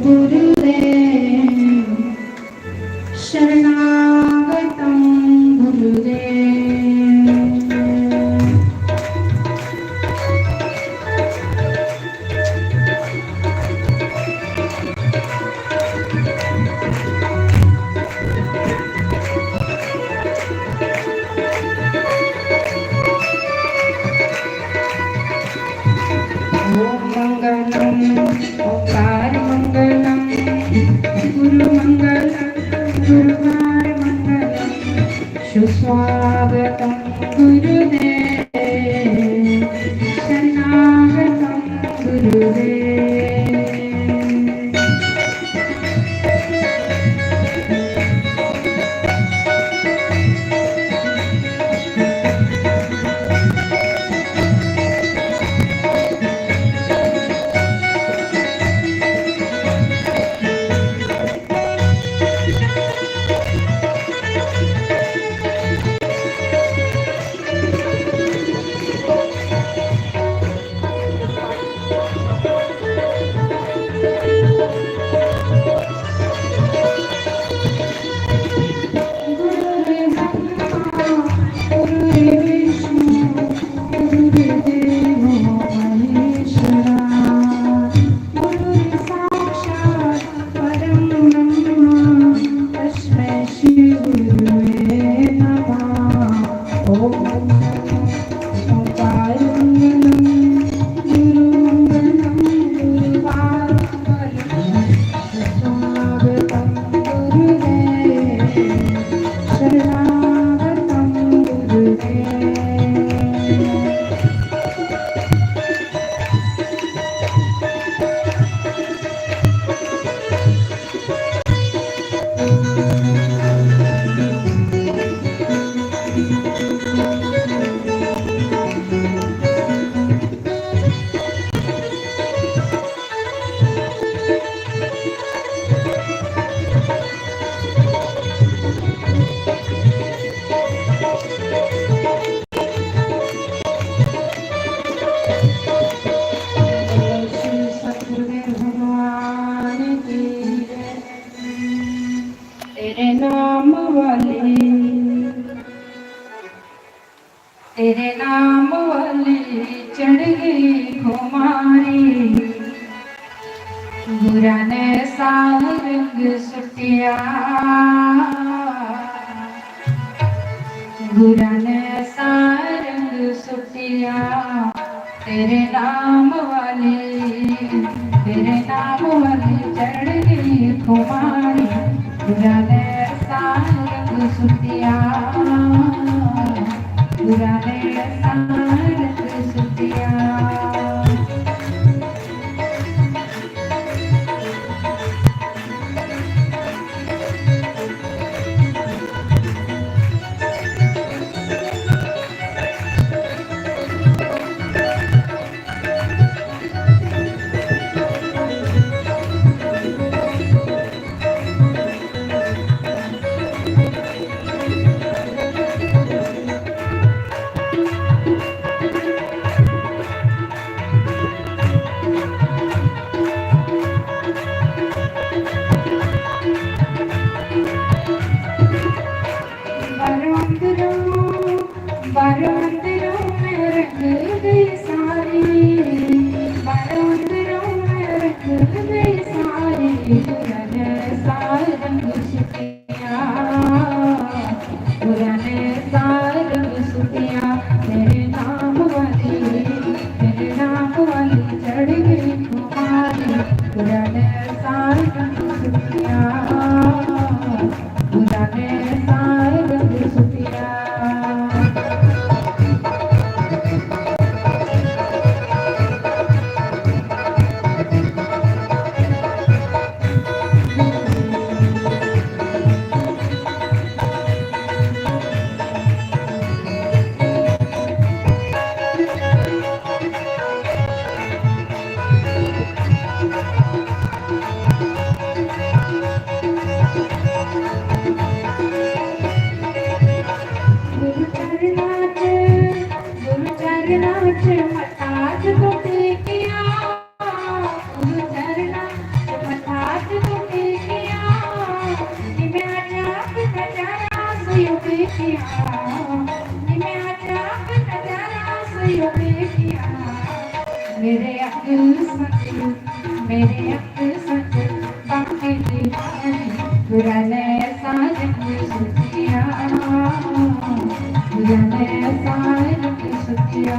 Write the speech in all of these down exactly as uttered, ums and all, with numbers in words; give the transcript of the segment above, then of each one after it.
गुरुदेव, शरणागतं गुरुदेव। ॐ मङ्गलम्, ओंकार मङ्गलम्, गुरु मङ्गलम्, गुरुवार मङ्गलम्, सुस्वागतं गुरुदेव, शरणागतं गुरुदेव। गुरुर्ब्रह्मा गुरुर्विष्णु गुरुर्देवो महेश्वरा। गुरुर्साक्षात् परं ब्रह्म तस्मै श्री गुरुवे नमः। ॐ श्री सतगुरुदेव भगवान की जय। तेरे नाम वाली, तेरे नाम वाली चढ़ गई खुमारी। बुरा ने साल रंग सुटिया, बुरा ने साल रंग सुटिया। तेरे नाम वाली, तेरे नाम वाली चढ़ गई खुमारी। बुरा ने साल रंग सुटिया, बुरा ने साल रंग सुटिया। बाहरों अंदरों, बाहरों अंदरों मैं रंग गई सारी, बाहरों अंदरों मैं रंग गई सारी। पुराने सारे रंग सुटिया, पुराने सारे रंग सुटिया, तेरे नाम वाली, तेरे नाम वाली चढ़ गई खुमारी। पुराने सारे रंग सुटिया, पुराने सारे रंग सुटिया। मेरे अंग संग, मेरे अंग संग बाकी दीवानी, पुराने साजन सुतिया, पुराने साजन सुतिया।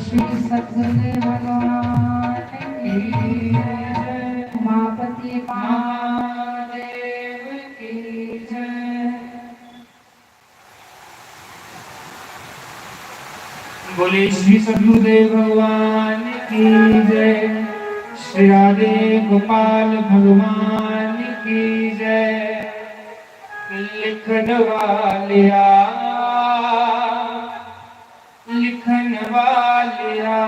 श्री सतगुरुदेव भगवान की जय। उमापति महादेव की जय। बोले श्री सतगुरुदेव भगवान की जय, श्री राधे गोपाल भगवान की जय। लिखन वालिया, लिखन वालिया,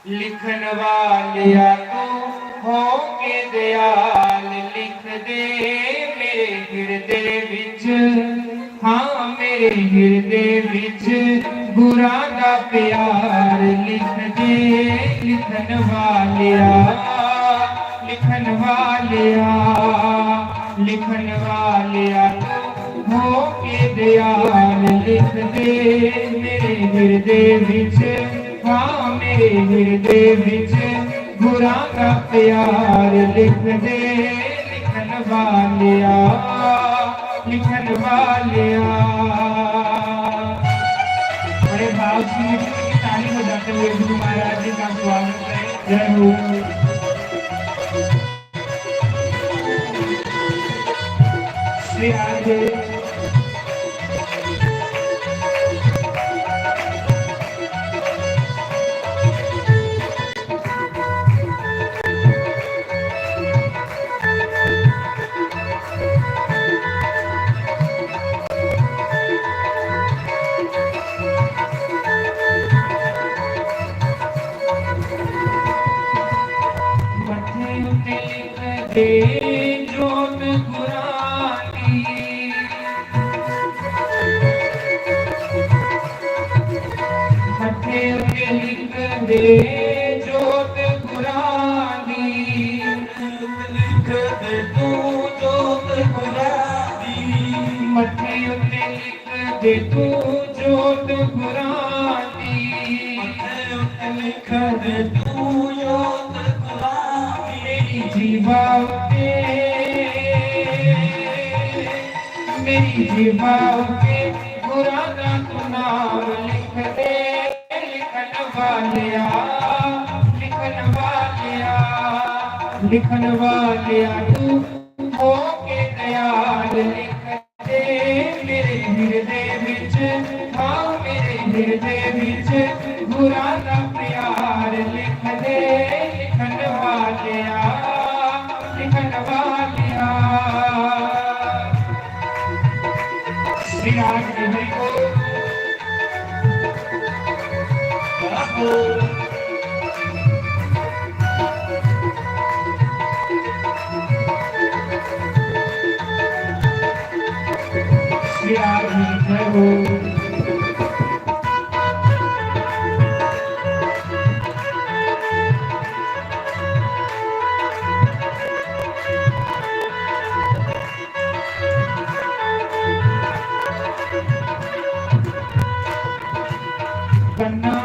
लिखन वालिया तू हो के दयाल, लिख दे मेरे हिरदे विच, हाँ मेरे हिरदे विच गुरां दा प्यार, लिख दे लिखन वालिया, लिखन वालिया, लिखन वालिया तू हो के दयाल, लिख दे मेरे हिरदे विच, हाँ मेरे हिरदे विच गुरां दा प्यार, लिख दे लिखन वालिया, लिखन वालिया। बड़े भाव से ताली बजाते हुए गुरु महाराज जी का स्वागत है। जय हो। श्री आगे। मत्थे उत्ते लिख दे जोत गुरां दी। मत्थे उत्ते लिख दे जोत गुरां दी। लिख दे तू जोत गुरां दी। मत्थे उत्ते लिख दे तू जोत गुरां दी। मत्थे उत्ते लिख दे तू जोत गुरां दी। मेरी जीवा उत्ते, मेरी जीवा उत्ते गुरां दा तू नाम लिख दे। लिखन वालिया, लिखन वालिया, लिखन वालिया तू हो के दयाल, लिख दे मेरे हिरदे विच, हाँ मेरे हिरदे विच गुरां दा प्यार, लिख दे लिखन वालिया, लिखन वालिया। श्री राग बिहरी को कन्ना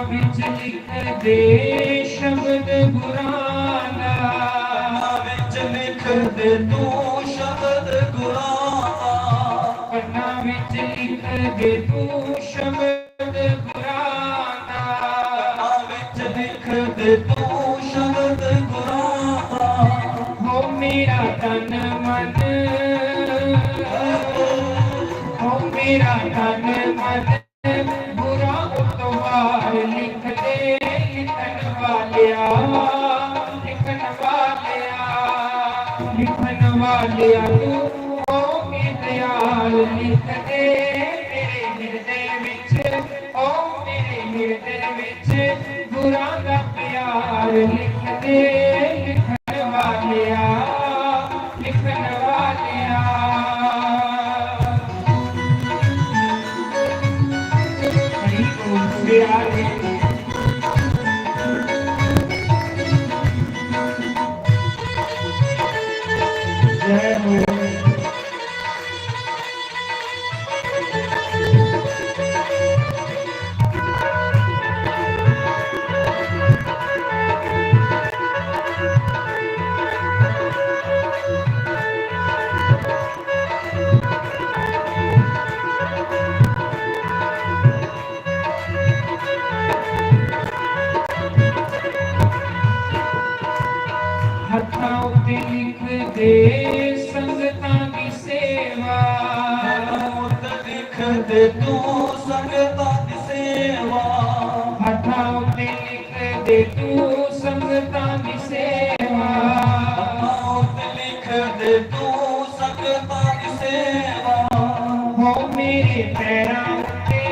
विच लिखदे शब्द गुरां दा। कन्ना विच लिखदे तू शब्द गुरां दा। कन्ना विच लिखदे तू शब्द गुरां दा। कन्ना विच लिखदे तू शब्द गुरां दा। हो मेरा तन मन, हो मेरा तन मन, बुरा उतवार लिखदे लिखण वालिया, लिखण वालिया, लिखण वालिया तू हो के दयाल लिखदे मेरे हिरदे विच, हो मेरे हिरदे विच बुरा दा प्यार लिखदे लिखण वालिया, लिखण वालिया। हरि बोल। जय हो। हत्थां उत्ते लिखदे संगतां दी सेवा। हत्थां उत्ते लिखदे तू संगतां दी सेवा। हत्थां उत्ते लिखदे तू संगतां दी सेवा। हत्थां उत्ते लिखदे तू संगतां दी सेवा। हो मेरे पैरां उत्ते,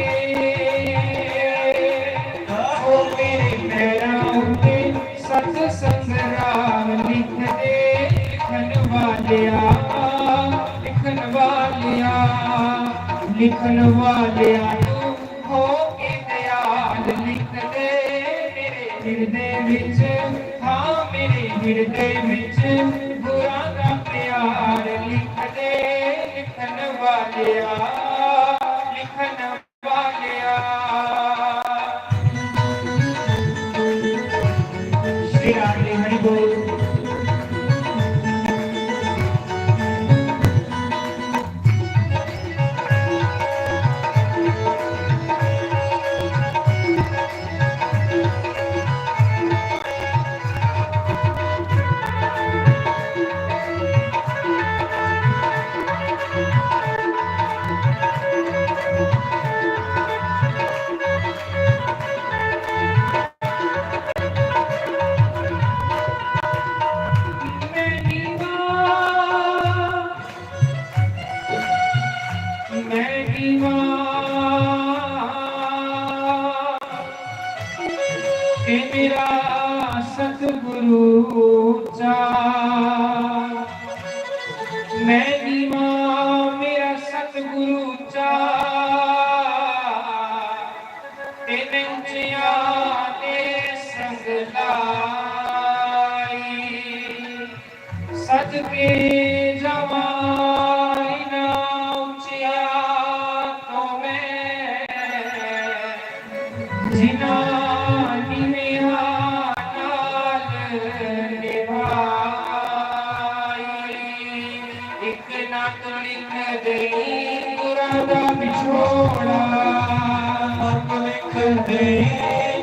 हो मेरे पैरां उत्ते सत संग्राम लिखदे लिखण वालिया, लिखण वालिया, लिखण वालिया तू हो के दयाल लिखदे मेरे हिरदे विच, हाँ मेरे हिरदे विच बुरा दा प्यार लिखदे लिखण वालिया, लिखण वालिया। श्री राम जी हरि बोल। मैं नीवा, मैं नीवा, ते मेरा सतगुरु ऊंचा। मैं नीवा, मेरा सतगुरु ऊंचा। तेरे उच्चिया ने संग लाई। सदके जावां इन्हां उच्चिया तो मैं, जिन्हां नीवियां नाल निभाई। इक ना तू लिख देई गुरां दा विछोड़ा। ना तू लिख देई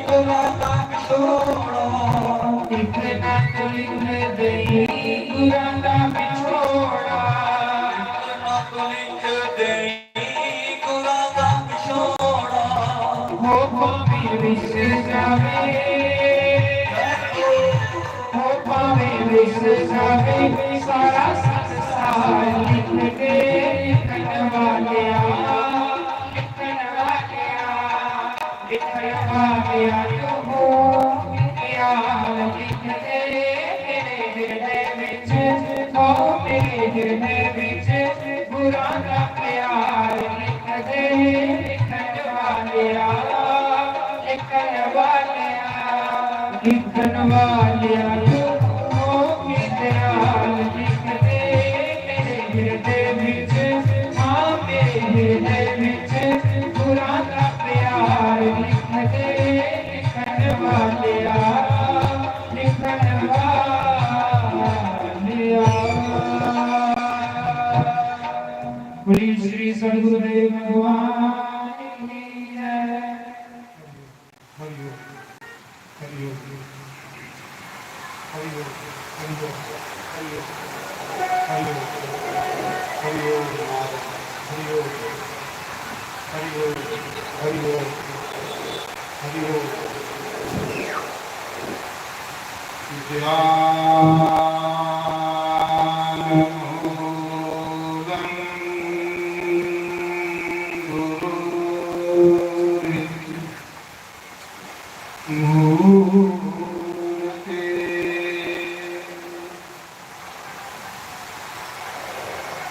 गुरां दा विछोड़ा। इक ना तू लिख देई गुरां दा विछोड़ा। इक ना तू लिख देई गुरां दा विछोड़ा। हो भावें विसर जावे, हो भावें विसर जावे, सारा संसार लिख दे लिखण वालिया, लिखण वालिया, लिखण वालिया तू हो प्यार लिख दे मेरे हिरदे विच, हो मेरे हिरदे विच बुरां दा प्यार लिख दे। वालिया, ओ मेरे लाल लिख दे, मेरे हिरदे विच, हां, मेरे हिरदे विच गुरां दा प्यार लिख दे, लिखण वालिया, लिखण वालिया। बोलिए श्री सद्गुरुदेव भगवान की जय। हरि ओम, हरि ओम, हरि ओम, हरि ओम, हरि ओम, हरि ओम, हरि ओम, हरि ओम, हरि ओम, हरि ओम, हरि ओम, हरि ओम। ध्यानमूलं गुरोरि मूर्ते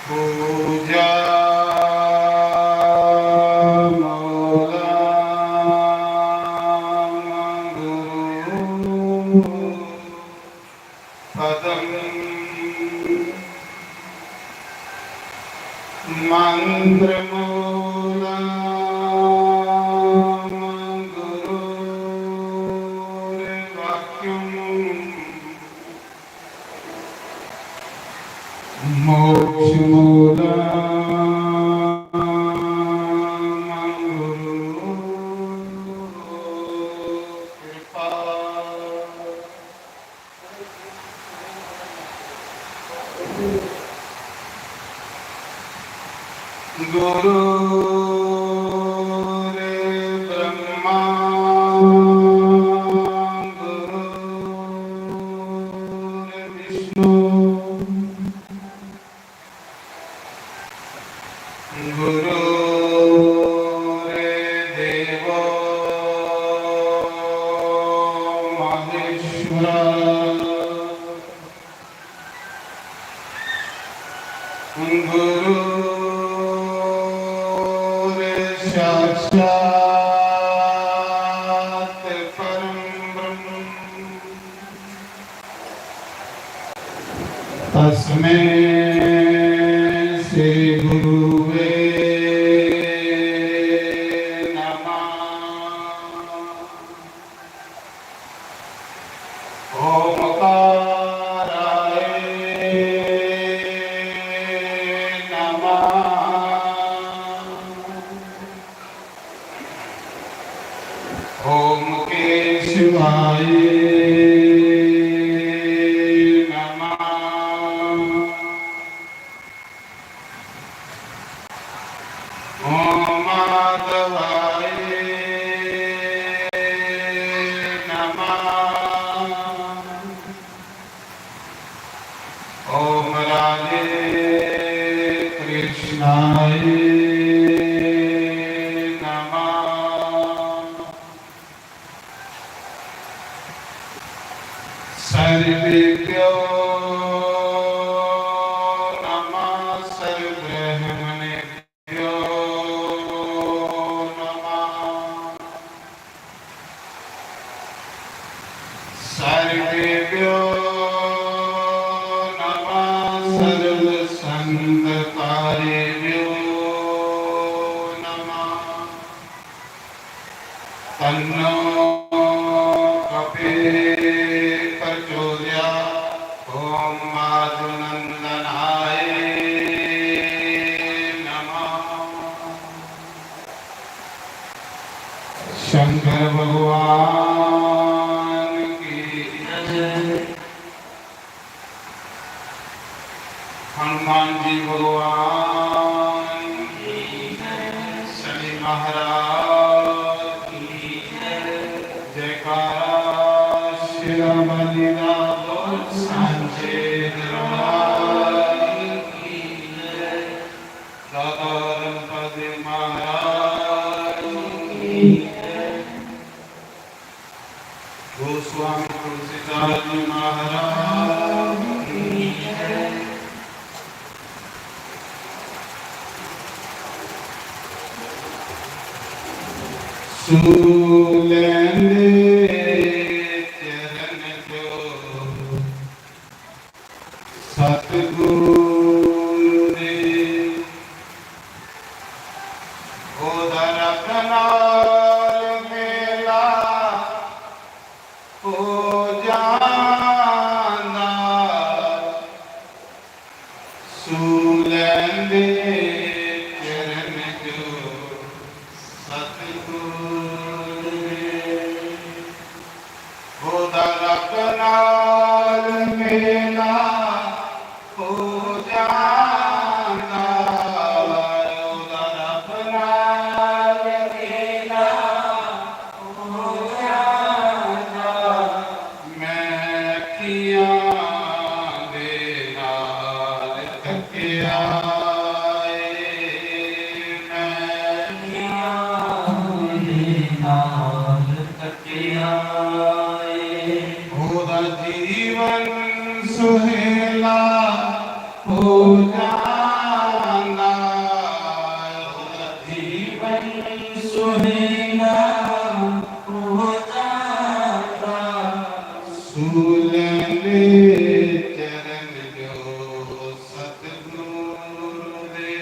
पूजा मूलम गुरु पदम मंत्रमूलं गुरोर्वाक्यं मोक्षमूलं गुरोर्कृपा। गुरुर्ब्रह्मा गुरुर्विष्णु गुरुर्देवो महेश्वर। गुरुर्साक्षात् परं ब्रह्म। तस्मै श्री गुरुवे नमः। ओमकाराय नमः। ओम केशवाय नमः। ओम माधवाय नमः। ओम राधे कृष्णाय नमः। सर्वेभ्यो नमः, सर्वब्राह्मणेभ्यो नमः। सर्वेभ्यो नमः, सर्वसंतकारेभ्यो नमः। तन्नो कपे प्रचोदयात्। ओम वायुनंदनाय नमः। शंकर भगवान की जय। हनुमान जी भगवान की जय। शनि महाराज की जय। जयकारा शेरावाली दा बोल। सांचे दरबार की जय। दाता धर्मपति महाराज की जय। गोस्वामी तुलसीदास जी महाराज की जय। सूलेंदे चरण दे चरण जो सतगुर दे। ओदा रब नाल मेला हो जांदा, ओदा रब नाल मेला हो जांदा। मैं अखियां दे नाल तकिया ए, मैं अखियां दे नाल तकिया ए। ओदा जीवन सुहेला हो जांदा, ओदा जीवन सुहेला हो जांदा। सूलें दे चरण जो सतगुर दे,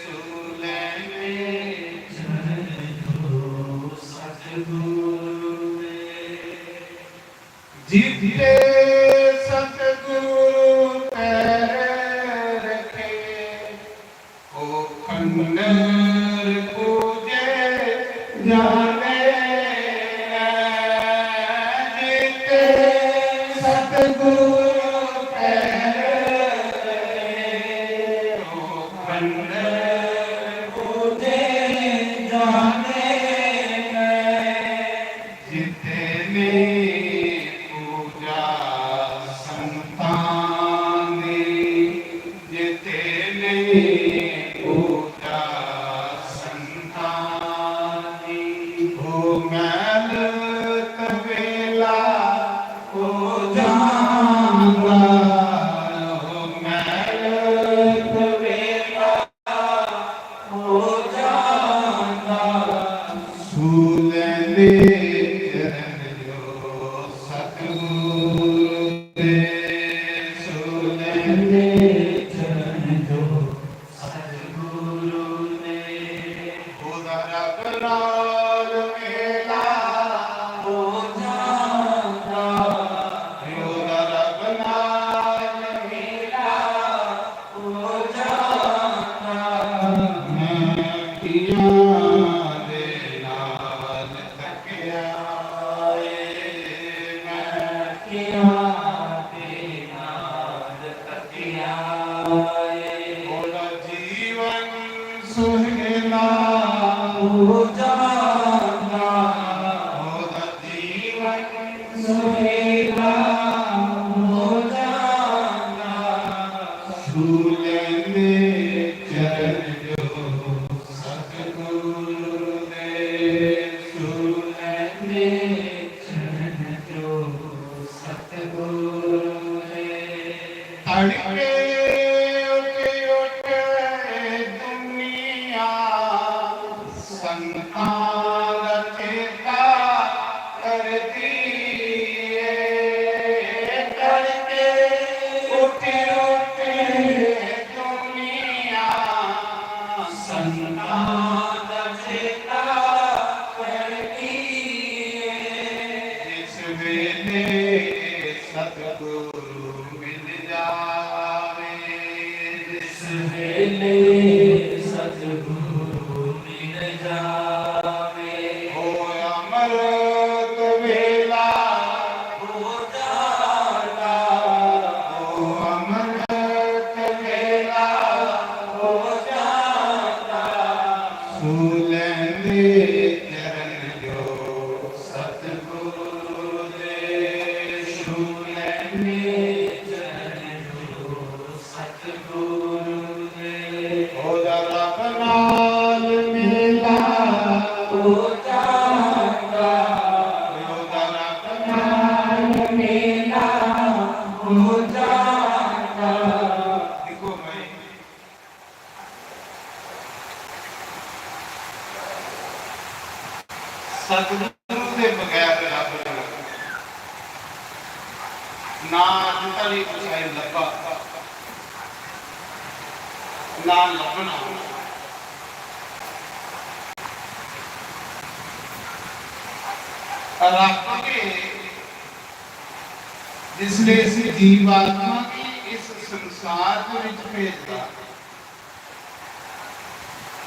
सूलें दे चरण जो सतगुर दे। जिते सतगुरु पैर रखे, ओ खंडर पूजे जाने। जिते सतगुरु पैर रखे, ओ खंडर पूजे जाने। जितने पूजा संतान दी, जितने पूजा संतान दी, ओ मैल तवेला हो जांदा, ओ मैल तवेला हो जांदा। सूलें दे चरण जो सतगुरु दे, सूलें दे चरण जो सतगुरु दे। ओदा रब नाल मेला हो जांदा, ओदा रब नाल मेला हो जांदा। मैं अखियां दे नाल तकिया ए, मैं अखियां दे नाल तकिया ए। ओदा जीवन सुहेला हो जांदा, ओदा जीवन सुहेला हो जांदा। सूलें दे चरण जो सतगुरु दे, सूलें दे चरण जो सतगुरु दे। तड़के उठ उठ दुनिया संतां दा चेता करदी ए। तड़के उठ उठ दुनिया संतां दा चेता करदी ए। जिस वेले सतगुरु मिल जावे, जिस वेले सतगुरु मिल जावे, ओ अमृत वेला हो जांदा, ओ अमृत वेला हो जांदा। सूलें दे चरण जो सतगुरु दे, सूलें दे चरण जो सतगुरु दे। ओदा रब नाल मेला हो जांदा, ओदा रब नाल मेला हो जांदा। देखो भाई, सतगुरु दे बगैर रब ना अज तक कुसै गी लब्भा, ना लब्भना। रब गै जिसलै इस जीवात्मा गी इस संसार दे विच भेजदा,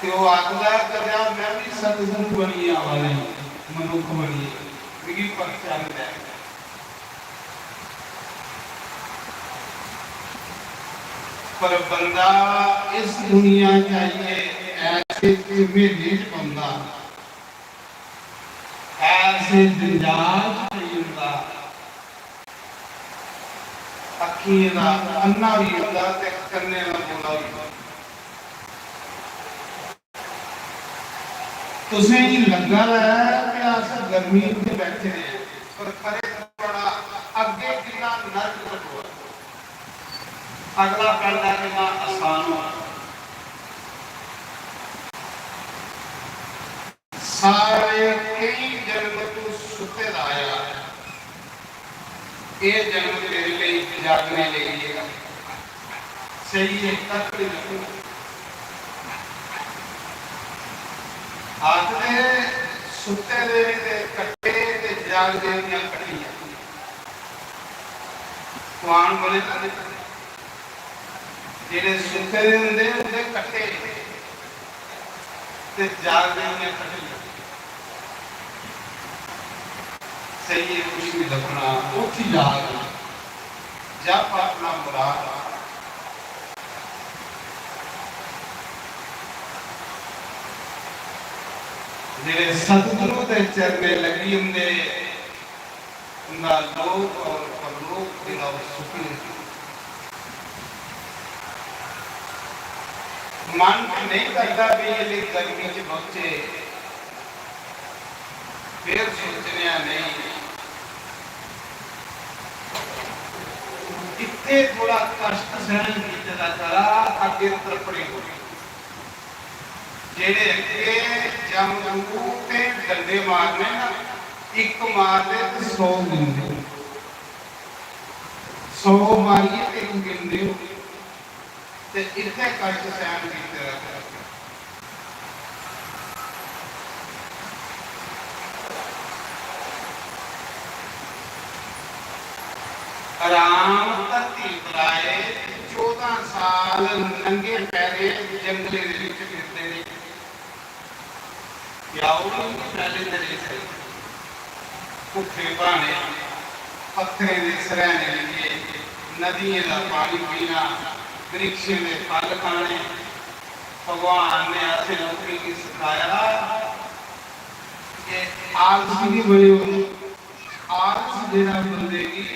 ते ओह् आखदा, "कदेआ में बी सतगुरु बनियै आवां, मनुक्ख बनियै, मिगी परचा निं देआ।" पर बंदा इस दुनिया च आइयै ऐसे झमेले च पौंदा, ऐसे जंजाल च पेई जंदा, अक्खियें दा अन्ना होई जंदा ते कन्नें दा बोला होई जंदा। तुसें गी लग्गा दा ऐ कि अस गर्मी च बैठे दे आं, पर परे थोड़ा अग्गें किन्ना नरक कटोआ। अगला पैंडा किन्ना आसान होआ। सारे केई जन्म तू सुते दा आया, एह् जन्म तेरे लेई जागने लेई ऐ। सही है, कक्ख नहीं लगना। आखदे सुत्ते दे ते कट्टे ते जागदे दियां कट्टियां। कुरान बोले ना, जेह्ड़े सुत्ते दे होंदे, उंदे कट्टे ते जागदे दियां कट्टियां। सही है, कुछ नहीं लभना, उठ जाग, जप अपना मुराद। जेह्ड़े सतगुरु दे चरणे लगी जंदे, उंदा लोक और परलोक जेह्ड़ा ओह् सुखी है। मन ते नहीं करदा भी ये गर्मी च बौह्चे, फिर सोचने आं नहीं, इत्थे थोड़ा कष्ट सहन कीते दा करा, अग्गे त्रपड़े होने। जेड़े अग्गे जमदूत ते डंडे मारने ना, इक मारदे ते सौ गिनदे, सौ मारियै ते इक गिनदे हो। ते इत्थै कष्ट सैह्न कीते दा। राम धरती पर आए, चौदां साल नंगे पैरे जंगले दे विच फिरदे रेह्। प्याऊ बी पैह्ले ते रेह् सकदे। भुक्खे भाने, पत्थरें दे सरैह्ने लेइयै, नदियें दा पानी पीना, वृक्षें दे फल खाने। भगवान ने असें लोकें गी सखाया कि आलसी निं बनेओ। आलस जेह्ड़ा बंदे गी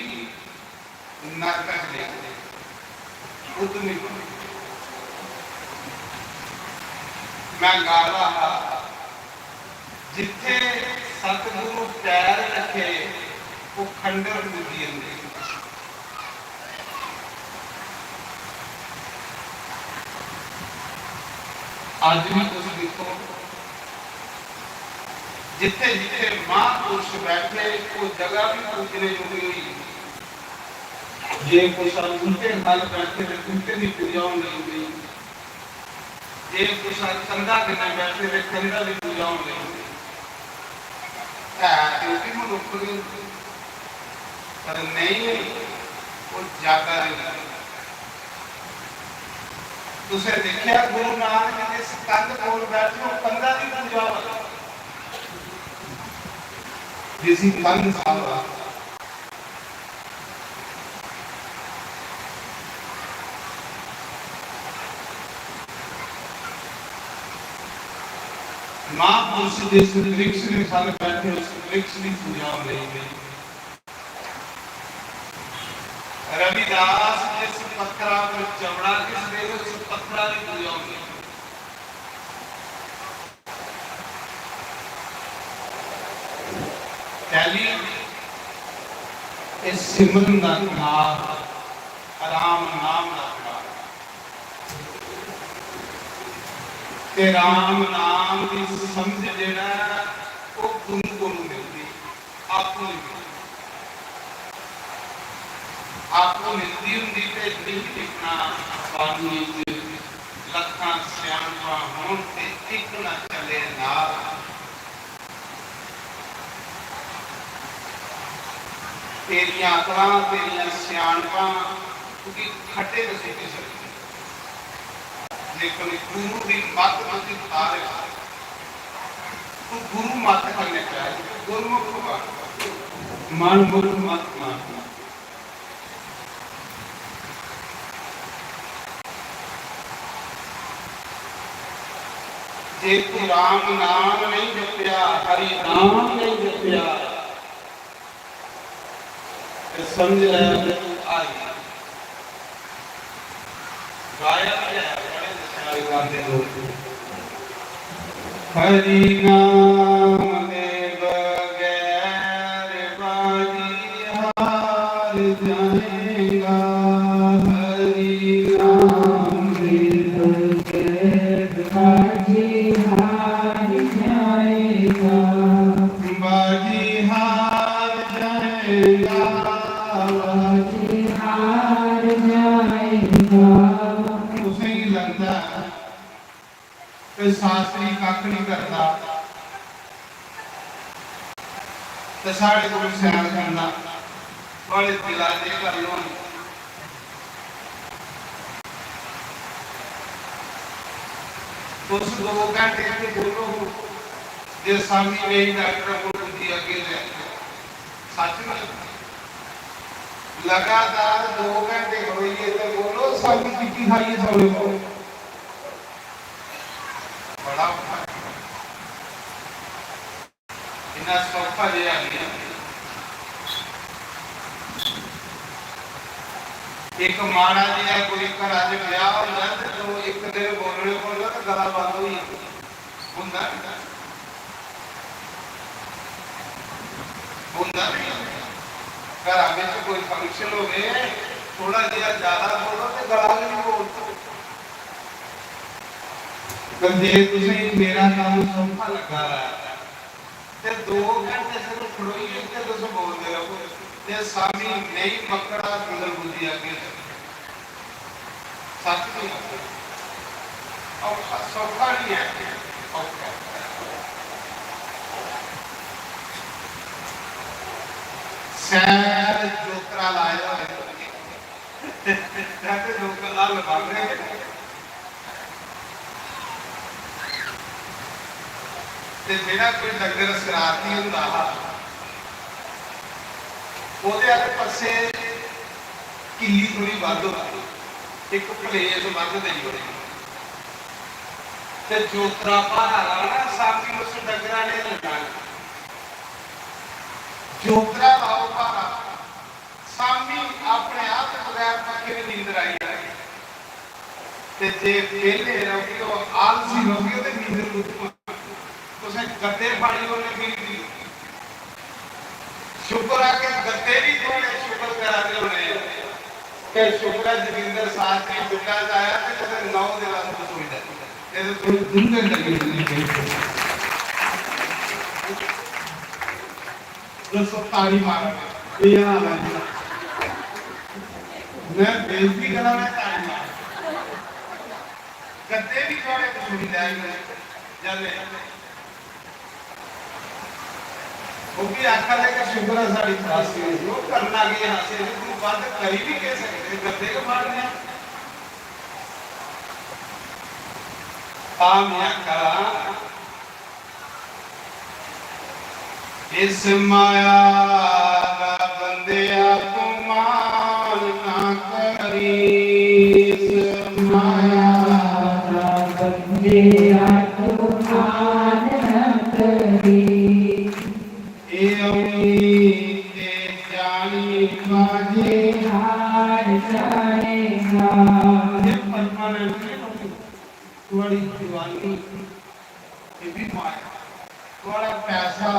नरक च लेई जंदे। उद्यमी बनो। मैं गादा हा, जित्थे सतगुरु पैर रखे, ओह खंडर पुज्जी जंदे। अज्ज भी तुस दिक्खो, जित्थे जित्थे महापुरुष बैठे, ओह जगह भी पूजने जोगी होई। जे कुसै बूह्टे ख'ल्ल बैठे ते बूह्टे दी पूजा होन लगी पेई, जे कुसै कंधा कन्नै बैठे ते कंधा दी पूजा होन लगी पेई। है ते ओह् बी मनुक्ख गै, पर नेईं, ओह् जागा दे। तुसें दिक्खेआ, गुरु नानक जिस कंध कोल बैठे, ओह् कंधा दी पूजा होआ दी, जिसी कंध साहब आखदे। महापुरुष जिस वृक्ष के फल बैठे, उस वृक्ष की पूजा हो रही है। रविदास जिस पत्थरा पर चौड़ा किस दे, उस पत्थरा की पूजा हो रही है। पहली, इस सिमरन का कमाल, राम नाम का कमाल। ते राम नाम दी समझ जेह्ड़ा ऐ, ओह् गुरु कोलों मिलदी, आपूं नहीं मिलदी। आपूं मिलदी हुंदी ते नहीं टिकना। बाणिये च लक्खां स्याणपां होण ते इक ना चले नाल। तेरियां अकलां, तेरियां स्याणपां तुगी खड्डे च सुट्टी सकदी। देखो नी, गुरु दी मत तुसी तारे। तू गुरु मत कन्नै प्यार, तू गुरमुख बन, मन मुख मत मान। जे तू राम नाम नहीं जपया, हरि नाम नहीं जपया, ते समझ लै कि तू आई। गाया भी है, बड़े नशे वाले गांदे लोग। हरि नाम दे बगैर बाजी हार जाएगा। हरि नाम दे बगैर बाजी हार जाएगा। बाजी हार जाएगा। बाजी हार जाएगा। तुसेंगी लगदा ऐ कि शास्त्री कक्ख नहीं करदा, ते साढ़े कोल सैर करना, थुआढ़े दिला दी गल्ल होनी। तुस दो घंटे इत्थै बोलो, जे सामी नेईं डॉक्टर कोल पुज्जी अग्गें ते सच में लगातार दो घंटे खड़ोइयै ते बोलो, सामी टिक्की खाइयै सौने पौने। बड़ा औखा। इन्ना सौखा जेहा नहीं। इक माड़ा जेहा कोई घरा च ब्याह होंदा ते दो इक दिन बोलने पौंदा ते गला बंद होई जंदा। होंदा नहीं? होंदा नहीं? घरा बिच कोई function होवे, थोड़ा जेहा ज्यादा बोलो ते गला भी नहीं बोलदा। पर जे तुसें मेरा काम सौखा लगा रहा है, ते दो घंटे सिर्फ खड़ोइयै ते तुस बोलदे रहो, ते सामी नेईं पकड़ा, सुंदर बुद्धि अग्गें। सच नहीं, औखा, सौखा नहीं है, औखा। सैर जोतरा लाए होए, ते लोग हल बन रहे हैं। ते जेह्ड़ा कोई डंगर शरारती होंदा हा, ओह्दे आह्ले पास्से किल्ली थोड़ी बद्ध होंदी, इक place बद्ध देई ओड़े। ते जोतरा भारा लाना, सामी उस डंगरा ने लैना। जोतरा लाओ भारा, सामी अपने आप बगैर पक्खे दी नींदर आई जानी। ते जे बेह्ले रौह्गे ओ, आलसी रौह्गे ओ, ते नींदर कुत्थुआं? तुसें गद्दे फाड़ी ओड़ने फिर बी। शुक्र ऐ कि गद्दे बी थुआढ़े शुक्र करा दे होने। ते शुक्र ऐ जोगिंदर शास्त्री बुड्ढा च आया ते कदें नौ दे बाद रसोई दा। एह्दे थोड़ी दुंदे लगी होनी चाहिए। दस्सो, ताड़ी मारो। एह् हाल ऐ जी। मैं बेइज्जती करां, मैं ताड़ी मार। कदें भी थुआढ़े कसूरी लै गै जल्ले। ओह् भी आखा दे कि शुक्र ऐ साढ़ी खासी होई, ओह् करना केह् हा, असें कोई बद्ध करी बी केह् सकदे, गद्दे गै फाड़ने। तां में आखा दा, इस माया दा बंदेआ तू मान ना करी, इस माया दा बंदेआ तू मान ना करी। एह् औनी ते जानी बाजे हार जाएगा। एह् परमानेंट नहीं होनी, थुआढ़ी जवानी, एह् भी माया, थुआढ़ा पैसा,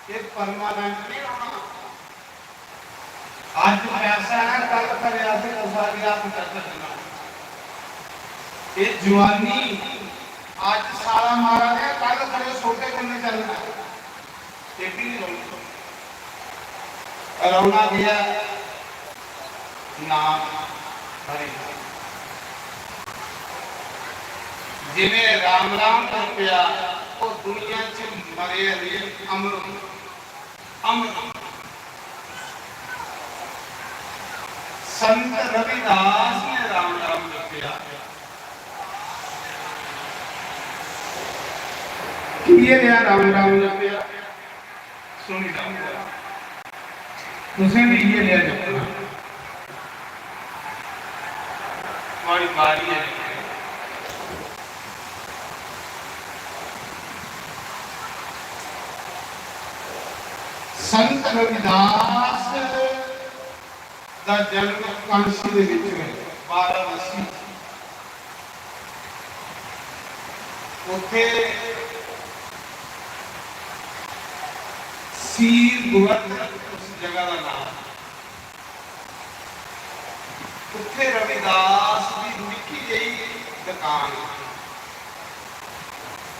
एह् परमानेंट नहीं होना। अज्ज पैसा है, कल खरे असें कुसै गी हत्थ चक्क देना। एह् जवानी, अज्ज साला मारा दे, कल खरे सोटे कन्नै चलना। एह् भी नहीं रौह्ना। रौह्ना केह् ऐ? नाम हरि नाम। जिन्हें राम नाम जपेआ, ओह् दुनिया च मरे नहीं, अमर होंदा। अमर। संत रविदास ने राम नाम जपेआ। इ'यै नेहा राम राम जपेआ, सुनी लैओ। तुसें बी इ'यै नेहा जपना। थुआढ़ी बारी ऐ। संत रविदास दा जन्म कांशी दे विच होया, वाराणसी। उत्थे सीर गुरत उस जगह दा नाम। उत्थे रविदास दी निक्की जेही दुकान,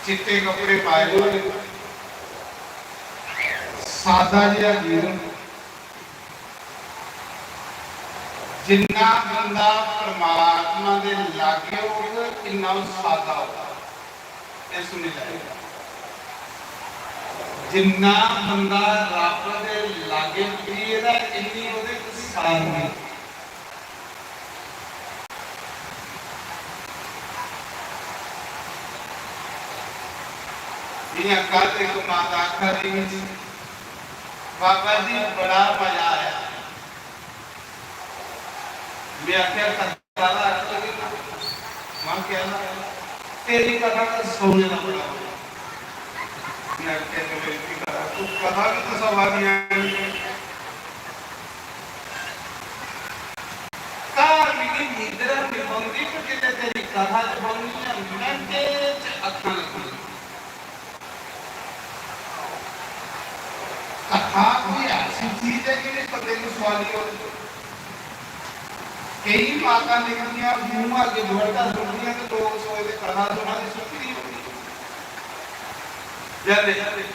चिट्टे कपड़े पाए दे होने, सादा जेहा जीवन। जिन्ना बंदा परमात्मा दे लागे होग, इन्ना ओह् सादा होग। एह् सुनी लैओ। जिन्ना बंदा रब दे लागे पुज्जी गेदा, इन्नी ओह्दे च सादगी। जि'यां कल इक माता आखा दी ही, "बाबा जी, बड़ा मजा आया।" मैं आखेआ, "कथा दा अर्थ केह्?" मां कहना, "तेरी कथा तो सोने का बड़ा मजा।" मैं आखेआ, "चलो, इतनी कथा, तू कथा भी तो सवा दिया है।" घर मिगी नींदर नहीं पौंदी, पर जिसलै तेरी कथा च बौह्नी आं, मिंटें च अक्खां लग्गी जंदियां। कथा कोई ऐसी चीज है जेह्ड़ी बंदे गी सुआली होंदी। केई माता लिखदियां, मूंह अग्गें दुपट्टा सुट्टदियां ते लोक सोचदे कथा सुना दी, सुत्ती दी होंदी। जल्दी।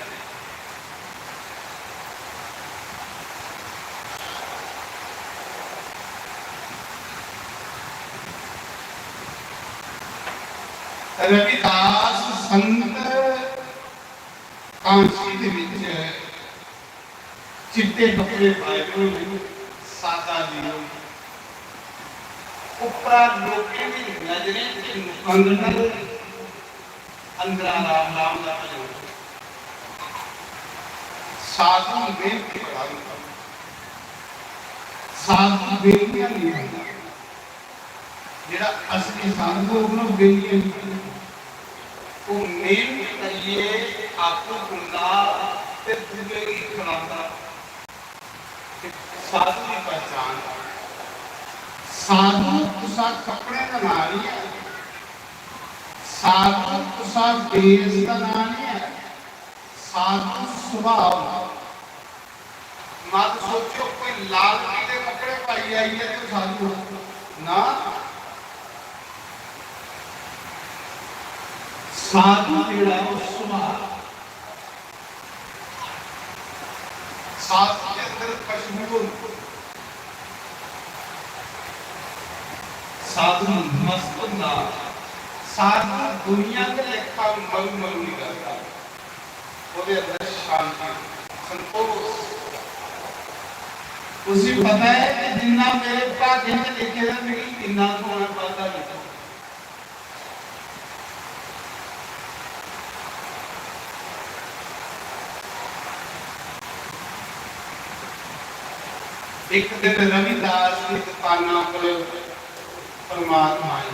रविदास संत कांशी दे विच चिट्टे कपड़े पाए दे होने, सादा जीवन। उप्परा लोकें दी नजरें च नुकंद न, अंदरा राम राम दा भजन। साधु मेहनती बड़ा होंदा। साधु बेलियां नहीं होंदा। जेह्ड़ा असली साधु होग ना, ओह् बेलियां नहीं होंदा। ओह् मेहनत करियै आपूं खंदा ते दूए गी खलांदा। ते साधु दी पहचान। साधु कुसा कपड़े दा नांऽ नहीं है, साधु कुसा देश दा नांऽ नहीं है, साधु सुभाव। मत सोचो कोई लाल पीले कपड़े पाई आई है तो साधु हो। ना, साधु जेड़ा ओह् सुभाव। साधु के अंदर खुशबू होंदी। साधु मस्त होंदा। साधु दुनिया के लेखा मल मल नहीं करता। ओह्दे अंदर शांति, संतोष। उसी पता है कि जिन्ना मेरे भाग्य ने लिखे दा, मिगी इन्ना थ्होना, बद्ध नहीं थ्होना। एक दिन रविदास की दुकाना पर परमात्मा आए।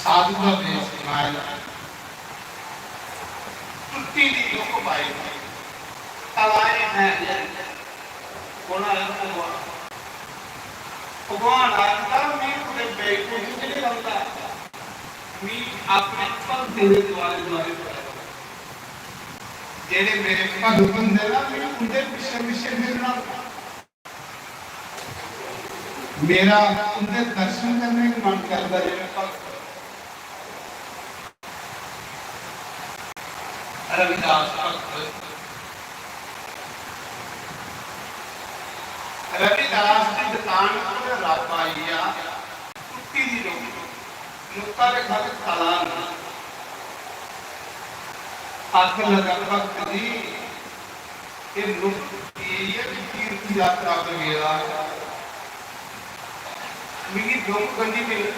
साधु का वेश बनाया, टुट्टी दी लुक पाई, तलाए हैं। कौन आया? भगवान। भगवान आखदा, "मैं कुतै बैकुंठ च नहीं रौंह्दा, मैं अपने भक्तें दे दुआरे दुआरे फिरदा। जेह्ड़े मेरे भक्त होंदे ना, मैं उं'दे पिच्छे पिच्छे फिरना।" मेरा उं'दे दर्शन करने गी मन करदा, जेह्ड़े भक्त। रविदास भक्त, रविदास दी दुकान पर रब आई गेआ, टुट्टी दी लुक, लुक्का दे खल तला नहीं। आखन लगा, "भक्त जी, एह् लुक एह् ऐ कि तीर्थ यात्रा पर गेदा, मिगी दुख गंढी मिल।"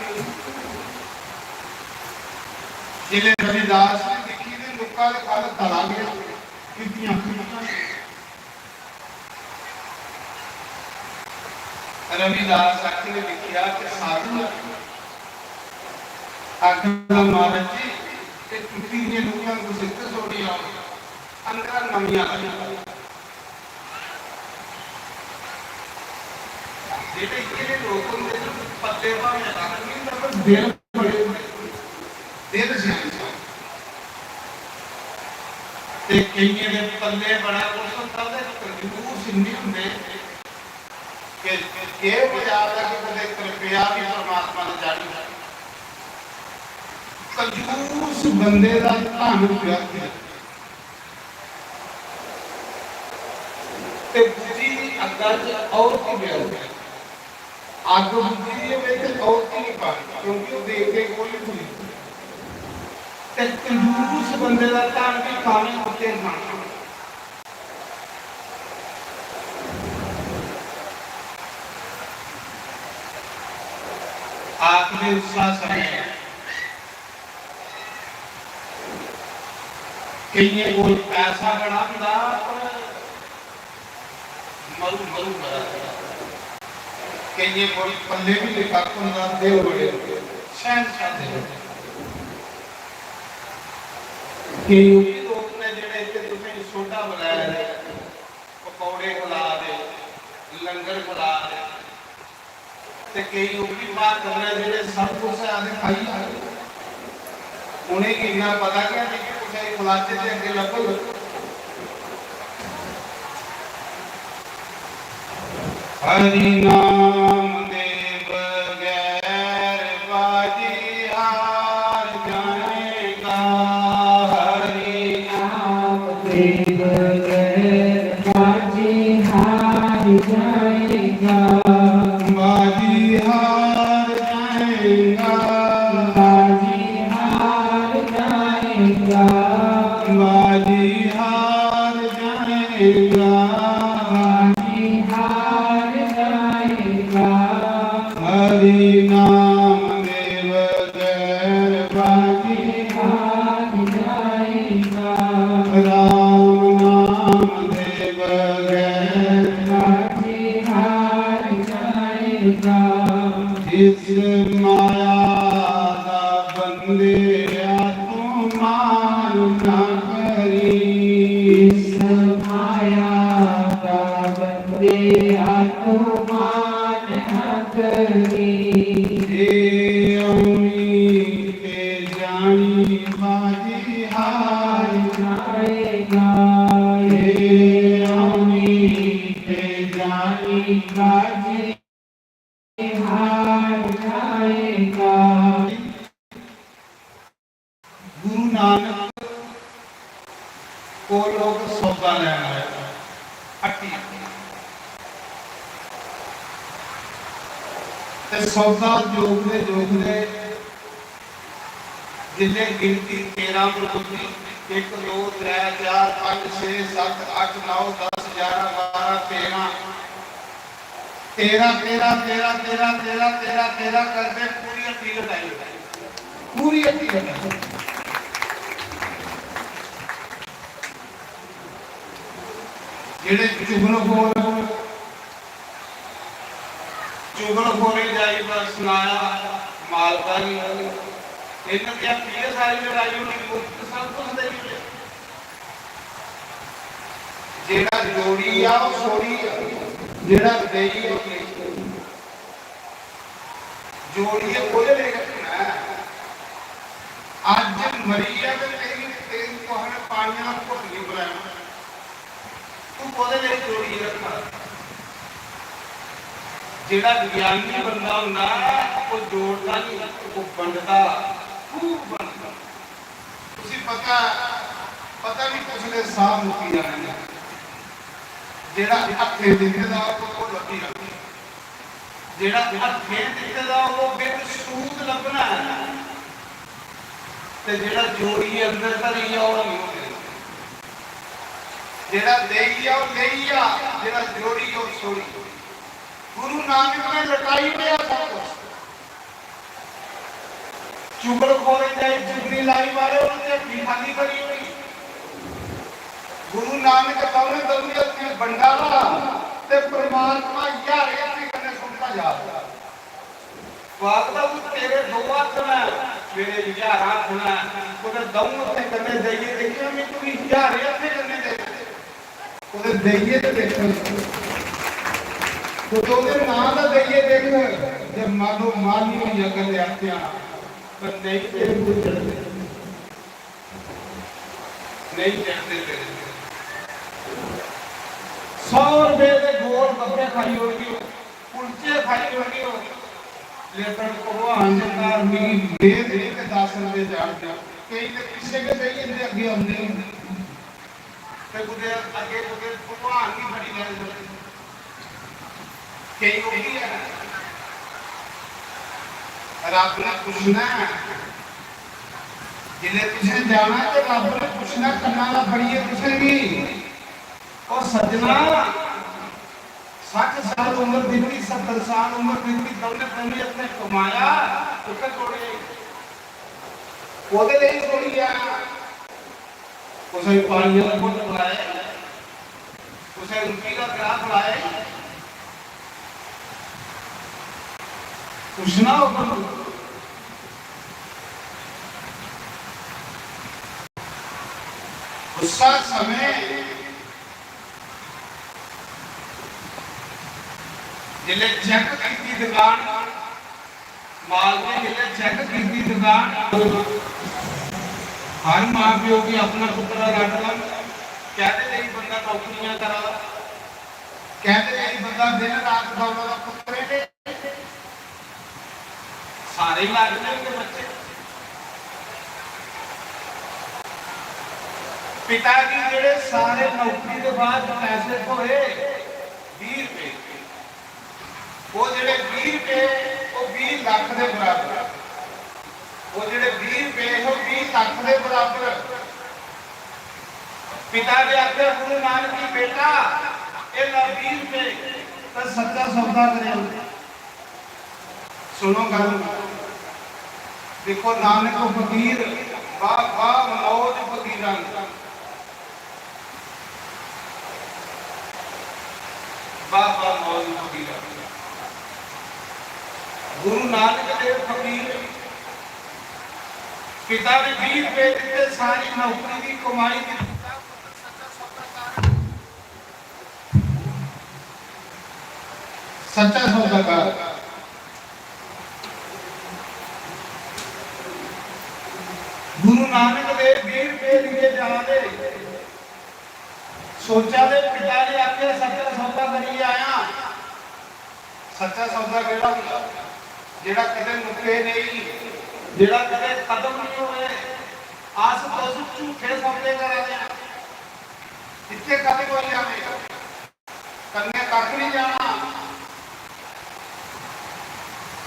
जिसलै रविदास ने दिक्खी ते लोकां दे गल तला गया, कितियां खुदियां। रविदास आखी ने दिक्खेआ कि साधु आखदा, "महाराज जी, ये टुट्टी दियां लुक्कां तुस इत्थै छोड़ी आओ, अंदरा नमियां लाई आओ।" जेह्ड़े इ'यै जेह् लोक होंदे न, पल्ले भामें कक्ख निं होंदा, पर दिल बड़े, दिल स्याने। ते केइयें दे पल्ले बड़ा कुछ होंदा, ते कंजूस इन्ने होंदे कि केह् मजाल ऐ कि कदें इक रपेआ बी परमात्मा ने चाढ़ी ओड़े। कंजूस बंदे दा धन व्यर्थ ऐ। ते बुझी अग्गा च औरत गै। अग्ग बुझी दी होवे ते औरत ही पानी, क्योंकि वो देवते कोल ही थी। ते कंजूस बंदे दा धन भी काले कुत्ते खाना। आखदे उस्सा समय केइयें कोल पैसा बड़ा होंदा, पर मरू मरू मरा। केइयें कोल पल्ले भी निं कक्ख होंदा, दिल बड़े होंदे, शैहनशाह दिल। केई ओह् भी लोक ने जेह्ड़े इत्थै तुसेंगी सोडा बलाए दे, पकौड़े खला दे, लंगर खला दे, ते केई ओह् बी भाखर न जेह्ड़े सब कुछ आखदे खाई जा। उ'नेंगी इन्ना पता गै नेईं कि कुसै गी खलाचै ते अग्गें लब्भग। हरि नाम दे बगैर बाजी हार जाएगा। हरि नाम दे बगैर बाजी हार जाएगा। बाजी हार जाएगा। बाजी हार जाएगा। बाजी हार जाएगा। बाजी हार जाएगा। हरि नाम दे बगैर बाजी हार जाएगा। राम नाम दे बगैर बाजी हार जाएगा। इस माया दा बंदे तू मान ना करी। इस माया दा बंदे तू मान ना करी। ए औनी ते जानी बाजी हार जाएगा। ए औनी ते जानी बाजी हार जाएगा। गुरु नानक को लोग सौदा लैन आए, हट्टी। ते सौदा जोड़दे जोड़दे जिसलै गिनती तेरां पर पुज्जी, इक, दो, त्रै, चार, पंज, छे, सत्त, अट्ठ, नौ, दस, ग्यारह, बारह, तेरां, तेरां, तेरां, तेरां, तेरां, तेरां, तेरां, तेरां करदे पूरी हट्टी लटाई ओड़ी। पूरी हट्टी लटाई। जेह्ड़े चुगलखोर, चुगलखोरें जाई बस सनाया मालका गी, इन्ने क्या पीए सारी लड़ाई होनी, मुफ्त सब कुछ देई ओड़े। जेह्ड़ा जोड़ी आ, ओह् छोड़ी आ, जेह्ड़ा देई आ, ओह् लेई आ। जोड़ियै कोह्दे लेई रक्खना ऐ? अज्ज मरी गेआ ते तेरी, तेरी कुसै ने पानिया दा घुट्ट निं पलैना। तू कोह्दे लेई जोड़ियै रक्खा? जेह्ड़ा ज्ञानी बंदा होंदा, ओह् जोड़दा निं, ओह् बंडदा, खूब बंडदा। उसी पता, पता निं कुसलै साह् मुक्की जाने न। जेह्ड़ा हत्थें दित्ते दा, ओह् लब्भी जाना। जेह्ड़ा हत्थें दित्ते दा, ओह् बिच सूत लब्भना ऐ। ते जेह्ड़ा जोड़ियै अंदर धरी गेआ, ओह् निं होने। जेह्ड़ा देई गेआ, ओह् लेई गेआ, जेह्ड़ा जोड़ी, ओह् छोड़ी। गुरु नानक ने लटाई ओड़ेआ सब कुछ। चुगलखोरें जाई चुगली लाई मारे, उन्हें हट्टी खाली करी होई। गुरु नानक दौने दौने हत्थें भंडारा ते परमात्मा ज्हारें हत्थें कन्नै सुनदा जा। आखदा, "तू तेरे दो हत्थ न, मेरे ज्हारां हत्थ न, कुतै द'ऊं हत्थें कन्नै जाइयै दिक्खेआ, में तुगी ज्हारें हत्थें कन्नै देना।" कुतै देइयै ते दिक्ख, कुतै ओह्दे नांऽ दा देइयै दिक्ख, जे मालो माल निं होई जा कल्ले आखेआ, पर नेईं तेरे कोल चढ़दे, नेईं चढ़दे तेरे। सौ रपेऽ दे गोल गप्पे खाई ओड़गे, कुलचे खाई ओड़गे, लेकिन भगवान दे घर मिगी मेद नेईं कि दस रपेऽ चाढ़ देओ। केईं ते पिच्छे गै बेही जंदे, अग्गें औंदे निं। ते कुतै अग्गें कुतै भगवान गी फड़ी लैंदे। केईं ओह् बी ऐ। रब्ब ने पुच्छना ऐ। जिसलै तुसें जाना ते रब्ब ने पुच्छना, कन्ना दा फड़ियै तुसें बी। ओ सज्जना, सट्ठ साल उम्र दित्ती, सत्तर साल उम्र दित्ती, दौने दौने अपने कमाया, कुत्थै छोड़े? ओह्दे लेई छोड़ी आया। कुसै गी पानियै दा घुट्ट पलाया, कुसै गी रुट्टी दा ग्राह पलाया, पुच्छना होगा। उस्सै समें जिसलै चैक कीती दुकान, मालक ने जिसलै चैक कीती दुकान, हर मां प्यो गी अपना पुत्तरा रट्ट लग। कैह्दे लेई बंदा नौकरियां करा दा, कैह्दे लेई बंदा दिन रात दौड़ा दा पुत्तरे लेई? सारे लाडले होंदे बच्चे। पिता गी जेह्ड़े सारे नौकरी दे बाद पैसे थ्होए, बीह् रपेऽ, ओह् जेह्ड़े बीह् रपेऽ, ओह् बीह् लक्ख दे बराबर। ओह् जेह्ड़े बीह् रपेऽ हे, ओह् बीह् लक्ख दे बराबर। पिता ने आखेआ, "गुरु नानक जी, बेटा, एह् लै बीह् रपेऽ, ते सच्चा सौदा करेओ।" सुनो गल्ल, दिक्खो नानक फकीर, वाह, वाह, मौज फकीरां दी। वाह, वाह, मौज फकीरां दी। गुरु नानक देव फकीर, पिता ने बीह् रपेऽ दित्ते, सारी नौकरी दी कमाई दी। सच्चा सौदागर। गुरु नानक देव बीह् रपेऽ लेइयै जा दे। सोचा दे, पिता ने आखेआ, "सच्चा सौदा करियै आया।" सच्चा सौदा केह्ड़ा होंदा? जेह्ड़ा कदें मुक्के नेईं, जेह्ड़ा कदें खत्म निं होए। अस तुस झूठे सौदे करा दे आं। इत्थै खत्म होई जाने, कन्नै कक्ख निं जाना।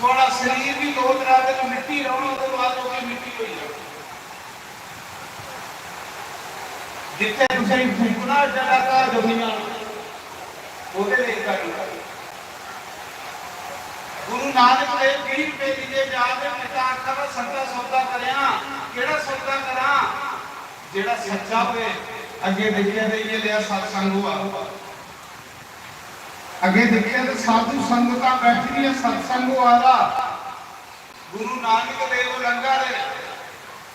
थुआढ़ा शरीर बी दो त्रै दिन मिट्टी रौह्ना, ओह्दे बाद ओह् बी मिट्टी होई जाना। जित्थै तुसें फूकना, जगह घाऽ जम्मी जाना, ओह्दे लेई करी लैओ। गुरु नानक देव बीह् रपेऽ लेइयै जा दे, पिता आखा दा, "सच्चा सौदा करेआं।" केह्ड़ा सौदा करां? जेह्ड़ा सच्चा होए। अग्गें दिक्खेआ ते इ'यै नेहा सत्संग होआ। अग्गें दिक्खेआ ते साधु संगतां बैठी दियां, सत्संग होआ दा। गुरु नानक देव लंगर,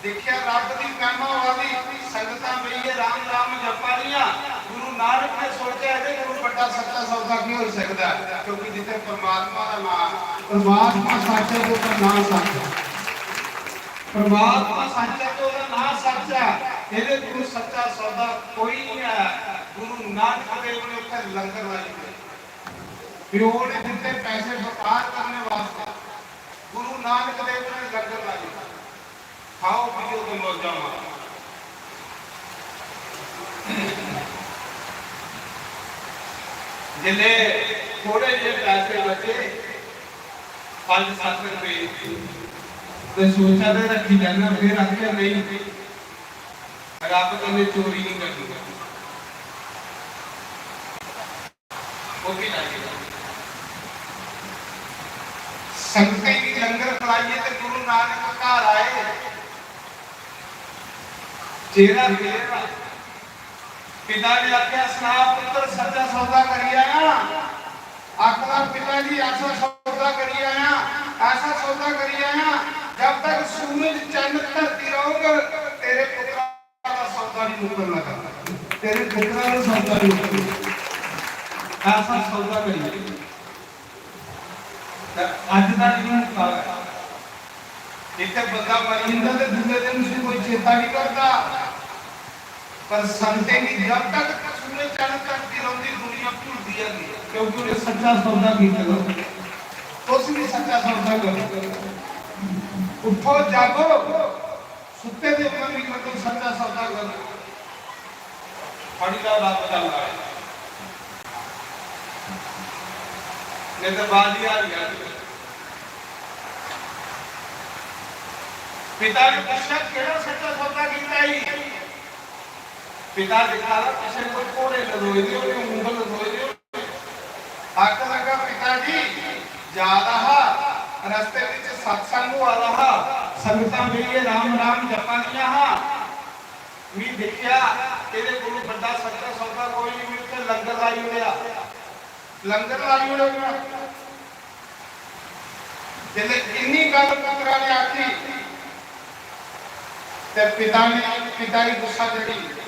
दिक्खेआ रब दी महिमा होआ दी, संगतां बेहियै राम नाम जपा दियां। गुरु नानक ने सोचेआ, "एह्दे कोलू बड्डा सच्चा सौदा केह् होई सकदा ऐ?" क्योंकि जित्थै परमात्मा दा नाम, परमात्मा सच्च ऐ ते ओह्दा नाम सच्च ऐ। परमात्मा सच्च ऐ ते ओह्दा नाम सच्च ऐ। एह्दे कोलू सच्चा सौदा कोई निं ऐ। गुरु नानक देव ने उत्थै लंगर लाई दित्ते। प्यो ने दित्ते पैसे बपार करने वास्ते। गुरु नानक देव ने लंगर लाए, खाओ पियो ते मौजां मारो। जिसले थोड़े जे पैसे बचे, पंज सत्त रपेऽ, ते सोचा ते रक्खी लैना, फिर आखेआ, "नहीं, रब कन्नै चोरी नहीं करनी।" ओह् बी लाई ओड़ो। संगतें गी लंगर खलाइयै ते गुरु नानक घर आए, जेह्ड़ा पिता ने आखेआ, "सना पुत्तर, सच्चा सौदा करी आया?" आखदा, "पिता जी, ऐसा सौदा करी आया, ऐसा सौदा करी आया, जब तक सूरज, चन्न, धरती रौह्ग, तेरे पुत्तरा दा सौदा नहीं मुक्कन लगा, तेरे पुत्तरा दा सौदा नहीं मुक्कन।" ऐसा सौदा करी आया। ते अज्ज दा दिन मुक्का दा ऐ। इत्थै बंदा मरी जंदा ते दूए दिन उसी कोई चेता नहीं करदा। पर संतें गी जब तक सूरज, चन्न, धरती रौंह्दी, दुनिया भुलदी ऐ, क्योंकि उ'नें सच्चा सौदा कीते दा। तुस भी सच्चा सौदा करो। उठो, जागो। सुत्ते दे उप्पर भी कड्ढो, सच्चा सौदा करो। फड़ी लैओ, रब दा नांऽ। नेईं ते बाजी हारी जानी। पिता ने पुच्छेआ, "केह्ड़ा सच्चा सौदा कीता ई?" पिता दिक्खा दा, पिच्छे कोई घोड़े लदोए दे होने, ऊंट लदोए दे होने। आखन लगा, "पिता जी, जा दा हा, रस्ते बिच सत्संग होआ दा हा, संगतां बेहियै राम राम जपा दियां हा, मी दिक्खेआ, एह्दे कोलू बड्डा सच्चा सौदा कोई नहीं, मी उत्थै लंगर लाई ओड़ेआ, लंगर लाई ओड़ेआ।" जिसलै इन्नी गल्ल पुत्तरा ने आखी ते पिता ने, पिता गी गुस्सा चढ़ी।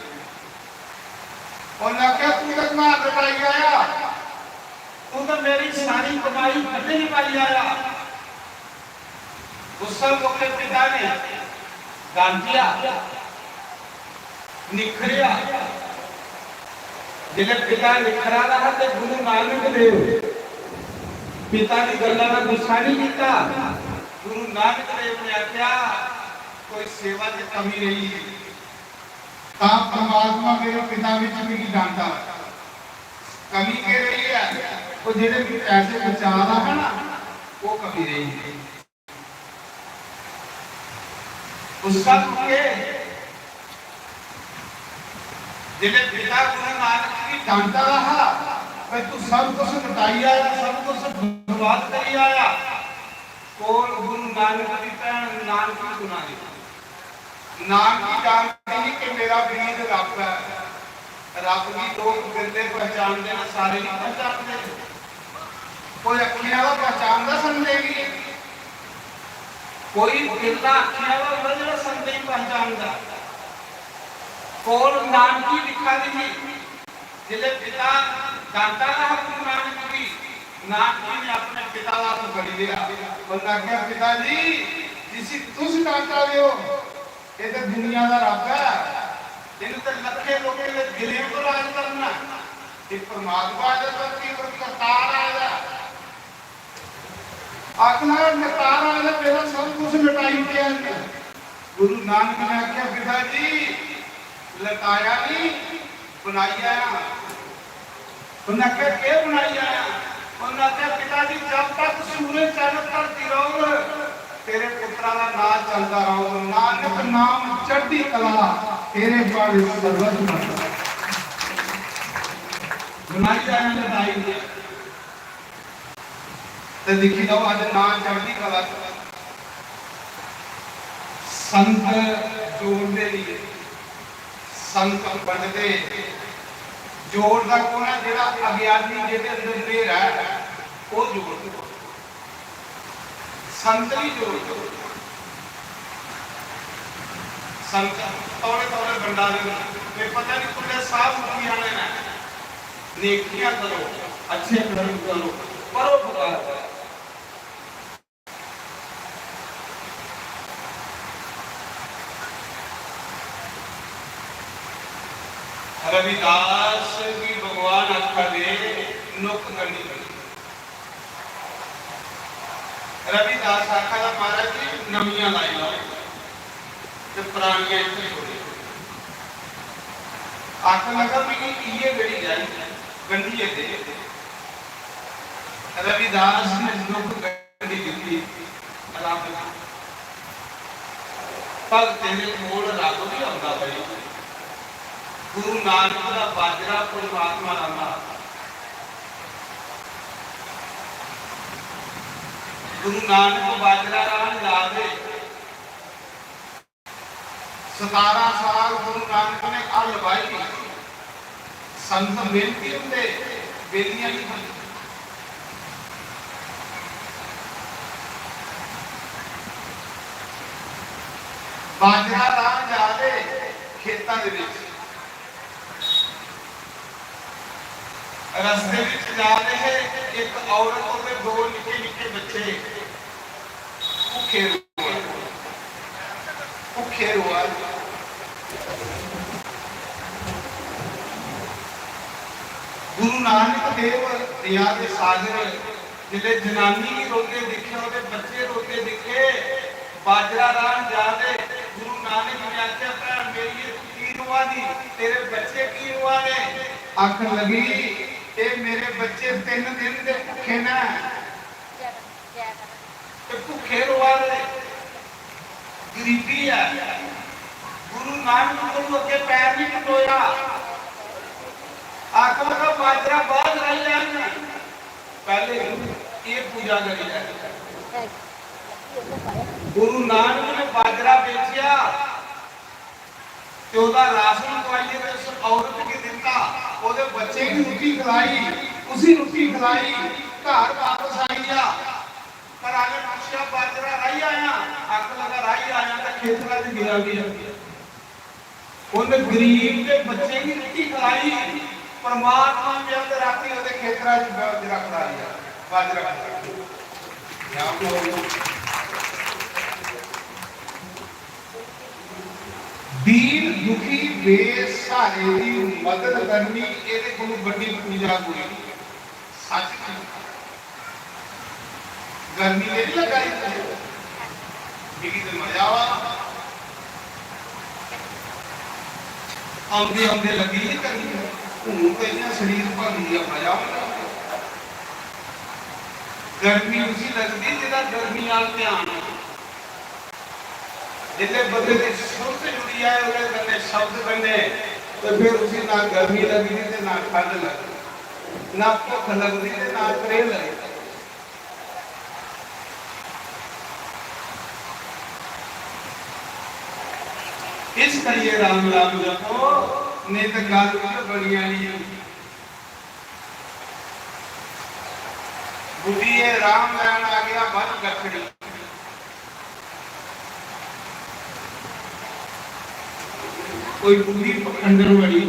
उन्नै आखेआ, "तू ते घर लटाई आया, तू ते मेरी सारी कमाई कदें नहीं पाई आया।" गुस्सा मुक्के पिता ने डांटिया, निखरेआ। जिसलै पिता निखरा दा हा ते गुरु नानक देव पिता दी गल्ला दा गुस्सा नहीं कीता। गुरु नानक देव ने आख्या, "कोई सेवा च कमी रही है, तां परमात्मा मेरे पिता विच मिगी डांटा। कमी के रही है? वो जेह्ड़े भी पैसे बचा रहा है ना, वो कमी रही है।" उसका मुके जिसले पिता गुरु नानक जी डांटा रहा, "भाई, तू सब कुछ लुटाई आया, सब कुछ बर्बाद करी आया।" कोल गुरु नानक जी भैन नानकी गुना दी। नानकी जानती नहीं कि मेरा वीर रब है। रब गी लोग बिरले पहचानदे न, सारे नहीं पहचानदे। कोई अक्खियां आह्ला पहचानदा संते गी, कोई बिरला अक्खियां आह्ला होंदा जेह्ड़ा संते गी पहचानदा। कोल नानकी दिक्खा दी ही, जिसलै पिता डांटा दा हा गुरु नानक गी, नानकी ने अपने पिता दा हत्थ फड़ी लिया। उन्नै आखेआ, "पिता जी, जिसी तुस डांटा दे हो, ये तो दुनिया दा रब है, इन्हें तो लक्खें लोकें दे दिलें पर राज करना, ये परमात्मा आए दा धरती पर करतार आए दा।" आखना, "लतारा ने मेरा सब कुछ लटाई दिया है।" गुरु नानक ने आख्या, "पिता जी, लटाया नहीं, बनाई आया।" उन्हें आख्या, "केह् बनाई आया?" उन्हें आख्या, "पिता जी, जब तक सूरज चंद धरती रौह्ग, तेरे पुत्रा दा नां चलदा रौह्ग। नानक नाम चढ़दी कला, तेरे पर सर्वत बंदा।" बनाई आया, लटाई दिया। ते दिक्खी लैओ, अज्ज नां चढ़दी कला च संत जोड़दे नहीं, संत बंडदे। जोड़दा कौन है? जेह्ड़ा अज्ञानी, जेह्दे अंदर न्हेरा ऐ, ओह् जोड़दा। संत नहीं जोड़दा। संत तौले तौले बंडा दे, ते पता नहीं कुल्ले साह मुक्की जाने न। नेकियां करो, अच्छे कर्म करो, परोपकार करो। रविदास गी भगवान आखा दे, "नुक्क गंढी करी।" रविदास आखा दा, "महाराज जी, नमियां लाई लाओ ते परानियां इत्थै छोड़ी।" आखन लगा, "मिगी इ'यै गड़ी जाई, गंढियै दे।" रविदास ने नुक्क गंढी दित्ती। रब, भगतें दे कोल रब भी औंदा भाई। गुरु नानक दा बाजरा परमात्मा लांदा। गुरु नानक बाजरा रान ला दे। सतारां साल गुरु नानक ने हल बाही। संत मेहनती होंदे, बेलियां नहीं बनदियां। बाजरा राह जा दे खेतां दे विच। रस्ते विच जा रहे हे, एक औरत, ओहदे दो निक्के निक्के बच्चे भुखे रोआ दे, भुखे रोआ दे। गुरु नानक देव दया दे सागर, जिसले जनानी गी रोंदे दिक्खेआ, ओहदे बच्चे रोंदे दिक्खे, बाजरा राहन जा दे, गुरु नानक ने आखेआ, "भैन मेरी, तू की रोआ दी? तेरे बच्चे की रोआ दे?" आखन लगी, "एह मेरे बच्चे तिन दिन दे भुखे न, ते भुखे रोआ दे, गरीबी ऐ।" गुरु नानक गुरु अग्गे पैर नहीं टकोया, आखन लगा, "बाजरा बाद राही लैन, पैहले एह पूजा करी लैन।" गुरु नानक ने बाजरा बेचेआ ते ओहदा राशन खुआइयै ते उस औरत गी दित्ता, ओहदे बच्चे गी रुट्टी खलाई, उसी रुट्टी खलाई, घर बापस आई गया। पर आने पुछेआ, "बाजरा राही आया?" आखन लगा, "राही आया, ते खेतरा च गया भी।" उन गरीब दे बच्चे गी रुट्टी खलाई, परमात्मा ने अद्ध राती ओहदे खेतरा च बाजरा खलाई आ, बाजरा खलाई। दीन दुखी बेसहारे दी मदद करनी, एहदे कोलों बड्डी पूजा कोई नहीं। सच में गर्मी ते नहीं लगा दी तुझे? मिगी ते मजा आवा दा। औंदे औंदे लगी ही गर्मी, हून ते इ'यां शरीर भरी गेआ, मजा आवा दा। गर्मी उसी लगदी जेह्दा गर्मी आह्ल ध्यान होऐ। जिसलै बंदे दी सुरत जुड़ी जाए ओह्दे कन्नै, शब्द कन्नै, ते फिर उसी ना गर्मी लगदी ते ना ठंड लगदी, ना भुख लगदी ते ना त्रेह् लगदी। इस करियै राम राम जपो, नेईं ते गल्ल उ'ऐ बनी जानी ऐ। बुड्ढिये राम लैन आ गया बन गठड़ी। कोई बुड्ढी पखंडन बड़ी,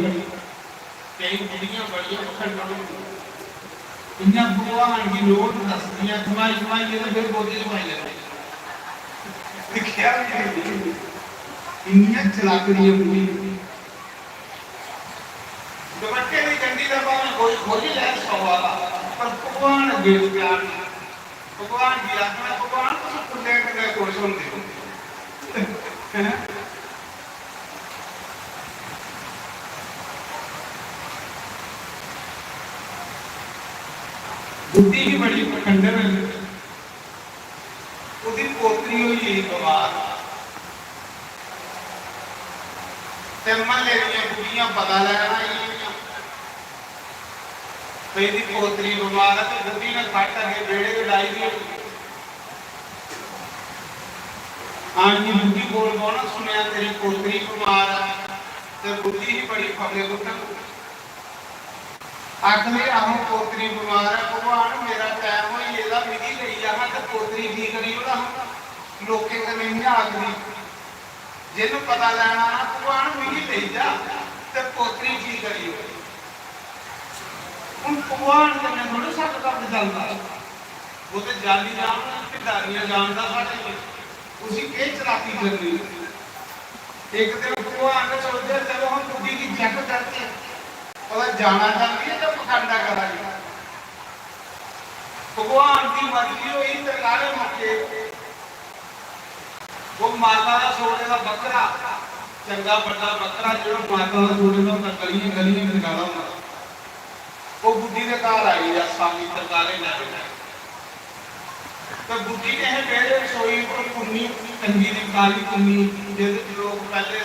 केई बुड्ढियां बड़ियां पखंडन होंदियां। इ'यां भगवान गी लोभ दसदियां, घमाई घमाइयै ते फिर गोदी च पाई लैंदे। दिक्खेआ बी नेईं, इन्नियां चलाकड़ियां बुड्ढियां। दुपट्टे दी गंढी दा भावें कोई खोह्ल्ली लै सौ आह्ला, पर भगवान अग्गें प्यार नेईं। भगवान गी आखना, "भगवान, तुस फुल्लें कन्नै खुश होंदे हो।" हैं? बुड्ढी ही बड़ी पखंडन, ओह्दी पोतरी होई गेई बमार। ते म्हल्ले दियां बुड्ढियां पता लैन आई गेइयां, भई, "एह्दी पोतरी बमार ऐ।" ते बुड्ढी ने खट्ट अग्गें बेह्ड़े गै डाही दी होई। आनियै बुड्ढी कोल बौह्ना, "सुनेआ तेरी पोतरी बमार ऐ।" ते बुड्ढी ही बड़ी फकरे कुत्थै। आखदी, "आहो, पोतरी बमार ऐ, भगवान, मेरा टैम होई गेदा, मिगी लेई जाना ते पोतरी ठीक करी ओड़ा हां।" लोकें कन्नै इ'यां आखदी, "जिन्न पता लैना ना, भगवान, मिगी लेई जा ते पोतरी ठीक करी ओड़।" हून भगवान कन्नै थोड़े सत्त कम्म चलदा। ओह् ते जाली राम, भिड्डां दियां जानदा साढ़े कोल। उसी केह् चलाकी करनी? इक दिन भगवान ने सोचेआ, "चलो, हम बुड्ढी गी check करके, पता जाना चांह्दी ऐ ते पखंडा करा दी।" भगवान दी मर्जी होई, तरकालें मुक्के। ओह् माता दा सोने दा बक्करा, चंगा बड्डा बक्करा, जेह्ड़ा माता दा सोने दा होंदा, गलियें गलियें टंगा दा होंदा। ओह् बुड्ढी दे घर आई गेआ, सामी तरकालें लै। ते बुड्ढी ने हे बेह्ड़े रसोई पर कुन्नी टंगी दी, काली कुन्नी, जेह्दे च लोक पैह्ले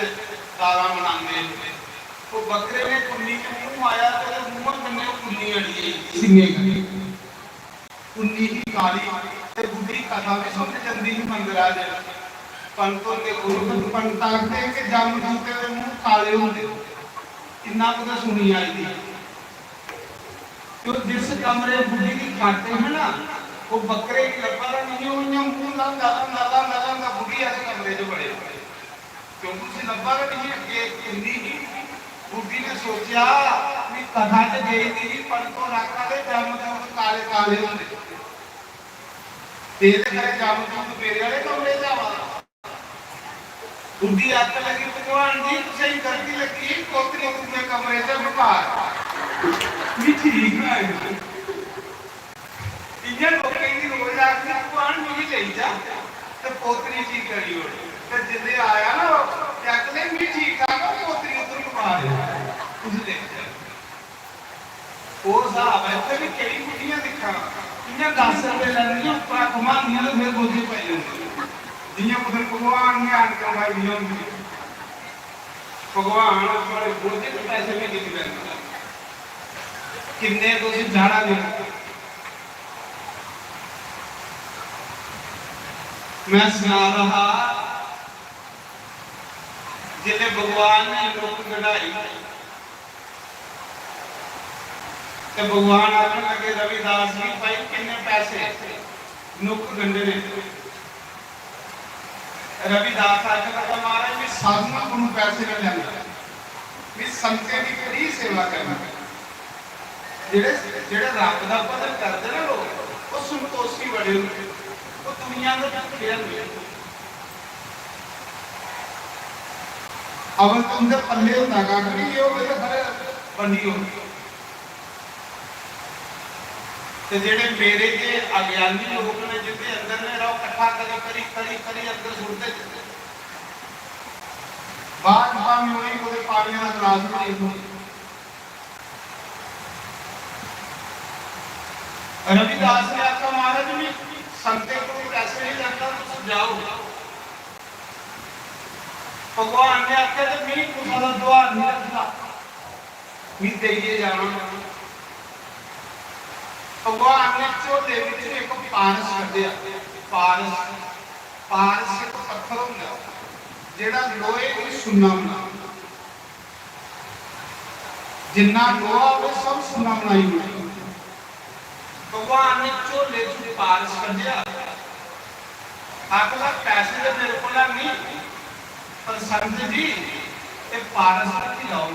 दालां बनांदे हे। ओह् बक्करे ने कुन्नी च मूंह माया ते ओह्दे मूंहा कन्नै ओह् कुन्नी अड़ी गेई, सिंगें कन्नै। कुन्नी ही काली ते बुड्ढी कथा बी सुनन जंदी ही मंदरा च। पंत होंदे गुरु, पंत आखदे कि जमदूतें दे मूंह काले होंदे। इन्ना कुतै सुनी आई दी। ते ओह् जिस कमरे बुड्ढी दी खट्ट ही ना, ओह् बक्करे गी लब्भा दा नेईं, ओह् इ'यां मूंह लांदा, लांदा, लांदा, लांदा बुड्ढी आह्ले कमरे च बड़े। क्योंकि उसी लब्भा दा नेईं, अग्गें इक कुन्नी ही, बुड्ढी ने सोचेआ, "मी कथा च गेई दी ही, पंत होर आखा दे जमदूत काले काले होंदे। ते एह्दे कन्नै जमदूत मेरे आह्ले कमरे च आवा दा।" बुड्ढी आखन लगी, "भगवान जी, तुसेंगी गलती लग्गी, पोतरी दूए कमरे च बकार, मी ठीक है।" इ'यां लोकें गी रोज आखदी, "भगवान, मिगी लेई जा ते पोतरी ठीक करी ओड़।" ते जिसलै आया ना ओह्, ते आखन लगी, "मी ठीक ठाक ऐ, पोतरी उद्धर बकार ऐ, तुस लेई जाओ।" ओह् स्हाब ऐ, इत्थै बी केईं बुड्ढियां दिक्खां, इ'यां दस रपेऽ लैंदियां, उप्परा घुमांदियां ते फिर गोदी पाई लैंदियां। जि'यां कुतै भगवान ने आन करवाई दियां होंदियां। भगवान थुआढ़े गोदी च पैसे बी निं लैंदा। किन्ने तुस चाढ़ा दे ओ। मैं सना रहा, जिसलै भगवान ने नुक्क कढाई, ते भगवान आखन लगे, "रविदास जी, भाई, किन्ने पैसे नुक्क गंढने?" रविदास आखन लगा, "महाराज, मैं साधुआं कोलों पैसे नहीं लैंदा, मैं संतें दी फ्री सेवा करना।" जेह्ड़े, जेह्ड़े रब दा भजन करदे ना लोक, ओह् संतोषी बड़े होंदे, ओह् दुनिया दे भुक्खे होंदे। अवल ते उं'दे पल्ले होंदा कक्ख निं, जे होवे ते खरै बंडी ओड़न। ते जेह्ड़े मेरे जे अज्ञानी लोक न, जिं'दे अंदर ने रौ कट्ठा करी, करी, करी, करी अंदर सुट्टदे जंदे। बाद च भामें उ'नेंगी कुतै पानियै दा गलास बी देई ओड़ो। रविदास ने आखेआ, "महाराज, मैं संतें कोल पैसे नहीं लैंदा, तुस जाओ।" भगवान ने आखेआ, "ते मैं कुसै दा दुहार नहीं रखदा, मैं देइयै जाना।" भगवान ने झोले बिच इक पारस कड्ढेआ। पारस, पारस इक पत्थर होंदा, जेह्ड़ा लोहे गी सुन्ना बनांदा। जिन्ना लोहा होवे, सब सुन्ना बनाई ओड़े। भगवान ने झोले च पारस कड्ढेआ। आखदा, "पैसे ते मेरे कोल है नहीं, पर संत जी, एह् पारस रक्खी लैओ।"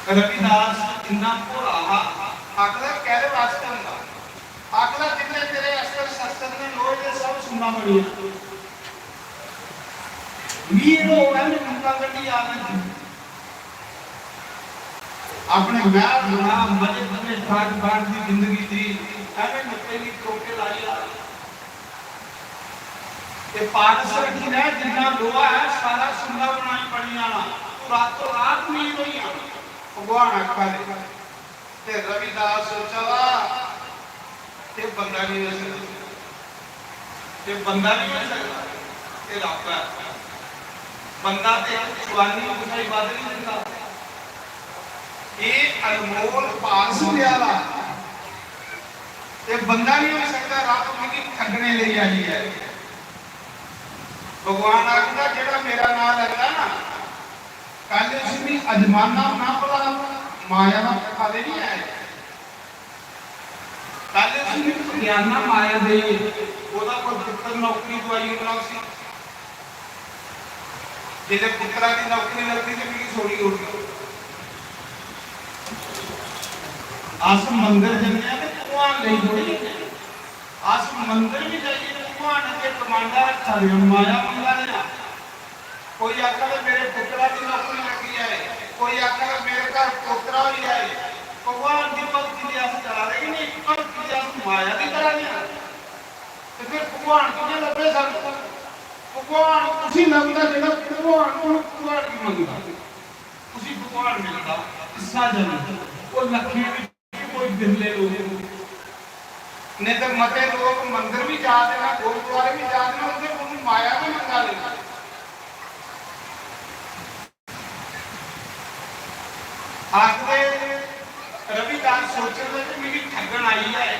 रविदास इन्ना भोला हा, आखदा, "कैह्दे वास्तै होंदा?" आखदा, "जिन्ने तेरे अस्त्र शस्त्र ने, लोहे दे, सब सुन्ना बनी जाना।" मी एह् होग, में मुक्का कड्ढी आ में। अपने मैह्ल बना, मजे मजे, ठाट बाट दी जिंदगी जी, एवें नशे दी टोके लाई आ। ते पारस रक्खी लै, जिन्ना लोहा ऐ, सारा सुन्ना बनाई बनी जाना। तू रातों रात मीर होई जाना। भगवान आखा दे। ते रविदास सोचा दा, "एह् बंदा निं होई सकदा, एह् बंदा निं होई सकदा, एह् रब ऐ।" बंदा ते इक चुआनी कुसै गी बद्ध निं दिंदा। एह् अनमोल पारस प्याला, एह् बंदा निं होई सकदा, रब मिगी ठग्गने लेई आई ऐ। भगवान आखदा, "जेह्ड़ा मेरा नांऽ लैंदा ना, पैह्लें उसी में अजमाना ना भला माया दा पता ते निं ऐ। पैह्लें उसी में पगेआना माया देइयै, ओह्दा कोई पुत्तर नौकरी दोआई ओड़ना उसी। जेल्लै पुत्तरा दी नौकरी लगदी ते मिगी छोड़ी ओड़ना।" अस मंदर जन्ने आं ते भगवान लेई थोड़ी जन्ने आं। अस मंदर बी जाइयै ते भगवान अग्गें डिमांडां रक्खा दे आं, माया मंगा दे आं। कोई आखा दे, "मेरे पुत्तरा दी नौकरी लग्गी जाए," कोई आखा दे, "मेरे घर पोतरा होई जाए।" भगवान दी भक्ति ते अस करा दे गै नेईं, भक्ति ते अस माया दी करा दे आं। ते फिर भगवान कि'यां लब्भे सानूं? भगवान उसी लभदा जेह्ड़ा भगवान कोल भगवान गी मंगदा, उसी भगवान मिलदा। इस्सा जन्म ओह् लक्खें बिच कोई बिरले लोक होंदे। नेईं ते मते लोक मंदर बी जा दे न, गुरुद्वारे बी जा दे न, उं'दे कोल माया गै मंगा दे न। आखदे रविदास सोचन लगे, "मिगी ठग्गन आई ऐ,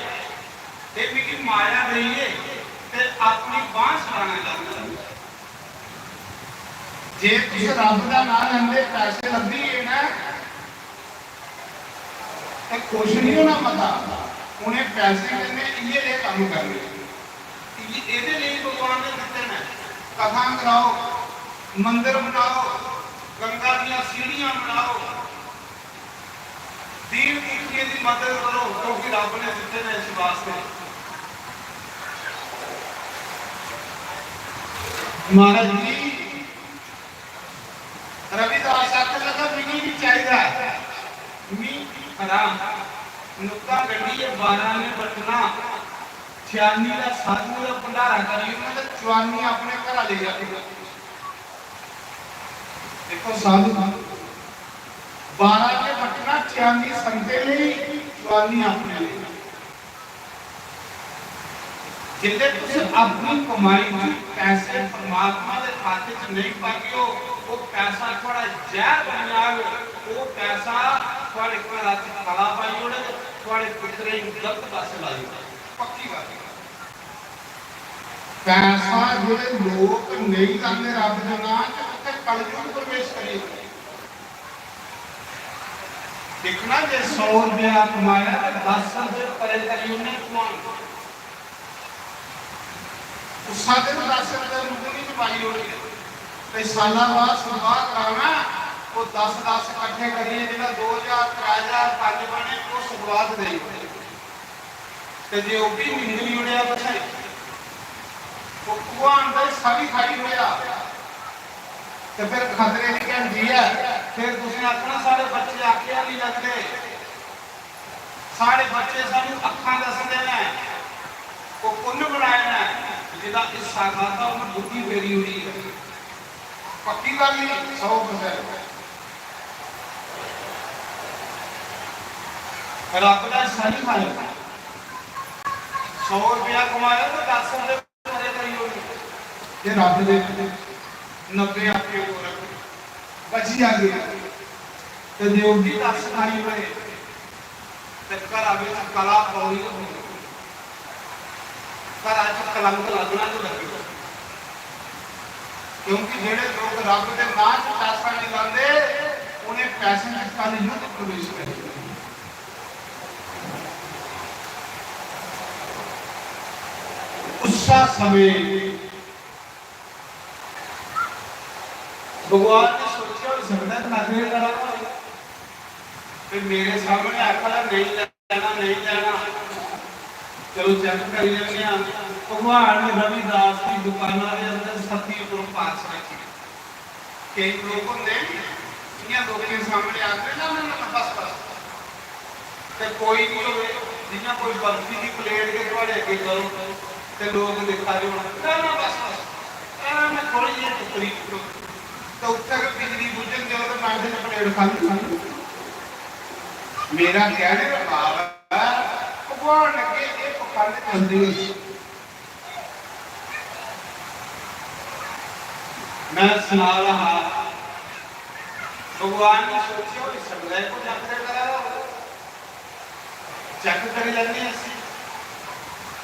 एह् मिगी माया देइयै ते अपनी छुड़ाना चाहंदा। जे तुस रब दा नांऽ लैंदे, पैसे लब्भी गे न, ते खुश नहीं होना मता। उ'नें पैसे कन्नै इ'यै जेह् कम्म करने। इ'यै, एह्दे लेई भगवान ने दित्ते न। कथां कराओ, मंदर बनाओ, गंगा दियां सीढ़ियां बनाओ, दीन दुखिये दी मदद करो, क्योंकि रब ने दित्ते ने इस वास्ते। महाराज जी, रविदास आखन लगा, "मिगी भी चाहिदा, मी हराम।" नुक्ता गड्डी ए बारां ने बट्टना, ठियानी दा साधु दा भंडारा करी ओड़ना ते चुआनी अपने घरा लेई जानी। देखो साधु, बारां ने बट्टना, ठियानी संते लेई, चुआनी अपने लेई। जिसलै तुस अपनी कमाई च पैसे परमात्मा दे खाते च नेईं पागेओ, ओह् पैसा थुआढ़ा जैह्र बनी जाग, ओह् पैसा थुआढ़े घरा च कला पाई ओड़ग, थुआढ़े पुत्तरें गी गलत पासै लाई ओड़ग। पक्की गल्ल ऐ। पैसा जेह्ड़े लोक नेईं लांदे रब दे नांऽ च, उत्थै कलयुग प्रवेश करी ओड़दा। दिक्खना, जे सौ रपेआ कमाया ते दस रपेऽ परे करी ओड़ने भगवान। उस्सा दिन दस रपेऽ लुकनी च पाई ओड़ने। ते साला बाद सतवाह् कराना, ओह् दस दस कट्ठे करियै जेह्ड़ा दो ज्हार, त्रै ज्हार, पंज बने, ओह् सतवाह् देई ओड़ने। ते जे ओह् बी निंगली ओड़ेआ तुसें, ओह् भगवान दा हिस्सा बी खाई ओड़ेआ, ते फिर खतरे दी घंटी ऐ। फिर तुसें आखना, "साढ़े बच्चे आखेआ निं लगदे, साढ़े बच्चे सानूं अक्खां दसदे न।" ओह् कु'न्न बनाए न? जेह्दा हिस्सा खाद्धा, उ'न्न बुद्धि फेरी ओड़ी ऐ। पक्की गल्ल ही, सौ percent। रब दा हिस्सा नहीं खाया। सौ रपेआ कमाया ते दस रपेऽ परे करी ओड़े। ते रब दे नब्बे अपने कोल रक्खे, बची जागे। ते जे ओह् बी दस खाई ओड़े, ते घरा बिच कला पौनी गै पौनी। घरा च कलंक लग्गना गै लग्गना। क्योंकि जेह्ड़े लोक रब दे नांऽ च पैसा निं लांदे, उ'नें पैसें च कलयुग प्रवेश करी ओड़ना। उस्सा समें भगवान ने सोचेआ, होई सकदा ऐ नखरे करा दा होऐ। ते मेरे सामने आखा दा, "नेईं लैना, नेईं लैना।" चलो चेक करी लैन्ने आं। भगवान रविदास दी दुकाना दे अंदर सत्ती उप्पर पास रक्खी। केई लोक होंदे न, इ'यां लोकें सामने आखदे, "ना, ना, ना, ना, बस, बस।" ते कोई निं होवे, जि'यां कोई बर्फी दी प्लेट गै थुआढ़े अग्गें करो, ते लोक दिक्खा दे होन, "ना, ना, बस, बस, ना, ना, थोह्ड़ी जेही टुक्करी चुक्को।" ते उत्थै गै बिजली बुझन देओ ते मैंटे च प्लेट खाल्ली, खाल्ली। मेरा कहने दा भाव ऐ, भगवान अग्गें एह् पखंड चलदे होई मैं सना रहा हा, भगवान ने सोचेआ होई सकदा ऐ कोई नखरे करा दा होऐ। चेक करी लैन्ने आं इसी,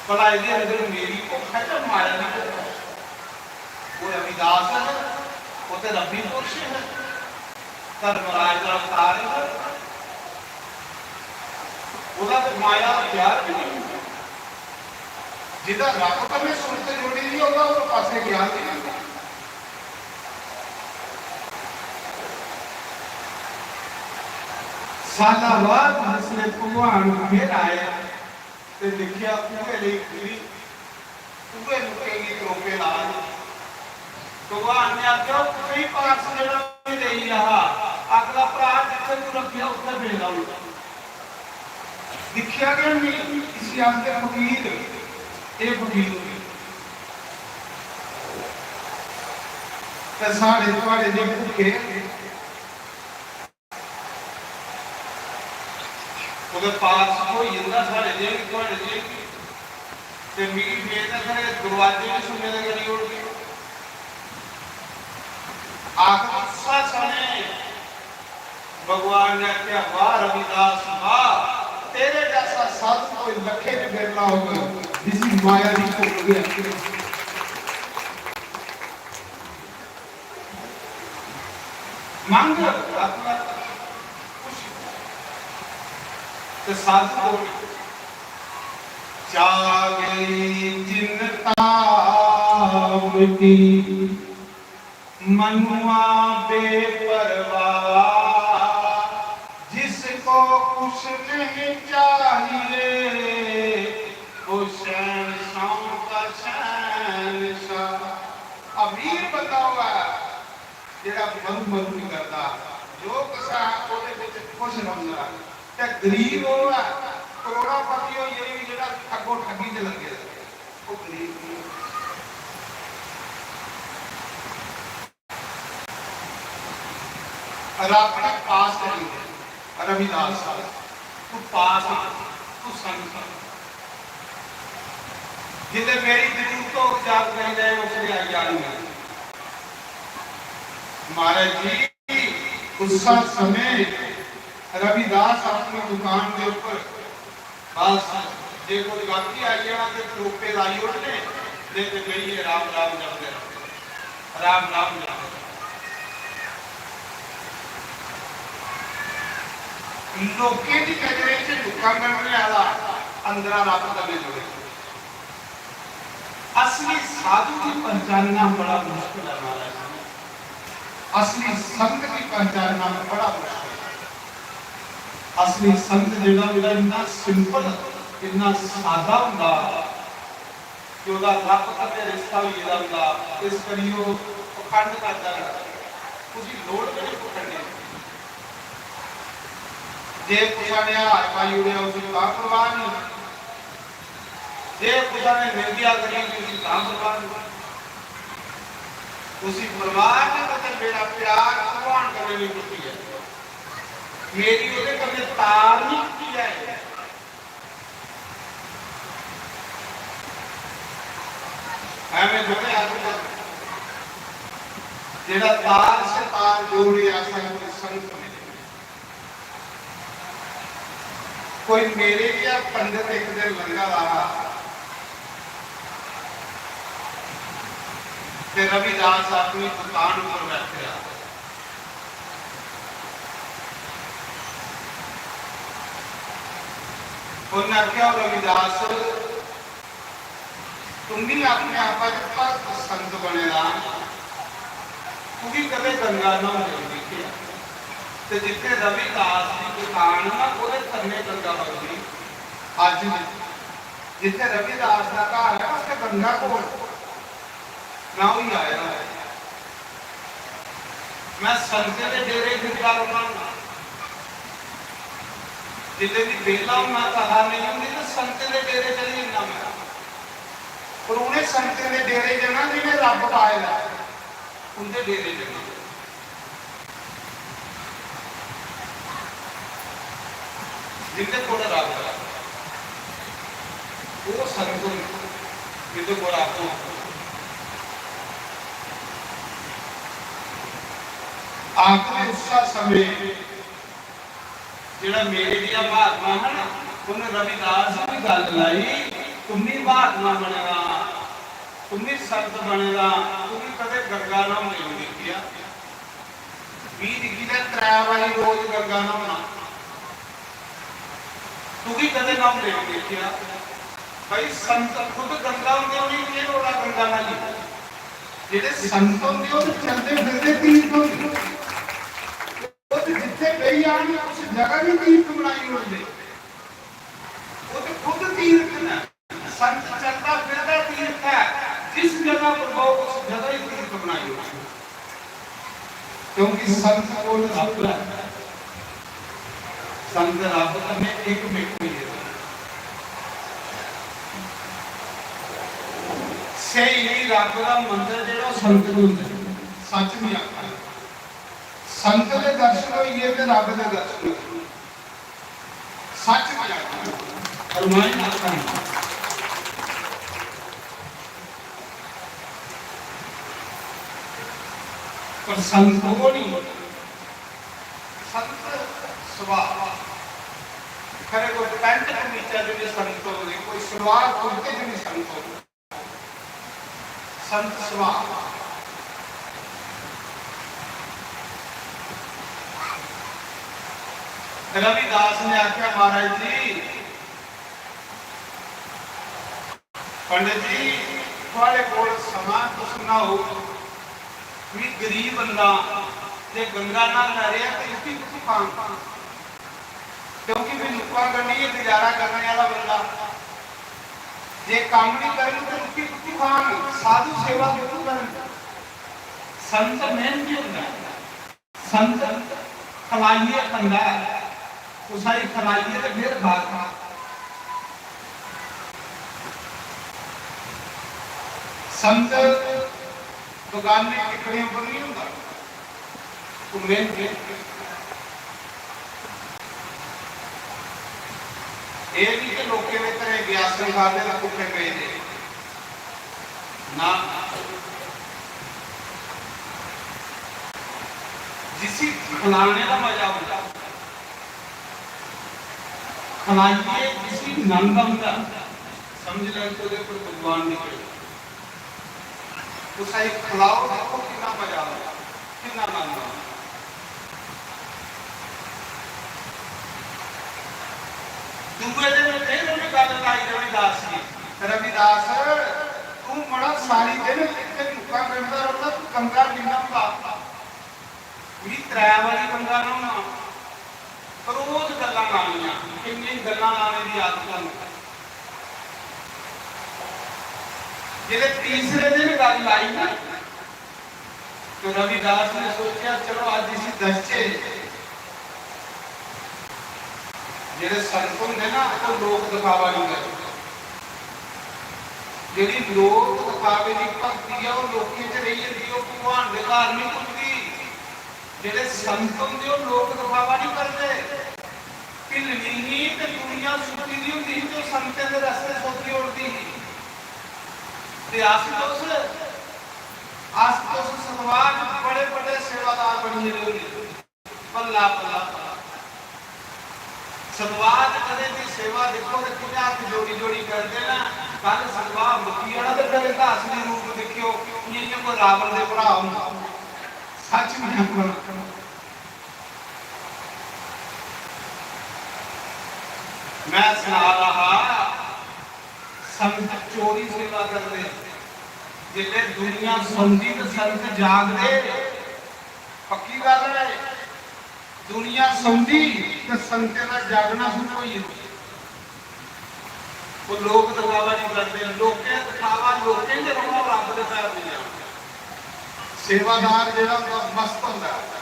भला एह्दे अंदर मेरी भुक्ख ऐ जां माया दी भुक्ख ऐ? ओह् रविदास ऐ, ओह् ते रब्बी पुरुष ऐ। धर्मराज दा अवतार ऐ। ओह्दा ते माया दा प्यार बी नेईं। जेह्दा रब कन्नै सुरत जोड़ी दी, ओह्दा होर पासै ज्ञान बी नेईं। साला बाद जिसलै भगवान फिर आए, ते दिक्खेआ उ'ऐ लेई कुड़ी, उ'ऐ लोकें गी त्रोपे ला दी। भगवान ने आखेआ, "ओह् कुत्थै ही पारस जेह्ड़ा में देई गेआ हा?" आखदा, "भ्राऽ, जित्थै तूं रक्खेआ, उत्थै पेदा होना।" दिक्खेआ गै निं, इसी आखदे फकीर, एह् फकीर। ते साढ़े थुआढ़े जे भुक्खे कुतै पास होई जंदा साढ़े जेही, थुआढ़े जेही, ते मिगी मेद ऐ, खरे दरोआजे बी सुन्ने दे करी ओड़गे। आखर उस्सै समें भगवान ने आखेआ, "वाह रविदास, वाह, तेरे जैसा साधु कोई लक्खे च बिरला होगा, जिसी माया दी भुक्ख बी आखी।" मंग रत्न कुछ ते साधु कोल। जागे चिंता मिटी मनुआ बेपरवाह, जिसको कुछ नहीं चाहिए, वो शहंशाहों का शहंशाह। अमीर बंदा होऐ, जेह्ड़ा मधु मधु नहीं करदा, जो कुछ है ओह्दे बिच खुश रौंह्दा, ते गरीब ओह् ऐ, करोड़ापति होइयै बी जेह्ड़ा ठग्गो ठग्गी च लग्गे दा, ओह् गरीब नहीं। रब ने पास करी ओड़े रविदास साहब, तू पास आ, तू संत आ। जिसलै मेरी जरूरत होग, जद मेरी जाए, उसलै आई जानी ऐ। महाराज जी, उस्सै समें रविदास अपनी दुकान दे उप्पर बस जे कोई गाहकी आई जाना ते टोपे लाई ओड़ने, नेईं ते बेहियै राम राम जपदे रौह्ने। राम नाम जपो। लोकें दी नजरें च लुक्का करने आह्ला अंदरा रब कन्नै जुड़े। असली साधु गी पहचानना बड़ा मुश्किल ऐ महाराज जी। असली संत गी पहचानना बड़ा मुश्किल ऐ। असली संत जेह्ड़ा होंदा इन्ना सिंपल, इन्ना सादा होंदा कि ओह्दा रब कन्नै रिश्ता होई गेदा होंदा, इस करी ओह् पखंड करदा रौंह्दा। उसी लोड़ गै निं पखंडे दी। जे कुसै ने हार पाई ओड़ेआ, उसी तां परवाह निं। जे कुसै ने निंदेआ करी ओड़ी, उसी तां परवाह निं। उसी परवाह निं, मतलब, मेरा प्यार भगवान कन्नै निं टुट्टी ऐ, मेरी ओह्दे कन्नै तार निं टुट्टी ऐ। एवें थोड़े आखदे, जेह्ड़ा तार से तार जोड़े, ऐसा कोई संत नहीं। कोई मेरे जेहा पंडित एक दिन लंघा दा हा, ते रविदास अपनी दुकान पर बैठे रहा। उन्हें आख्या, "रविदास, तुम भी अपने आप च भक्त संत बने दा, तुगी कदे गंगा न्हौंदे नहीं दिक्खेआ।" ते जित्थे रविदास दी दुकान ना, ओदे कन्ने गंगा बगदी। अज भी जित्थे रविदास दा घर है, उत्थे गंगा कोल। मैं होई आया। मैं संतें दे डेरे फिरदा रौह्ना होन्ना। जिसलै बी बेह्ला होन्ना, कथा नेईं होंदी, ते संतें दे डेरे चली जन्ना मैं। पर उ'नें संतें दे डेरे जन्ना जि'नें रब्ब पाए दा ऐ, उं'दे डेरे जन्ना। जिंदे कोल रब ऐ, ओह् संत न, जिंदे कोल रब होंदा। आखदे उस्सै समें जेह्ड़ा मेरे जेहा महात्मा हा ना, उन्हें रविदास गी गल्ल लाई, "तुम्मी महात्मा बने दा, तुम्मी संत बने दा, तुम्मी कदे गंगा न्हौंदे नहीं दिक्खेआ।" मी दिक्खी लै, त्रै बारी रोज गंगा न्हौना। तुगी कदें न्हौंदे निं दिक्खेआ। भाई, संत खुद गंगा होंदे, उ'नेंगी केह् लोड़ ऐ गंगा न्हाइयै? जेह्ड़े संत होंदे, ओह् ते चलदे फिरदे तीर्थ होंदे। ओह् ते जित्थै बेही जान, उस जगह बी तीर्थ बनाई ओड़दे। ओह् ते खुद तीर्थ न। संत चलदा फिरदा तीर्थ ऐ, जिस जगह पर बहो, उस जगह ही तीर्थ बनाई ओड़ो। क्योंकि संत कोल रब ऐ, संत रब कन्नै इक मिक होई गेदा। स्हेई रब दा मंदर जेह्ड़ा, ओह् संत गी होंदा ऐ। सच नहीं आखा, संत दे दर्शन होई गे ते रब दे दर्शन होई गे। सच में आखना, और मैं आखना। पर संत ओह् नहीं, संत सुभाऽ। खरे कोई पैंट कमीचा च भी संत होंदे, कोई सलवार कुर्ते च भी संत होंदे। संत सुभाऽ। रविदास ने आखेआ, "महाराज जी, पंडित जी, थुआड़े कोल समां, तुस न्हाओ, मी गरीब बंदा, जे गंगा न्हांदा रेहा ते रुट्टी कुत्थूं खाङ? क्योंकि मी नुक्कां कन्नै गै गुजारा करने आह्ला बंदा, जे कम्म निं करङ ते रुट्टी कुत्थूं खाङ? साधु सेवा कुत्थूं करङ?" संत मेहनती होंदा ऐ। संत खलाइयै खंदा ऐ, कुसै गी खलाइयै ते फिर खाग। संत बगाने टिप्पणी उप्पर नहीं होंदा, ओह् मेहनत। एह् नहीं कि लोकें दे घरें ग्यासन खादे ते भुक्खे पेदे। ना, जिसी खलाने दा मजा औंदा, खलाइयै जिसी नंद औंदा, समझ लैओ कि ओह्दे पर भगवान दी किरपा। कुसै गी खलाओ, दिक्खो किन्ना मजा औंदा, किन्ना नंद औंदा। दूए दिन फिर उ'नें गल्ल लाई रविदास गी, "रविदास, तूं मड़ा सारी दिन इत्थै नुक्कां कड्ढदा रौंह्दा, तूं गंगा किन्ना होंदा?" "मी त्रै बारी गंगा न्हौना, रोज गल्लां लानियां, किन्नी गल्लां लाने दी आदत ऐ।" जिसलै तीसरे दिन गल्ल आई ना, तो रविदास ने सोचेआ, "चलो, अज्ज इसी दसचे।" जेह्ड़े संत होंदे ना, ओह् लोक दिखावा नहीं करदे। जेह्ड़ी लोक दिखावे दी भक्ति ऐ, ओह् लोकें च रेही जंदी, ओह् भगवान दे घर नहीं पुजदी। जेह्ड़े संत होंदे, ओह् लोक दिखावा नहीं करदे। ढिल्लनी ही ते दुनिया सुत्ती दी होंदी ही, ते ओह् संतें दे रस्ते सोधी ओड़दी ही। ते अस तुस, अस तुस सतवाह च बड़े बड्डे सेवादार बनी गेदे होंदे। भला, भला, भला। सतवाह च कदें भी सेवा दिक्खो ते कि'यां हत्थ जोड़ी जोड़ी करदे न। कल सतवाह मुक्की जाना ते फिर इंदा असली रूप दिक्खेओ, इ'यां, इ'यां कोई रावण दे भ्राऽ होंदा। सच में अपना। मैं सना रहा हा, संत चोरी सेवा करदे। जिसलै दुनिया सौंदी ते संत जागदे। पक्की गल्ल ऐ। दुनिया सौंदी ते संतें दा जागना शुरू होई जंदा। ओह् लोक दिखावा नहीं करदे, लोकें दिखावा, लोकें दे रौह्ना, रब्ब दे पैर नहीं जाना। सेवादार जेह्ड़ा होंदा, मस्त होंदा ऐ,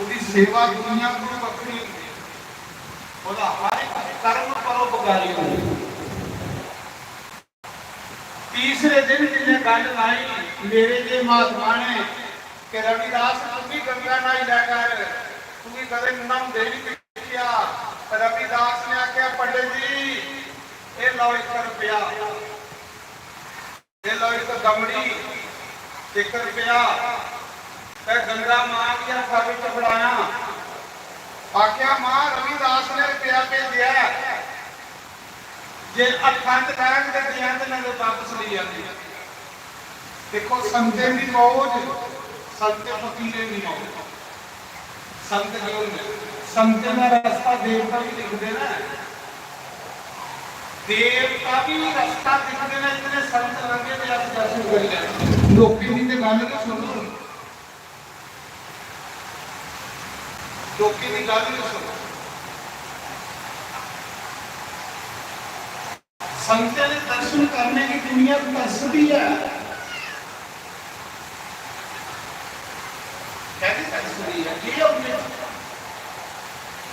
ओह्दी सेवा दुनिया कोला बक्खरी होंदी ऐ, ओह्दा हर इक कर्म परोपकारी होंदा ऐ। तीसरे दिन जिसलै गल्ल लाई, मेरे जे महात्मा ने कि रविदास, तू भी गंगा न्हाई लै कर, तुगी कदें न्हांदे नहीं दिक्खेआ। रविदास ने आखेआ, "पंडित जी, एह् लैओ इक रपेआ, एह् लैओ इक दमड़ी, इक रपेआ।" ते गंगा मां गी हत्था बिच फड़ाया, आखेआ, "मां, रविदास ने रपेआ भेजेआ ऐ।" जे हत्थां च रैह्न ते देआं ते नेईं ते बापस लेई जांदे। दिक्खो, संतें दी मौज, संतें फकीरें दी मौज। संत जो होंदे, संतें दा रस्ता देवता भी दिखदे ना। देवता भी रस्ता दिखदे ना, इतने संत लंघे ते अस दर्शन करी लैंदे। लोकें दी ते गल्ल गै सुनो। लोकें दी गल्ल नहीं सुनो। संतें दे दर्शन करने की दुनिया तरसदी है। कैह्दी तरसदी है? केह् ऐ उं'दे च?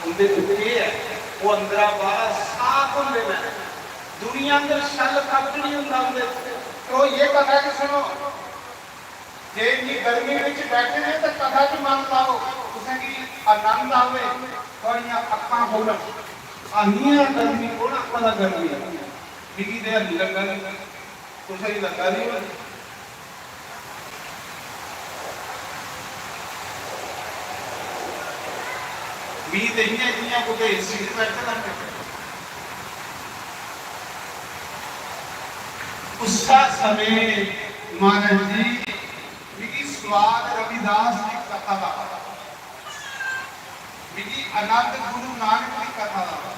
उं'दे च केह् ऐ? ओह् अंदरा बाह्रा साफ होंदे न। दुनिया अंदर शल कक्ख नहीं होंदा उं'दे च। ध्रोइयै कथा च सुनो। जे इन्नी गर्मी विच बैठे दे ते कथा च मन लाओ, तुसेंगी आनंद आवे, थुआड़ियां अक्खां खुलन। आनियां गर्मी, कौन आखा दा गर्मी? मिगी ते हल्ली लग्गा दी, तुसेंगी लग्गा दी होनी। मी ते इ'यां जि'यां कुतै एसी च बैठे दा होऐ। उस्सै समें महाराज जी मिगी स्वाद रविदास दी कथा दा आया। मिगी आनंद गुरु नानक दी कथा दा,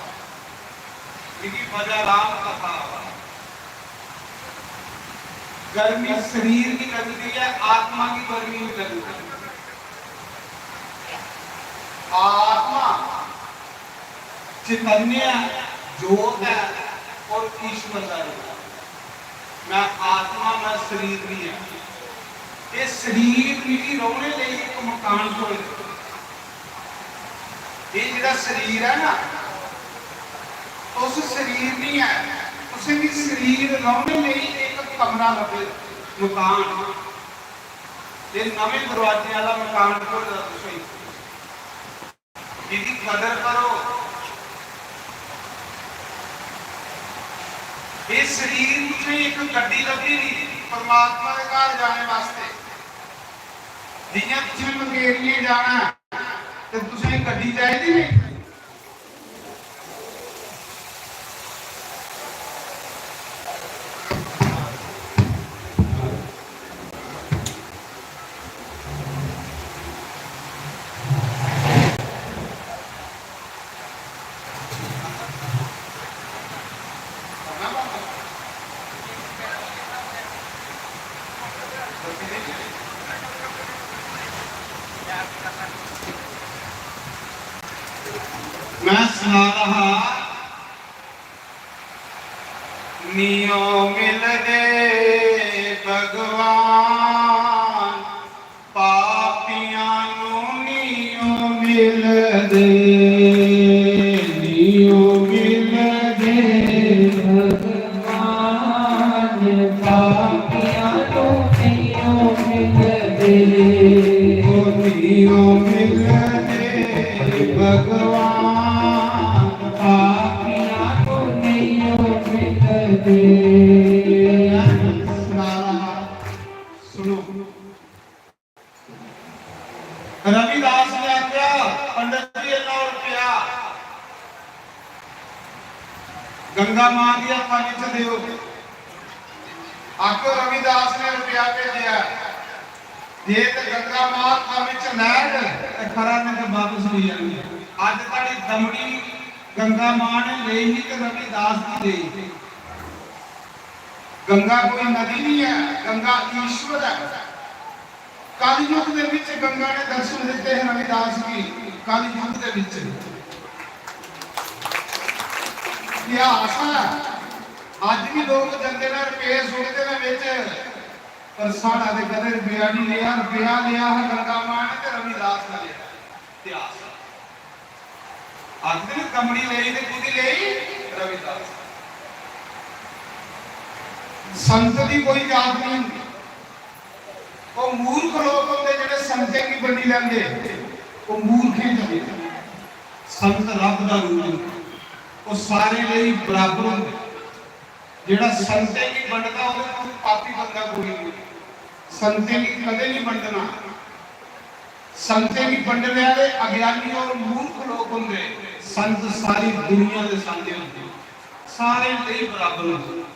मिगी मजा राम कथा दा। गर्मी शरीर गी लगदी ऐ, आत्मा गी गर्मी नहीं लगदी। आत्मा चैतन्य ऐ, जोत ऐ और ईश्वर दा रूप ऐ। मैं आत्मा, मैं शरीर नहीं ऐ। ये शरीर मिगी रौहने लेई एक मकान थ्होए। ये जेह्ड़ा शरीर ऐ ना, तुस शरीर नहीं ऐ, तुसेंगी शरीर रौहने लेई एक कमरा लब्भे, मकान। ये नमें दरवाजे वाला मकान थ्होए दा तुसेंगी। एह्दी कदर करो। एह् शरीर तुसें इक गड्डी लब्भी दी परमात्मा दे घर जाने वास्ते। जि'यां तुसें मंगेरिये जाना ऐ ते तुसें गड्डी चाहिदी नहीं? मैं सना रहा, नियो मिलदे भगवान, पापियां नू नियो मिलदे, नियो मिलदे भगवान, पापियां नू नियो मिलदे, ओ नियो मिलदे भगवान, पापियां नू नियो मिलदे। सुनो, रविदास ने आख्या, "पंडित जी, इन्ना रुपया गंगा मां दी हत्था विच देओ।" आखो, रविदास ने रुपया भेजेआ, जे ते गंगा मां हत्था विच लैग ते खरा, नहीं ते वापस नहीं आनी। अज साढ़ी दमड़ी गंगा मां ने लेई ही ते रविदास दी लेई। गंगा कोई नदी नहीं है, गंगा ईश्वर है। कलयुग दे विच गंगा ने दर्शन दिते हैं रविदास जी, कलयुग दे विच। इतिहास है, अज भी लोग जंदे ने, रुपये सुटदे ने विच, पर साढ़ा ते कदे रुपया नहीं लिया, रुपया लिया है गंगा मां ने ते रविदास ने लिया। इतिहास है। आखदे ने कमली लेई ते कुदी लेई? रविदास। संत दी कोई जात नहीं होंदी। वो मूर्ख लोग होंदे जेह्ड़े संतें गी बंडी लैंदे, वो मूर्खें च होंदे। संत रब दा रूप होंदा, वो सारे लेई बराबर होंदे। जेह्ड़ा संतें गी बंडदा, ओह्दे कोल पापी बंदा कोई नहीं। संतें गी कदे नहीं बंडना। संतें गी बंडने वाले अज्ञानी और मूर्ख लोग होंदे। संत सारी दुनिया दे सामने होंदे, सारे लेई बराबर होंदे।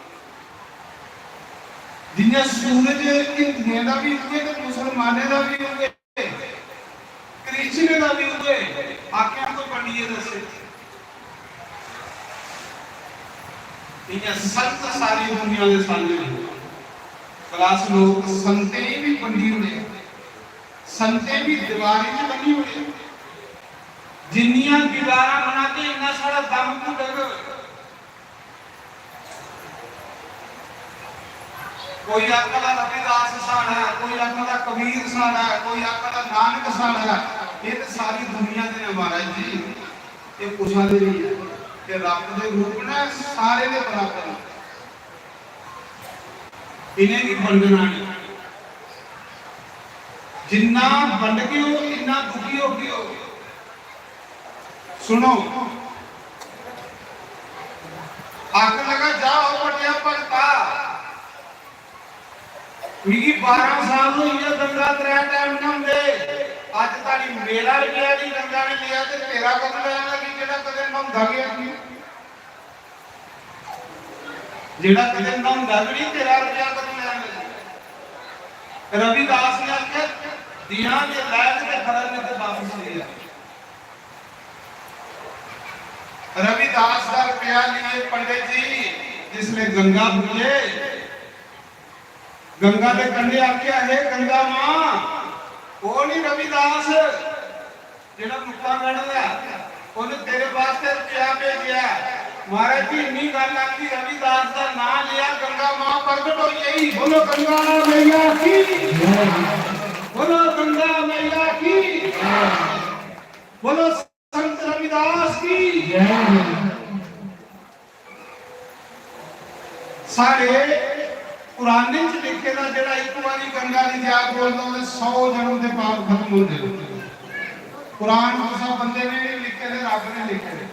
जियां सूरज हिंदुएं दा भी उ'ऐ ते मुसलमानें दा भी उ'ऐ, क्रिश्चियन दा भी उ'ऐ, आखेआ कोई बंडियै दस्से। इ'यां संत सारी दुनिया दे सामने होंदे। पर अस लोग संतें गी भी बंडी ओड़े, संतें गी दीवारें च बन्नी ओड़े। जिन्नियां दीवारां बनागे, इन्ना साढ़ा दम घुटग। कोई आखदा रविदास साढ़ा ऐ, कोई आखदा कबीर साढ़ा ऐ, कोई आखदा नानक साढ़ा ऐ। ये ते सारी दुनिया दे ने महाराज जी, ये कुसा दे नहीं है। ये रब दे रूप ने, सारे दे बराबर ने। इन्हें गी बंडना नहीं। जिन्ना बंडगे ओ, इन्ना दुखी होगे ओ। सुनो, आखन लगा, "जा ओ बड्डेआ भगता, मिगी बारां साल होई गे गंगा त्रै टैम न्हौंदे, अज्ज धोड़ी मेरा रपेआ नहीं गंगा ने लेआ ते तेरा कदूं लैन लगी जेह्ड़ा कदें न्हौंदा गै नहीं?" जेह्ड़ा कदें न्हौंदा गै नहीं, तेरा रपेआ कदूं लैन लगी? रविदास ने आखेआ, "दियां जे लैग ते खरा, नहीं ते वापस ले आ।" रविदास दा रपेआ लेइयै पंडित जी जिसलै गंगा पुज्जे, गंगा दे कंढे आखेआ, "हे गंगा मां, ओह् निं रविदास जेह्ड़ा मुक्का कढदा, उन्न तेरे वास्तै रपेआ भेजेआ।" महाराज जी, इन्नी गल्ल आखी, रविदास दा नांऽ लेआ, गंगा मां प्रगट होई गेई। बोलो गंगा मैया की, बोलो गंगा मैया की, बोलो संत रविदास की। साढ़े कुराने च लिखे दा, जेह्ड़ा इक बारी गंगा दी जा बोलदा, ओह्दे सौ जन्म दे पाप खत्म होंदे न। कुरान कुसै बंदे ने नहीं लिखे दे, रब ने लिखे दे।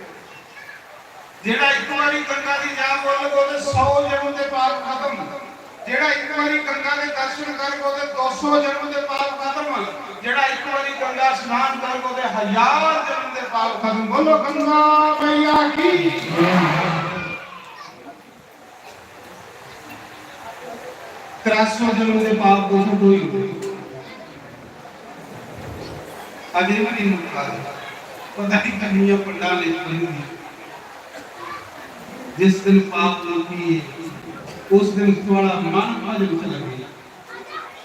जेह्ड़ा इक बारी गंगा दी जा बोलग, ओह्दे सौ जन्म दे पाप खत्म। जेह्ड़ा इक बारी गंगा दे दर्शन करग, ओह्दे दो सौ जन्म दे पाप खत्म। जेह्ड़ा इक बारी गंगा स्नान करग, ओह्दे हजार जन्म दे पाप खत्म। बोलो गंगा मैया की। त्रै सौ जन्म दे पाप दोष धोई ओड़े। अजे भी नहीं मुक्का दे। पता नहीं किन्नियां पंडां लिखी होंदी। जिस दिन पाप मुक्की गे, उस दिन थुआढ़ा मन भजन च लग्गे।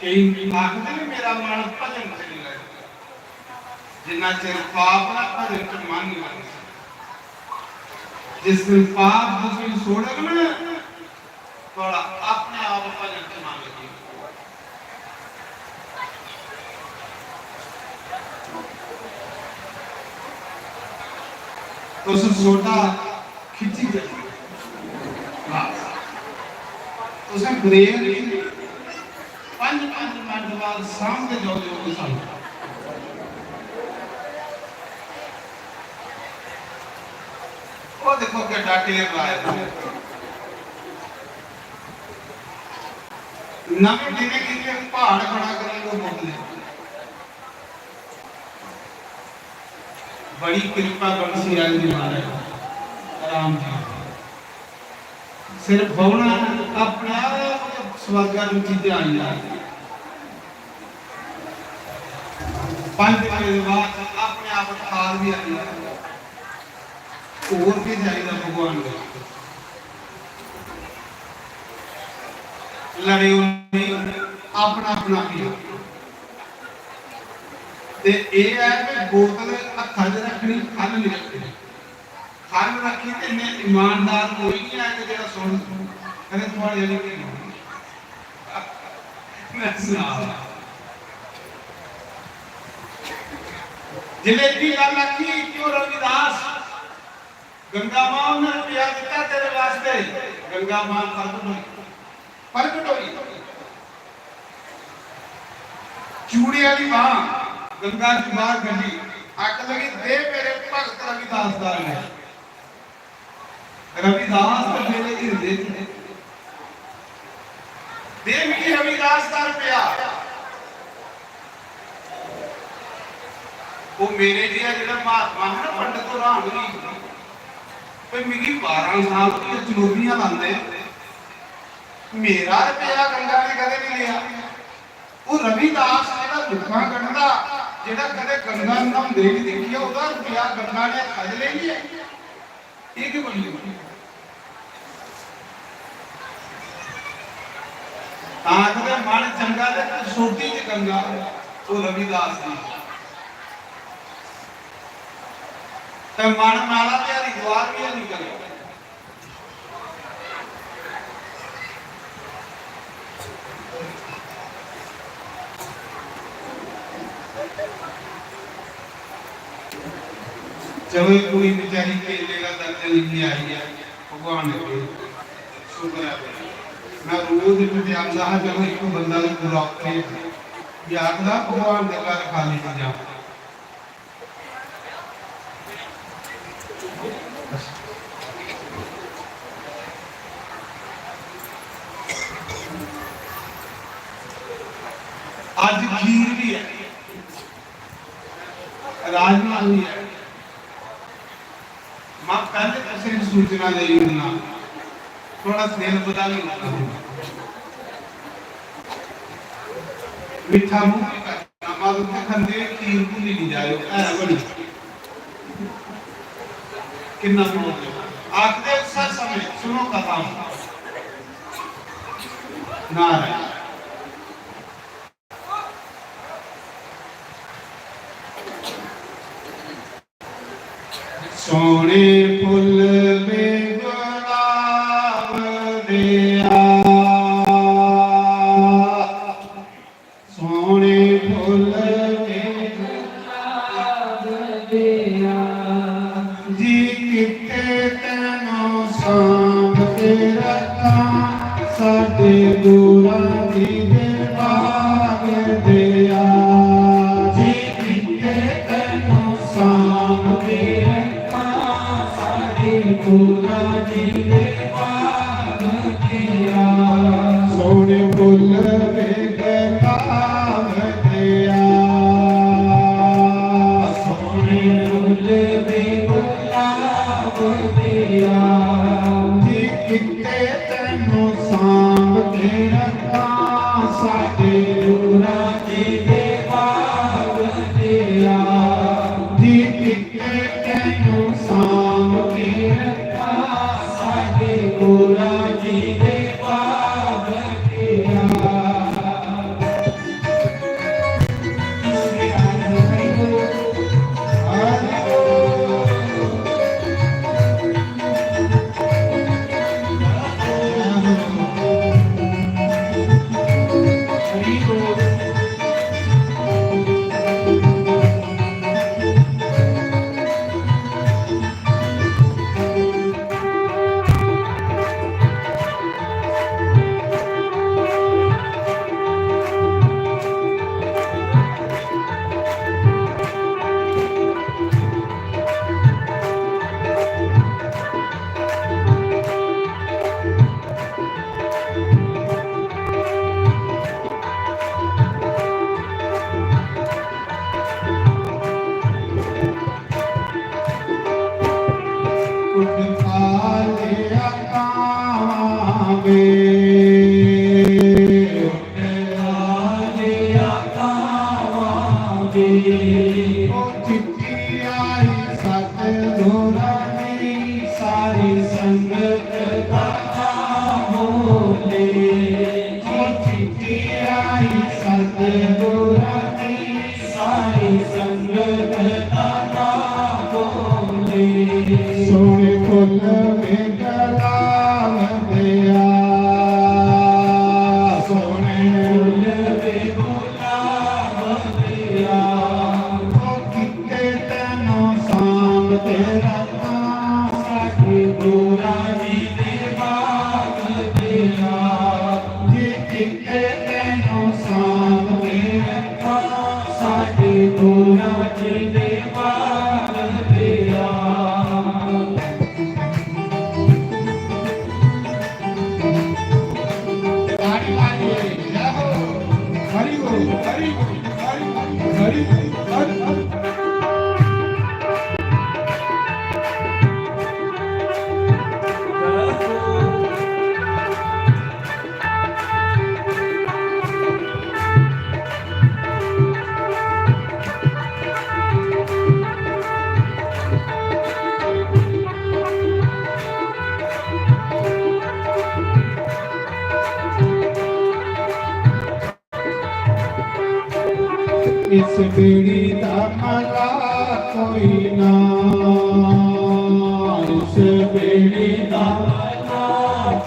केई आखदे ने, "मेरा मन भजन च नहीं लगदा।" जिन्ना चिर पाप ना भजन च मन नहीं लगदा। जिस दिन पाप तुसें छोड़ग ना, थुआढ़ा अपने आप भजन च मन लग्गी। तुस सोटा खिच्ची जाओ। बस। तुसें ब्रेक नहीं, पंज, पंज मिनट बाद सांभदे जाओ जो कुछ सांभना। वो देखो कितना ढेर लाए दा। नमें दिने के लिए पहाड़ खड़ा करने को बोलते हैं। बड़ी कृपा बख्शी आज दी महाराज राम जी। सिर्फ बौहना अपने आप स्वर्गा दी चीजें आई जाए। पंज बजे के बाद अपने आप थाल भी आई जाए। होर केह् चाहिदा भगवान दे? लड़ेओ नेईं, अपना अपना पियो। ते एह् ऐ कि बोतल हत्था च रक्खनी, खल्ल निं रक्खनी। खल्ल रक्खी ते इन्ने ईमानदार कोई निं ऐ कि जेह्ड़ा सुन, कदें थुआढ़े आह्ली नेईं होनी। मैं सना दा। जिसलै इतनी गल्ल आखी कि ओह् रविदास गंगा मां ने रपेआ दित्ता तेरे वास्ते, गंगा मां प्रगट होई, प्रगट होई। चूड़े आह्ली मां गंगा च बाहर कड्ढी, आखन लगी, "दे मेरे भगत रविदास दा रपेआ।" रविदास ते मेरे हिरदे च ने। दे मिगी रविदास दा रपेआ। ओह् मेरे जेहा जेह्ड़ा महात्मा हा ना, पंडित, ओह् र्हान होई गेआ। ते मिगी बारां साल होई गे चलोदियां लांदे, मेरा रपेआ गंगा ने कदें नहीं लेआ। ओह् रविदास जेह्ड़ा लुक्कां कड्ढदा, जेह्ड़ा कदें गंगा न्हौंदे नहीं दिक्खेआ, ओह्दा रपेआ गंगा ने हत्था च लेई लेआ। एह् केह् बनी गेआ? तां आखदे मन चंगा ते कसौटी च गंगा, ओह् रविदास दी। ते मन मैला ते हरिद्वार बी हैनी करो। चलो, ये कुड़ी बेचारी केले का दर्जन लेके आई है, भगवान ने दे। शुक्र है भाई। मैं रोज इत्थे आंदा हा, चलो, एक बंदा भी बुरा उठे, ये आखदा, "भगवान दे घर खाली नहीं जाना।" अज खीर भी है, राजमा भी है। मैं पहले तुसें सूचना देई ओड़ना, थोड़ा सिर बधा भी होना। मिठा मुंह भी करना, मां उत्थे खंदे खीर भुल्ली नहीं जायो, है बनी। किन्ना मोल है। आखदे उस्सै समें, सुनो कथा। नारायण। सोहने फुल्ल में गुलाब देआ, सोहने फुल्ल में गुलाब देआ, जी कित्ते तैनू सांभ के रखां, साडे गुरां जी दे बाग देआ, जी कित्ते तैनू सांभ के रखां, साडे गुरां जी दे बाग देआ, सोहने फुल्ल में गुलाब देआ, सोहने फुल्ल में गुलाब देआ, जी कित्ते तैनू सांभ के रखां, साडे गुरां जी दे बाग देआ, जी कित्ते तैनू सांभ के रखां, साडे गुरां जी दे बाग देआ। उठ खा लिया कावां वे, उठ खा लिया कावां वे। ओ चिट्ठी आई सतगुरां दी, सारी संगत दा नाम बोले। ओ चिट्ठी आई सतगुरां दी, सारी संगत दा नाम बोले। सोहने फुल्ल में गुलाब देआ, सोहने फुल्ल में गुलाब देआ, ओ कित्ते तैनू सांभ के रखां, साडे गुरां जी दे बाग देआ, जी कित्ते तैनू सांभ के रखां, साडे गुरां जी दे बाग देआ। ताड़ी मारिए, जय हो। हरि बोल, हरि बोल, हरि बोल, हरि बोल, हरि बोल। इस बेड़ी दा मला कोई ना, इस बेड़ी दा मला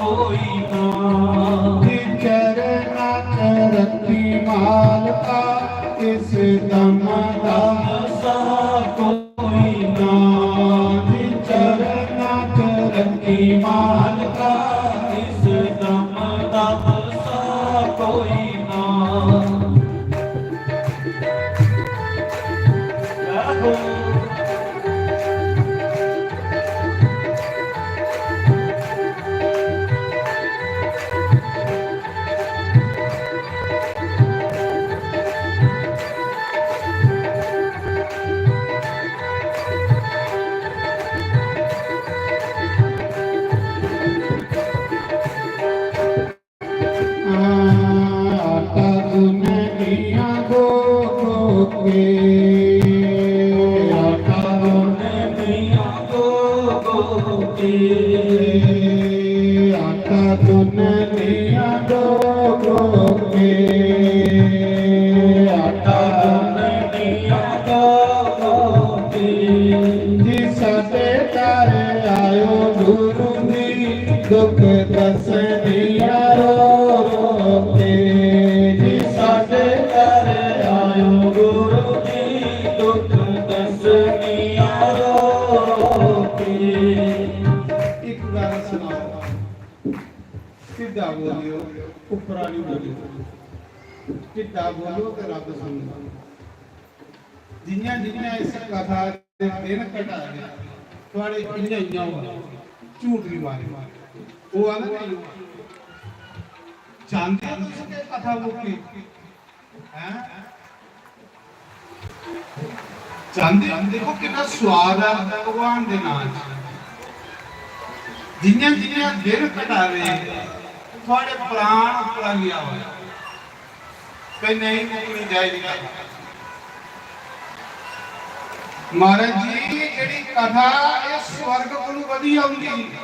कोई ना। चरना च रखी मालका, इस दम दा सा कोई ना। चरना च रखी मालका, इस दम दा सा कोई ना। आटा गुननिया दो मोती। जी साडे घर आयो गुरु जी, दुख दसनिया रो रो के। जी साडे घर आयो गुरु जी, दुख दसनिया रो रो के। एक गाना सुनाओ। ढिड्डा बोलियो, उपरा नहीं बोलियो। ढिड्डा बोलो ते रब सुनदा। जियां जियां इस कथा दे दिन घटाए, थुआड़े इयां इयां होआ, झूठ नहीं मारे। होआ ना नहीं होआ? चाहते हो तुस कि कथा मुक्के? हैं? चांदी, देखो कितना स्वाद है भगवान दे नाम च। जियां जियां दिन कटावे, थुआड़े प्राण उप्पर लिया होया। कोई नहीं मुकनी चाहिदी कथा। महाराज जी, जेड़ी कथा, ये स्वर्ग कोलू वधी आउंदी।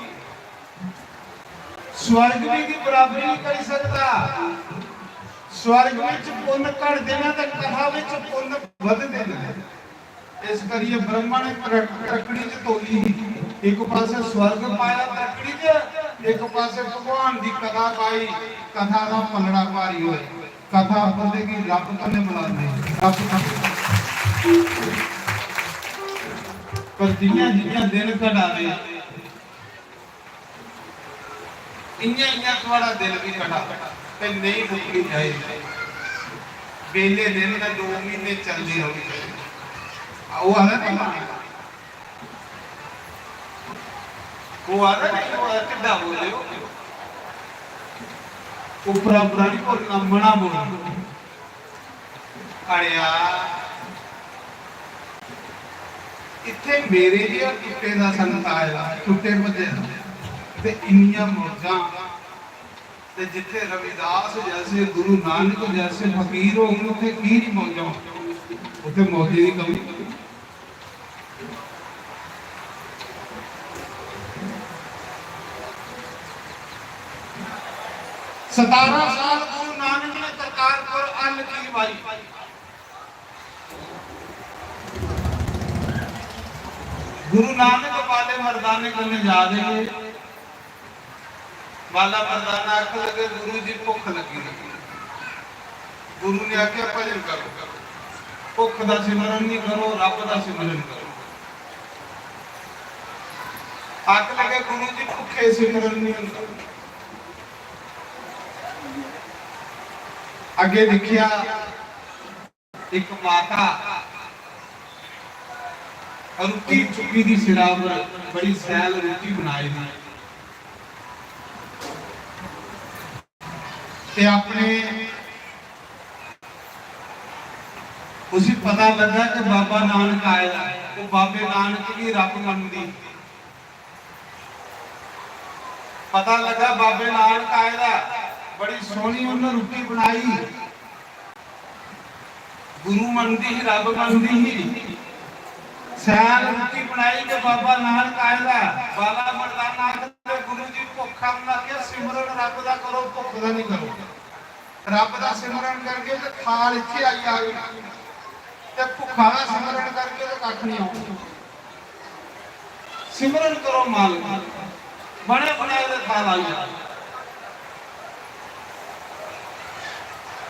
स्वर्ग भी की बराबरी नहीं कर सकता। स्वर्ग विच पुन्न घटदे ने ते कथा विच पुन्न बधदे ने। इस करियै ब्रह्मा ने त्र-, त्रकड़ी च तोली ही। एक पासे स्वर्ग पाया त्रकड़ी च, एक पासे भगवान दी कथा पाई। कथा दा पलड़ा भारी होए। कथा बधेगी, रब कन्नै मिलांदे, रब कन्नै। पर जियां जियां दिन घटावे, इयां इयां थुआड़ा दिल भी कटा ते नहीं मुकनी चाहिदी। बेले दिन ते दो महीने चलदी रौहनी चाहिदी। ओह् आखदा नहीं मानदा। ओह् आखदा नहीं, ओह् आखदा ढिड्डा बोले, ओह् उप्परा उप्परा नहीं बोलना, मना बोलना। अड़ेआ, इत्थे मेरे जेहा टुट्टे दा संत आए दा, टुट्टे भज्जे दा, ते इन्नियां मौजां, ते जित्थे रविदास जैसे, गुरु नानक जैसे फकीर होन, उत्थे की नहीं मौजां? उत्थे मौजें दी कमी। सतारां साल गुरु नानक ने करतारपुर हल की बाई। गुरु नानक बाले मर्दाने कन्नै जा दे हे। बाला मर्दाना आखन लगे, "गुरु जी, भुख लगी है।" गुरु ने आख्या, "भजन करो, भुख दा सिमरन नहीं करो, रब दा सिमरन करो।" आखन लगे, "गुरु जी, भुखे सिमरन नहीं होंदा।" अगे दिखिया, एक माता रुट्टी चुकी दी सिरा पर, बड़ी सैल रुट्टी बनाई दी, ते अपने उसी पता लगा कि बाबा नानक आए दा, वो बाबे नानक की रब मनदी। पता लगा बाबे नानक आए दा, बड़ी सोहनी उन्हें रुट्टी बनाई। गुरु मनदी ही, रब मनदी ही। सैल रुट्टी बनाई ते बाबा नानक आए दा। बाला मर्दाना आखदे, "गुरु जी, भुक्खा ना के सिमरन रब दा करो, भुक्ख दा नहीं करो। रब दा सिमरन करगे ते थाल इत्थे आई जावे, ते भुक्खा दा सिमरन करगे ते कख नहीं आउगा।" सिमरन करो मालक, बने बनाए दे थाल आई जाओ।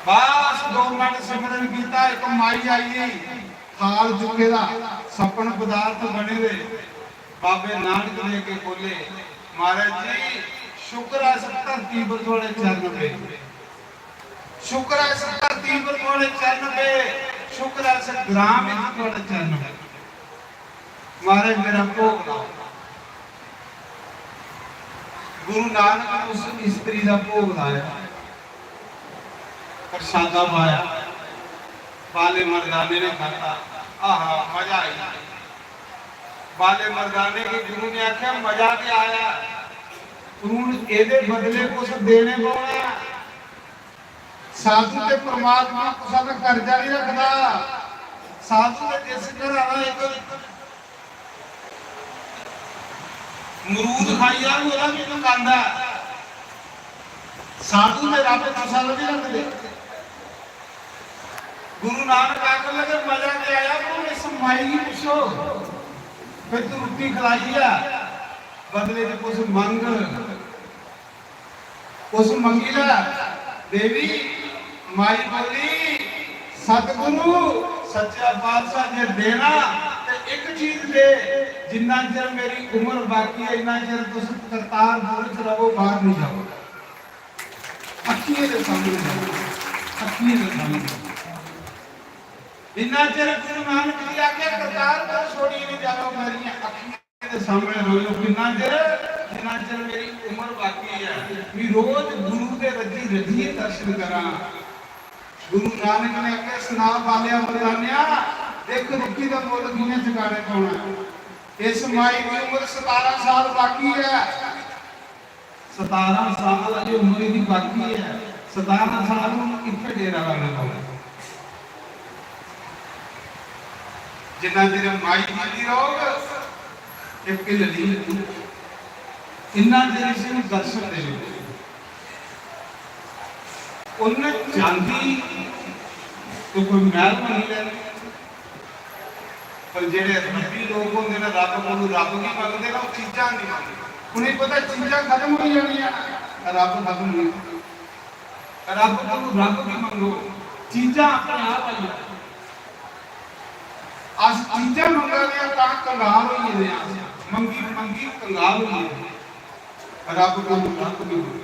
बस दो मिनट सिमरन कीता, एक माई आई गई, थाल चुके दा, सपन पदार्थ बने दे। बाबे नानक ने अगे बोले, "महाराज जी, शुक्र है इस धरती पर थोड़े चरण पे, शुक्र है इस धरती पर थोड़े चरण पे, शुक्र है इस ग्राम में थोड़े चरण पे।" महाराज, मेरा भोग लाओ। गुरु नानक ने उस स्त्री का भोग लाया, प्रसादा पाया, बाले मर्दाने ने खाता। आहा, मजा आई। बाले मर्दाने के गुरु ने आख्या, "मजा क्या आया? तू एदे बदले कुछ देने पौना।" साधु ते परमात्मा कुसै दा कर्जा नहीं रखदा। साधु ते जिस घरा दा इक मरूद खाई जाग, ओह्दा बी मकांदा ऐ। साधु ते रब कुसै दा नहीं रखदे। गुरु नानक आखन लगे, "मजा ते आया, पर इस माई गी पुच्छो, फिर तू रुट्टी खलाई ऐ, बदले च कुछ मंग, कुछ मंगी लै।" देवी माई बोली, "सतगुरु, सच्चा पातशाह जे देना ते इक चीज दे, जिन्ना चिर मेरी उम्र बाकी है, इन्ना चिर तुस करतारपुर च रवो, बाहर नहीं जाओ।" अक्खियें दे सामने जाओ, अक्खियें दे सामने। जिन्ना चिर गुरु नानक जी आखे, "करतारपुर छोड़िए नहीं जाओ, मेरियां अक्खियें दे सामने रहो।" किन्ना चिर? जिन्ना चिर मेरी उम्र बाकी है। भी रोज गुरु दे रजी रजिए दर्शन करा। गुरु नानक ने आखे, "सुना बालिया मर्दानिया, देख रुट्टी दा मुल्ल कि'यां चुकाने पौना है।" इस माई की उम्र सतारां साल बाकी है। सतारां साल अजे उम्र दी बाकी है, सतारां साल हून कित्थे डेरा लाना पौना। जिन्ना चिर माई जींदी रौहग, इक ढिल्ली, इन्ना चिर इसी दर्शन देवे। उन्ने चांदी तो कोई मैल मंगी लैनी, पर जेह्ड़े रब्बी लोक होंदे न, रब्ब कोलू रब्ब गी मंगदे न, ओह् चीजां निं मंगदे। उ'नेंगी पता चीजां खत्म होई जानियां, रब्ब खत्म निं होंदा। रब्ब कोलू रब्ब गी मंगो, चीजां अपने आप आई जानियां। अस चीजां मंगा दे आं तां कंगाल होई गेदे आं, अस मंगी मंगी कंगाल होई गेदे। रब्ब कोलू रब्ब गी मंगो।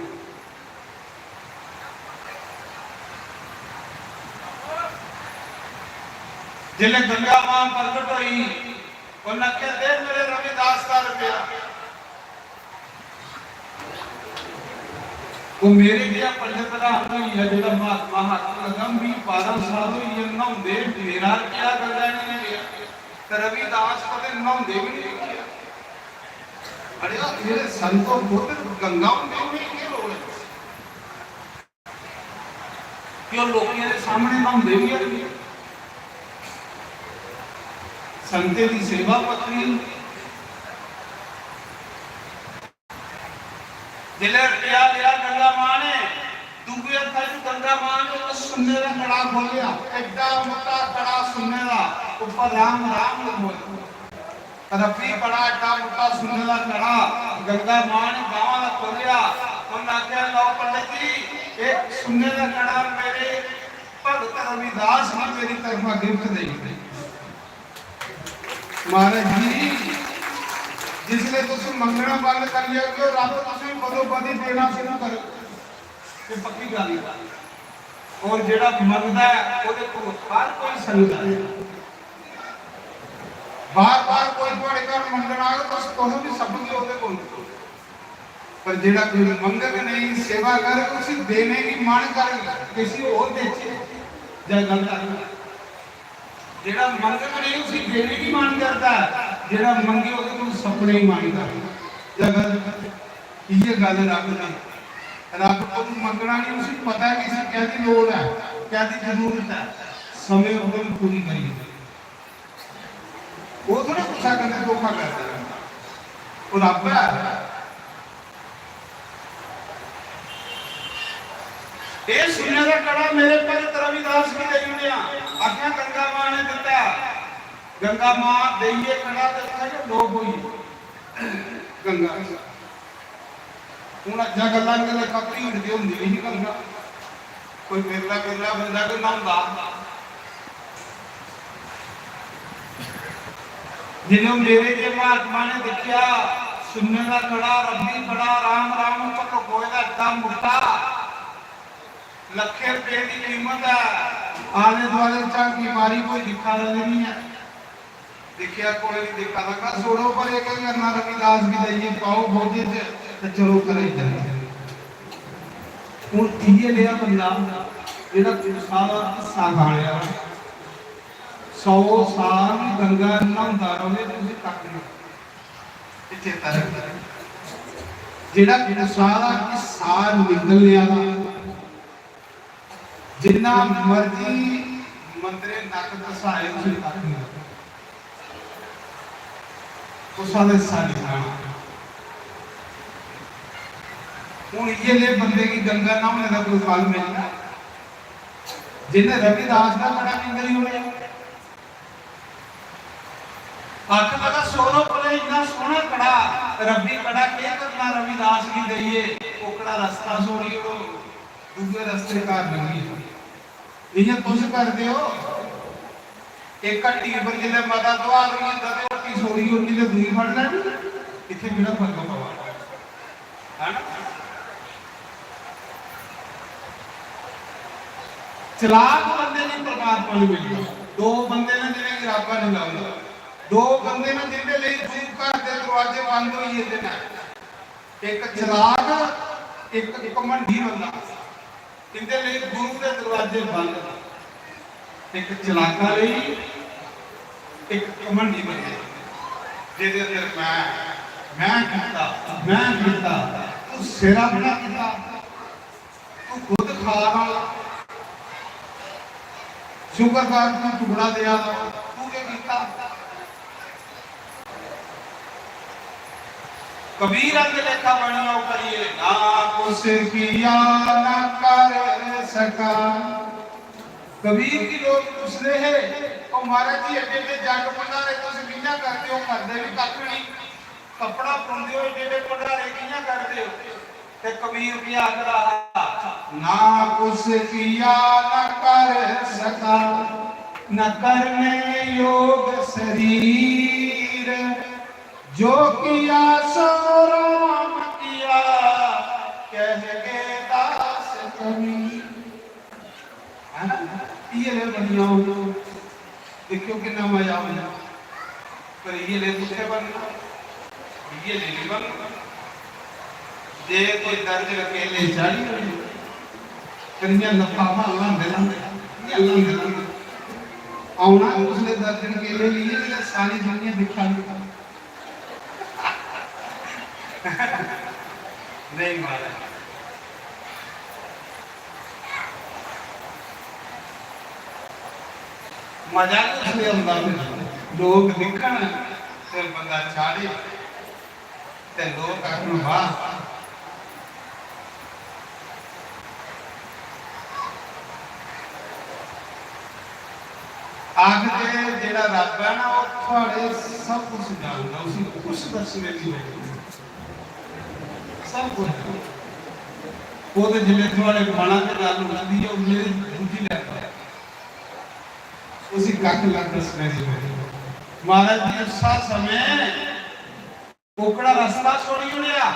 जिसलै गंगा मां प्रगट होई, उन्नै आखेआ, "दे मेरे रविदास दा रपेआ।" ओह् मेरे जेहा पंडित प्रधान होई गेआ, जेह्ड़ा महात्मा हा, आखन लगा, "मी बारां साल होई गे न्हौंदे, मेरा रपेआ गंगा च निं गेआ, ते रविदास कदें न्हौंदे बी निं दिक्खेआ।" अड़ेआ, जेह्ड़े संत होर खुद गंगा होंदे, उ'नेंगी केह् लोड़ ऐ? कि ओह् लोकें दे सामने न्हौंदे बी हैन। संतें दी सेवा पत्नी, जिसलै रपेआ लेआ गंगा मां ने, दूए हत्था च गंगा मां ने इक सुन्ने दा कड़ा खोलेआ, एड्डा मोटा कड़ा सुन्ने दा, उप्पर राम राम लिखोए। रब्बी बड़ा एड्डा मुट्टा सुन्ने दा कड़ा गंगा मां ने बांह् दा खोलेआ। उन्नै आखेआ, "लओ पंडित जी, एह् सुन्ने दा कड़ा मेरे भगत रविदास ने मेरी तरफा गिफ्ट देई ओड़े।" महाराज जी, जिसलै तुस मंगना बंद करी जागे, रब्ब तुसेंगी बदो बदी देना शुरू करो। एह् पक्की गल्ल ऐ। और जेह्ड़ा मंगदा ऐ, ओह्दे कोल हर कोई संगदा ऐ। बार-बार कोई थुआढ़े घर मंगन आग, तुस कुसै बी सब्ब गी ओह्दे कोल। पर जेह्ड़ा कोई मंगग नेईं, सेवा करग, उसी देने गी मन करग, किसी होर देचै, जां गल्ल करग। जेह्ड़ा मंगग नेईं, उसी देने गी मन करदा ऐ, जेह्ड़ा मंगे, ओह्दे कोल सपने गी मन करदा। जां गल्ल, इ'यै गल्ल रब्ब दी। रब्ब कोल मंगना नेईं, उसी पता ऐ कि इसी कैह्दी लोड़ ऐ, कैह्दी जरूरत ऐ। समें उप्पर पूरी करी ओड़दा। ओह् थोह्ड़ा कुसै कन्नै धोखा करदा ऐ, ओह् रब्ब ऐ। एह् सुन्ने दा कड़ा मेरे भगत रविदास गी देई ओड़ेआ। आखेआ गंगा मां ने दित्ता। गंगा मां देइयै कड़ा ते उत्थै गै लोप होई गंगा। हून अज्जा गल्ला इ'यां लेखा भीड़ ते होंदी नेईं ही गंगा। कोई बिरला बिरला बंदा गै न्हौंदा। जिसलै मेरे जे महात्मा ने दिक्खेआ, सुन्ने दा कड़ा, रब्बी कड़ा, राम राम उप्पर लकोए दा एड्डा मुट्टा, लक्खें रपेऽ दी कीमत ऐ। आले दुआले झांकी मारी, कोई दिक्खा दा ते निं ऐ। दिक्खेआ, कोई निं दिक्खा दा, कल छोड़ो, पर एह् केह् करना, रविदास गी देइयै पाओ बोझे च ते चलो घरै गी चली जाओ। हून इ'यै नेहा बंदा जेह्ड़ा कुसै दा हिस्सा खाने आह्ला, सौ साल गंगा न्हौंदा र'वै ते उसी कक्ख निं। एह् चेता रक्खना। जेह्ड़ा कुसै दा हिस्सा निकलने आह्ला, जिन्ना मर्जी मंदरे नक्क घसाए, उसी कक्ख निं लगदा। कुसै दा हिस्सा निं खाना। हून इ'यै नेह् बंदे गी गंगा न्हौने दा कोई फल मिलदा? जिन्हें रविदास दा कड़ा निंदरी ओड़ेआ। आखन लगा, "सौरभ कोले इन्ना सोहना कड़ा, रवि कड़ा केह् करना रविदास गी देइयै? ओकड़ा रस्ता छोड़ी ओड़ो, दूए रस्ते घर लंघी जाओ।" इ'यां तुस करदे ओ, इक हट्टी उप्पर जिसलै मता दुहार होई जंदा ते हट्टी छोड़ी ओड़नी ते दूई फड़ लैनी, इत्थै केह्ड़ा फर्क पवा दा? है ना? चलाक बंदे गी परमात्मा ने मिलदा। दो बंदे ने जि'नेंगी रब्ब ने लभदा। दो बंदे ने जिंदे लेई दो घर दे दरवाजे बंद होई गेदे न। इक चलाक, इक घमंडी बंदा। इंदे लेई गुरु दे दरवाजे बंद। इक चलाका लेई, इक घमंडी बंदे। जेह्दे अंदर मैं, मैं कीता, मैं कीता, तू सिर अपना कीता, तू खुद खा रहा, शुगर का तू टुकड़ा देआ रहा, तू केह् कीता? कबीर अंग लेखा बनिया करिए, ना कुछ किया ना कर सका। कबीर गी लोक पुछदे हे, "ओ महाराज जी, एड्डे एड्डे जग भंडारे तुस कि'यां करदे ओ? करदे बी कक्ख निं, कपड़ा पुंदे ओ, एड्डे एड्डे भंडारे कि'यां करदे ओ?" ते कबीर बी आखदा हा, "ना कुछ किया ना कर सका, न करने योग शरीर, जो किया सो राम किया, कह गए दास कबीर।" है ना? इ'यै नेह् बनी जाओ, दिक्खेओ किन्ना मजा औंदा। पर इ'यै नेह् कुत्थै बनना? इ'यै नेह् निं बनना। जे कोई दर्जन केले चाढ़ी होई, फिर इ'यां लफाफा लांदे लांदे, इ'यां लांदे लांदे औना, उसने दर्जन केले लिए, जेल्लै सारी दुनिया दिक्खा दी। नहीं महाराज, मजा कुछ नहीं औंदा। फिर लोक दिक्खन, फिर बंदा चाढ़े, ते लोक आखन, "वाह।" आखदे जेह्ड़ा रब्ब ऐ ना, ओह् थुआढ़े सब कुछ जानदा, उसी कुछ दस्सने दी लोड़ नहीं। सब कुछ। ओह् ते जिसलै थुआढ़े मना च गल्ल उठदी ऐ, उसलै बुज्झी लैंदा ऐ। उसी कक्ख ना दस्सने दी लोड़। महाराज जी, उस्सा समें ओकड़ा रस्ता छोड़ी ओड़ेआ।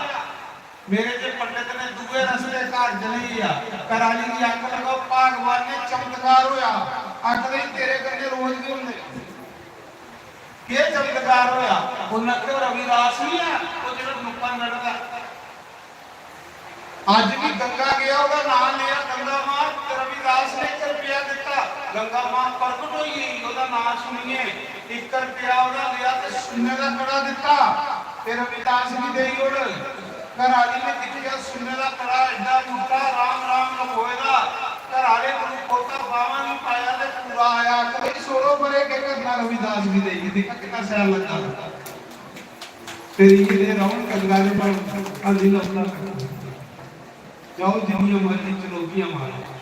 मेरे जे पंडित ने दूए रस्ते घर चली गेआ। घराली गी अग्ग लगाओ, भगवान ने चमत्कार होया। अग्ग दे तेरे कन्नै रोज गै होंदे। केह् चमत्कार होया? उन्नै आखेआ, "रविदास नहीं है, वो जेह्ड़ा नुक्कड़ लड़दा।" अज्ज भी गंगा गया, ओह्दा नांऽ लिया गंगा मां, ते रविदास ने इक रपेआ दित्ता। गंगा मां प्रगट होई गेई, ओह्दा नांऽ सुनियै इक रपेआ ओह्दा लिया ते सुन्ने दा कड़ा दित्ता, ते रविदास गी देई ओड़। घर आह्ली ने दिक्खेआ, सुन्ने दा कड़ा एड्डा मुट्टा, राम राम लखोए दा। घर आह्ले कोलू खोता बाह्मां गी पाया ते पूरा आया। कोई छोड़ो परे, केह् करना रविदास गी देइयै, दिक्खा किन्ना शैल लग्गा। फिर इ'यै जेह् रौह्न गंगा दे भाव, हाली लौटा करदे। जाओ, जिन्नियां मर्जी चलोगियां मारो।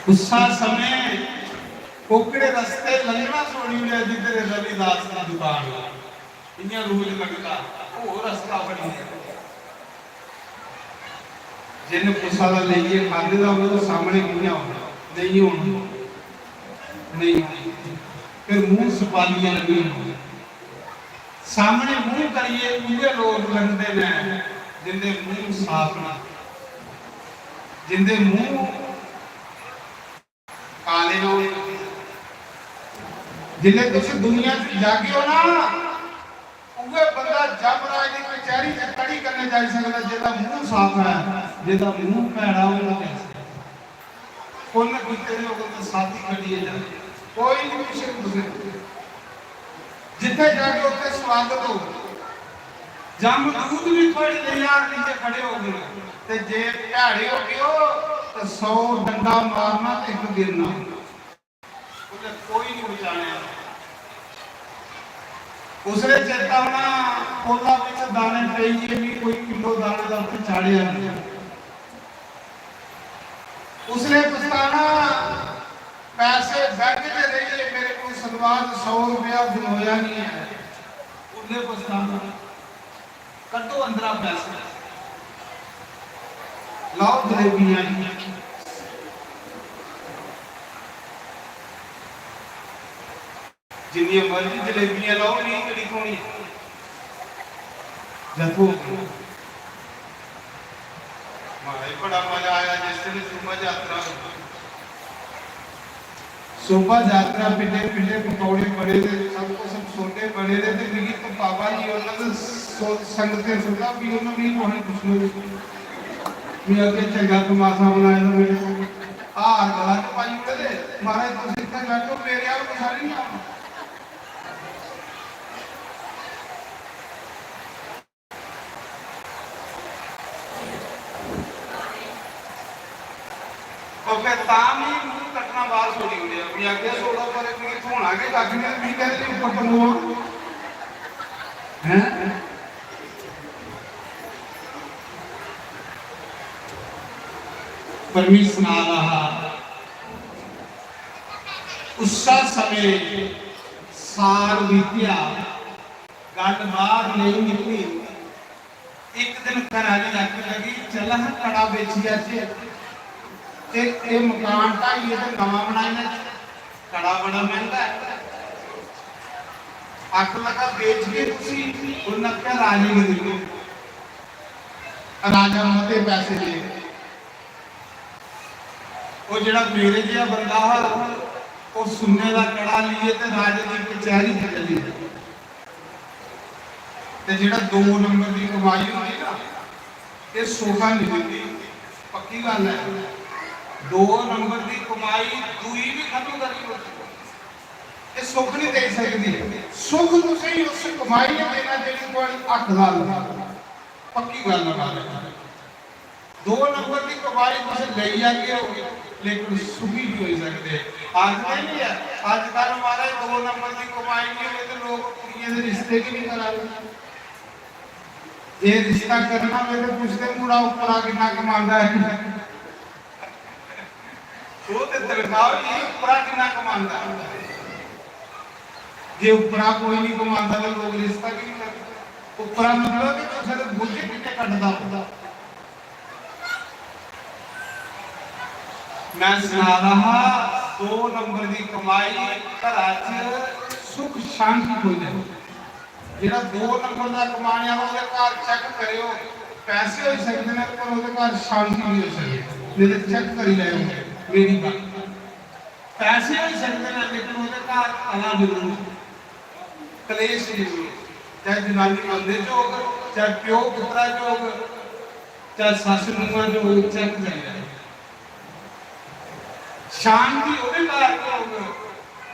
उस्सा समें ओकड़े रस्ते लंघना छोड़ी ओड़ेआ जिद्धर रविदास दी दुकान। इ'यां रोज लंघदा, होर रस्ता फड़ी लेआ। जिन्न कुसा दा लेइयै खाद्धे दा होऐ, ओह् सामनै कि'यां होना? नेईं होना। नेईं होना। फिर मूंह सपालियै लंघी होना। सामनै मूंह करियै उ'ऐ लोक लंघदे न जिंदे मूंह साफ न, जिंदे मूंह काले न। जिसलै तुस दुनिया च जागेओ ना, उ'ऐ बंदा जमराज दी कचैरी च कड़ी कन्नै जाई सकदा, जेह्दा मूंह साफ ऐ, जेह्दा मूंह भैड़ा, ओह् निं जाई सकदा। पुन्न कीते दे होङन ते साथी कड्ढियै जाओ, कोई निं पुच्छग तुसें। जित्थै जागे उत्थै स्वागत होग। जमदूत बी थुआढ़ी लेई हार लेइयै खड़े होङन, ते जे भैड़े होगेओ ते सौ डंडा मारना ते इक गिरना। उसलै कोई निं बचाने आह्ला। उसलै चेता औना, कोला बिच दाने पेइयै भी कोई किलो दाने दा उत्थे चाढ़ेआ नहीं। उसने पछताना, पैसे बैंक च रेहिए मेरे को सलवार सौ रुपया बनोया नहीं है, उसने पछताना। कड्ढो अंदरा पैसे, लाओ जलेबियां। जिन्नियां मर्जी जलेबियां लाओ, मिगी केह्ड़ी थ्होनी? जथो। माए, बड़ा मजा आया जिस दिन शोभा यात्रा होई। शोभा यात्रा, पिट्ठे पिट्ठे पकौड़े बने दे, सब कुछ छोले बने दे, ते मिगी तो बाबा जी होरें ते सो-, संगतें सुनना भी, उन्होंने भी कुछ नहीं पुछना। मैं अग्गें चंगा तमाशा बनाया था मेरे को। हार गला च पाई ओड़े दे, "महाराज, तुस इत्थै बैठो, मेरे आल कुसै नहीं आना।" और फिर तां भी मूंह कट्टना बाहर छोड़ी ओड़ेआ। मैं आखेआ, "छोड़ो परे, मिगी थ्होना गै कक्ख नहीं, मिगी कैह्दे लेई उप्पर टंगोआ?" हैं? परमेश्वर आला हा। उस्सा समें साल बीतेआ, गल्ल बाहर नेईं निकली। इक दिन घरा दी आखन लगी, "चल हां, कड़ा बेची आचे, ते एह् मकान ढाइयै ते नमां बनाई लैचे, कड़ा बड़ा मैंह्गा ऐ।" आखन लगा, "बेचगे कुसी?" उन्नै आखेआ, "राजे गी देई ओड़ो।" राजा मते पैसे दे। ओह् जेह्ड़ा मेरे जेहा बंदा हा, ओह् सुन्ने दा कड़ा लेइयै ते राजे दी कचैहरी च चली गेआ। ते जेह्ड़ा दो नंबर दी कमाई होंदी ना, एह् सुख निं दिंदी, पक्की गल्ल ऐ। दो नंबर दी कमाई दूई बी खत्म करी ओड़दी, एह् सुख निं देई सकदी। सुख तुसेंगी उस कमाई ने देना जेह्ड़ी थुआढ़ी हकदार होंदी, पक्की गल्ल ऐ महाराज। दो नंबर दी कमाई तुस लेई जागे ओ, लेकिन सुखी नहीं होई सकदे। आखदे नहीं है, अजकल महाराज दो नंबर दी कमाई नहीं होवे तो लोग कुड़ियें दे रिश्ते की नहीं करा दे। जे रिश्ता करना होवे तो पुछदे, "मुड़ा उप्परा किन्ना कमांदा है?" वो ते तनखाह होई गेई, उप्परा किन्ना कमांदा है? जे उप्परा कोई नहीं कमांदा तो लोग रिश्ता की नहीं करदे? उप्परा मतलब कि कुसै दे बुझ किन्ने कटदा होंदा। मैं सना रहा, दो नंबर दी कमाई घरा च सुख शांति कोई नहीं। जेह्ड़ा दो नंबर दा कमाने आह्ला, ओह्दे घर चेक करेओ, पैसे होई सकदे न, पर ओह्दे घर शांति नहीं होई सकदी। नेईं ते चेक करी लैओ मेरी गल्ल। पैसे होई सकदे न, लेकिन ओह्दे घर कला जरूर, कलेश जरूर। चाहे जनानी बंदे च होग, चाहे प्यो पुत्तरा च होग, चाहे सस्स नूंहां च होग, चेक करी लैओ। शांति ओह्दे घर गै होग,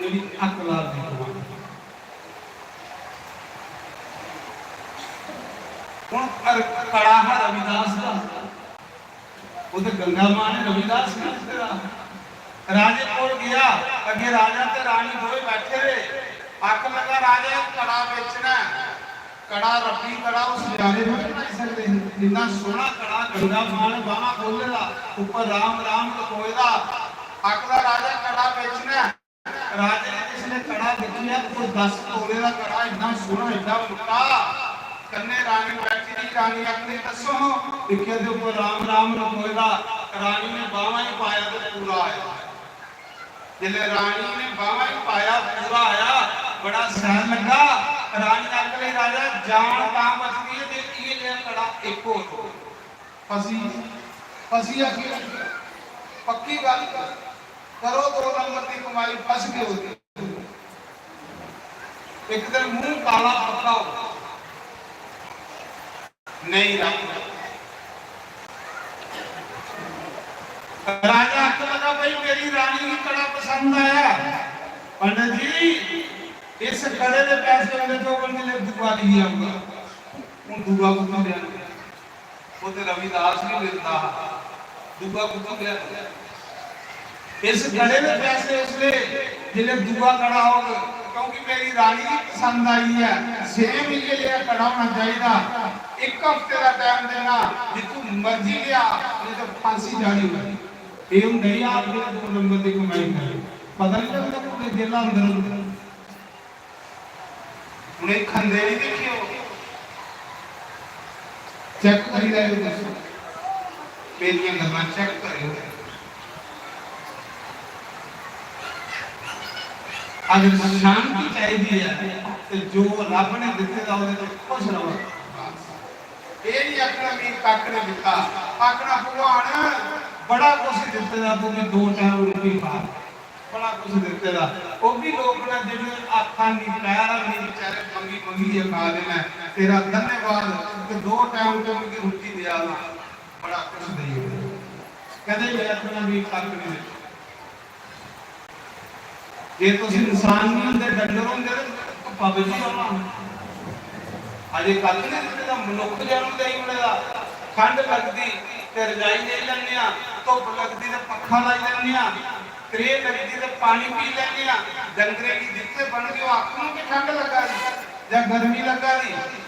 जेह्ड़ी अकला दी कमाई। हुन कर-, कड़ा हा रविदास दा, ओह् ते गंगा मां ने रविदास ने दित्ते दा। राजे कोल गेआ, अग्गें राजा ते रानी दोए बैठे दे। आखन लगा, "राजा, कड़ा बेचना ऐ।" कड़ा रब्बी कड़ा उस बेचारे ने बनाई सकदे हे। इन्ना सोहना कड़ा, गंगा मां ने बाह्मां खोह्ले दा, उप्पर राम राम लखोए दा। आखदा, "राजा, कड़ा बेचना ऐ।" राजे ने जिसलै कड़ा दिक्खेआ, कोई दस तोले दा कड़ा, इन्ना सोहना, इन्ना मुट्टा, कन्नै रानी बैठी दी। रानी आखदी, "दस्सो हां।" दिक्खेआ ते उप्पर राम राम लखोए दा। रानी ने बाह्मां च पाया ते पूरा आया। जिसलै रानी ने बाह्मां च पाया, पूरा आया, बड़ा सैल लग्गा। रानी आखन लगी, "राजा, जान तां बचदी ऐ जे इ'यै जेहा कड़ा इक होर होऐ।" फसी, फसी आखी, पक्की गल्ल करो, दो नंबर दी कमाई, फस गए हो। एक दिन मुंह काला पक्का हो, नहीं रख। राजा आखन लगा, "भाई, मेरी रानी गी कड़ा पसंद आया।" "पंडित जी, इस कड़े दे पैसे होंदे तो उंदे दूआ लेई आऊंगा।" हूं दूआ कुत्थों लिया? वो ते रविदास भी मिलता हा, दूआ कुत्थों लिया? इस कड़े दे पैसे उसले जिसले दूआ कड़ा होग, क्योंकि मेरी रानी गी पसंद आई ऐ। सेम इ'यै जेहा कड़ा होना चाहिदा। इक हफ्ते दा टाइम देना, जित्थूं मर्जी लेआ, नेईं ते फांसी चाढ़ी ओड़नी। एह् होंदा ही आप जेह्ड़े दो नंबर दी कमाई करे। पता नहीं लगदा कुत्थै जेला अंदर होंदा। उ'नें खंदे नहीं दिक्खेओ। चेक करी लैओ तुस। मेरियां गल्लां चेक करेओ। अगर शांति चाहिदी है, ते जो रब ने दित्ते दा, ओह्दे तो खुश रहो। एह् नहीं आखना, "मिगी कक्ख नहीं दित्ता।" आखना, "भगवान, बड़ा कुछ दित्ते दा, तू मिगी दो टाइम रुट्टी पा।" बड़ा कुछ दित्ते दा। ओह् भी लोक न जेह्ड़े हत्थां दी, पैरां दी, बेचारे मंगी मंगियै खा दे न। तेरा धन्यवाद, कि दो टाइम ते मिगी रुट्टी देआ ना, बड़ा कुछ देई ओड़ेआ। कदें भी अपना भी फर्क नहीं दित्ता। जे तुस इंसान नहीं होंदे, डंगर होंदे, ते पबजी होना। अजे कल ने दित्ते दा मनुक्ख जन्म देई ओड़े दा। ठंड लगदी ते रजाई लेई लैन्ने आं, धुप्प लगदी ते पक्खा लाई लैन्ने आं, त्रेह् लगदी ते पानी पी लैन्ने आं। डंगरें गी जित्थे बन्नगे, ओह् आखन कि ठंड लग्गा दी जां गर्मी लग्गा दी।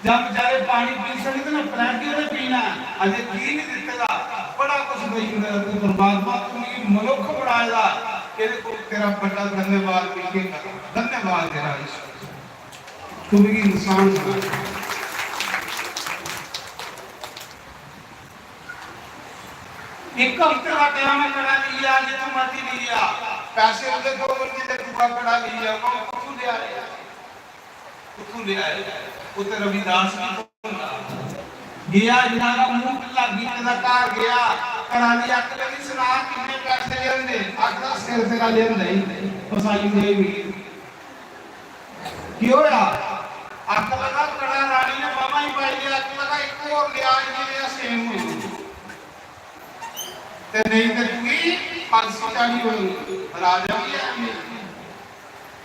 जब बेचारे पानी पी सकदे ना, पलैगे ते पीना। अजे की नहीं दित्ते दा? बड़ा कुछ देई ओड़े दा तू परमात्मा, तू मिगी मनुक्ख बनाए दा। एह्दे कोल तेरा बड़ा धन्यवाद, मैं केह् करां? धन्यवाद तेरा ईश्वर, तू मिगी इंसान बनाया। एक हफ्ते का टाइम है, कड़ा लिया, जितना मर्जी लिया, पैसे उधर दो, उनके लिए दूसरा कड़ा लिया, वो कुछ ले आए। कुत्थों ले आए? उत्थे रविदास भी थ्होंदा। गया इन्ना दा मुंह ढिल्ला कीते दा घर गया, घरा दी अक्क लगी, "सना किन्ने पैसे लेआंदे?" आखदा, "सिर तेरा लेआंदा ही, फसाई दे मिगी।" की होया? अक्क लगा, कड़ा रानी ने बाह्मां ही पाई लेआ, अक्क लगा, "इक होर लेआ, इ'यै नेहा सेम होई।" ते नेईं ते तुगी फांसी चाढ़ी होनी। राजा भी है नहीं।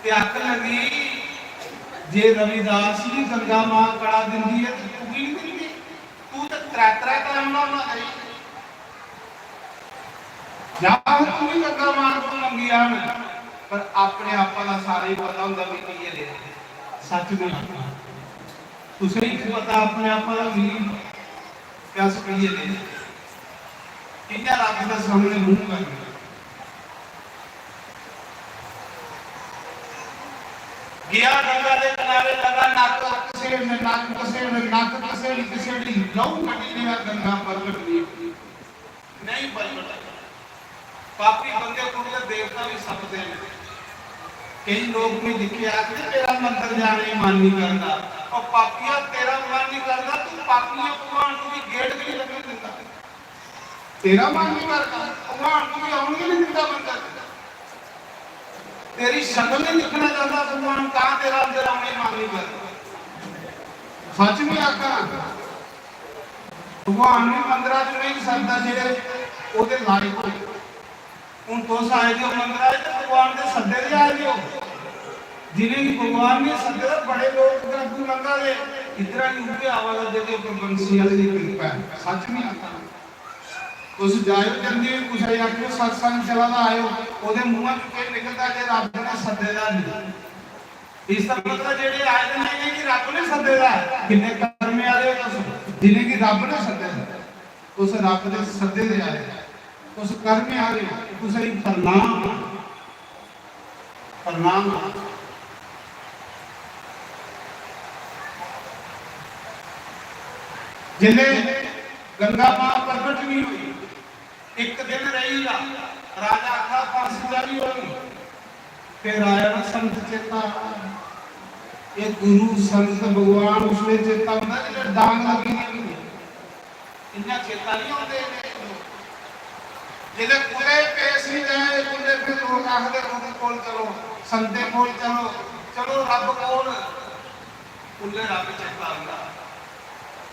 ते अक्क लगी, जे रविदास जी गंगा मां कड़ा दिंदी है ते तुगी नहीं दिंदी? तू ते त्रै त्रै टाइम ना होना चाहिए। जा तू भी गंगा मां को मंगी आन, पर अपने आपा का सारे ही पता होंदा भी की है। सच में तुसें ही पता अपने आपा का भी। ते अस पीए दे कि'यां रब दे सामने मुंह करना? गया गंगा दे किनारे, लगा नक घसेड़न, नक घसेड़न, नक घसेड़ी घसेड़ी लहू कड्ढी लेआ, गंगा प्रगट नहीं, नहीं प्रगट। पापी बंदे को ते देवता भी सददे न। केई लोक मैं दिक्खे आखदे, "मेरा मंदर जाने गी मन नहीं करदा।" और पापिया, तेरा मन नहीं करदा, तू पापिया भगवान को भी गेट भी नहीं लगन दिंदा। तेरा मन नहीं करदा, भगवान को भी आउन ही नहीं दिंदा मंदर। तेरी शक्ल नहीं दिखना चाहता भगवान, तां तेरा अंदर आने गी मन नहीं करदा। सच में आखा, भगवान भी मंदरा च नहीं सकदा जेह्ड़े ओह्दे लायक होए। हुन तुस आए दे ओ मंदरा च ते भगवान दे सद्दे दे आए दे ओ। जिनेंगी भगवान ने सद्दे दा, बड़े लोक इद्धर अग्गू लंघा दे, इद्धरा ही उ'ऐ आवा दा जेह्दे उप्पर बंसी आह्ले दी किरपा ऐ। सच नहीं आखा। तुस जाएओ जल्दी, कुसै गी आखेओ सत्संग चला दा, आएओ। ओह्दे मुंहा चों केह् निकलदा जे रब ने सद्दे दा नहीं। इस दा मतलब जेह्ड़े आए दे न, इ'नेंगी रब ने सद्दे दा ऐ। किन्ने कर्मे आह्ले ओ तुस, जिनेंगी रब ने सद्दे दा। तुस रब दे सद्दे दे आए, तुस कर्मे आह्ले ओ, तुसेंगी प्रणाम, प्रणाम। जिसले गंगा मां प्रकट नहीं हुई, इक दिन रेही दा, राजा आखा फांसी चाढ़ी ओड़नी। फिर आया ना संत चेता, ये गुरु संत भगवान उसले चेता होंदा जिसले डांग लगी दी होंदी है। इन्ना चेता नहीं होंदे इन्ने लोक। जिसले कुतै पेश नहीं जाए, कुतै फिर लोक आखदे, "गुरु कोल चलो, संते कोल चलो, चलो रब कोल।" उसले रब चेता आंदा।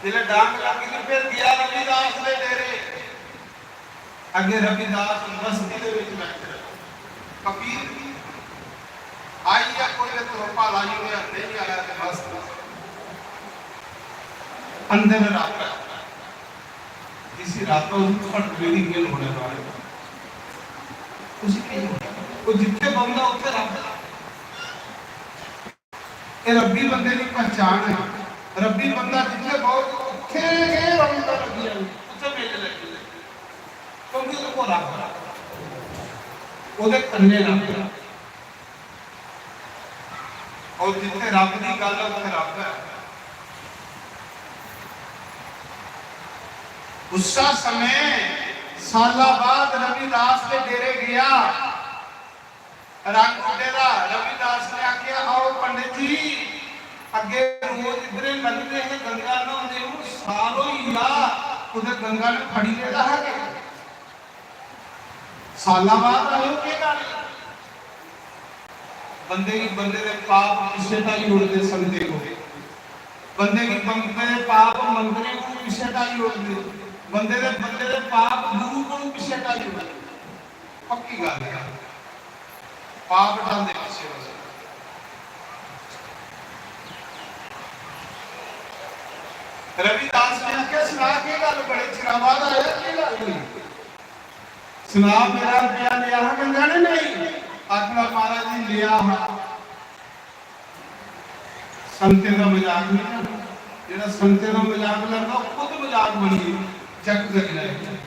जिसले डांग लगी दी, फिर गया रविदास दे डेरे। अगे रविदास मस्ती दे विच बैठे। फकीर आई या कोई ने तरोपा लाई ओड़ेआ, नहीं आया ते बस अंदर रब है। जिसी रब है, उसी थुआढ़े मेरी केह् लोड़ ऐ बाहर? उसी केह् लोड़ ऐ? वो जित्थे बंदा उत्थे रब है। एह् रब्बी बंदे दी पहचान ऐ। रब्बी बंदा जित्थै बौह्ग, उत्थै गै रौनकां लग्गी जान, उत्थै मेले लग्गी जान। क्योंकि ओह्दे कोल रब्ब ऐ, ओह्दे कन्नै रब्ब ऐ। और जित्थै रब्ब दी गल्ल ऐ, उत्थै रब्ब ऐ। उस्सा समें साला बाद रविदास दे डेरे गेआ। रंग उड्डे दा। रविदास ने आखेआ, "आओ पंडित जी, अग्गे रोज इद्धरे लंघदे हे, गंगा न्हौंदे, हून साल होई गेआ, कुतै गंगा ने फड़ी लेदा हा के? साला बाद आए ओ, केह् गल्ल?" बंदे गी बंदे दे पाप पिच्छे ढाई ओड़दे संगते को। बंदे गी बंदे दे पाप मंदरें को पिच्छे ढाई ओड़दे। बंदे दे, बंदे दे पाप गुरु को पिच्छे ढाई ओड़दे। पक्की गल्ल है, पाप ढांदे पिच्छे बंदे। रविदास ने आखेआ, "सना, केह् गल्ल, बड़े चिरा बाद आया, केह् गल्ल होई? सना, मेरा रपेआ लेआ हा गंगा ने, नेईं?" आखना, "महाराज जी, लेआ हा।" संगतें दा मजाक नहीं करना। जेह्ड़ा संगतें दा मजाक लैंदा, ओह् खुद मजाक बनियै जग करी लैग।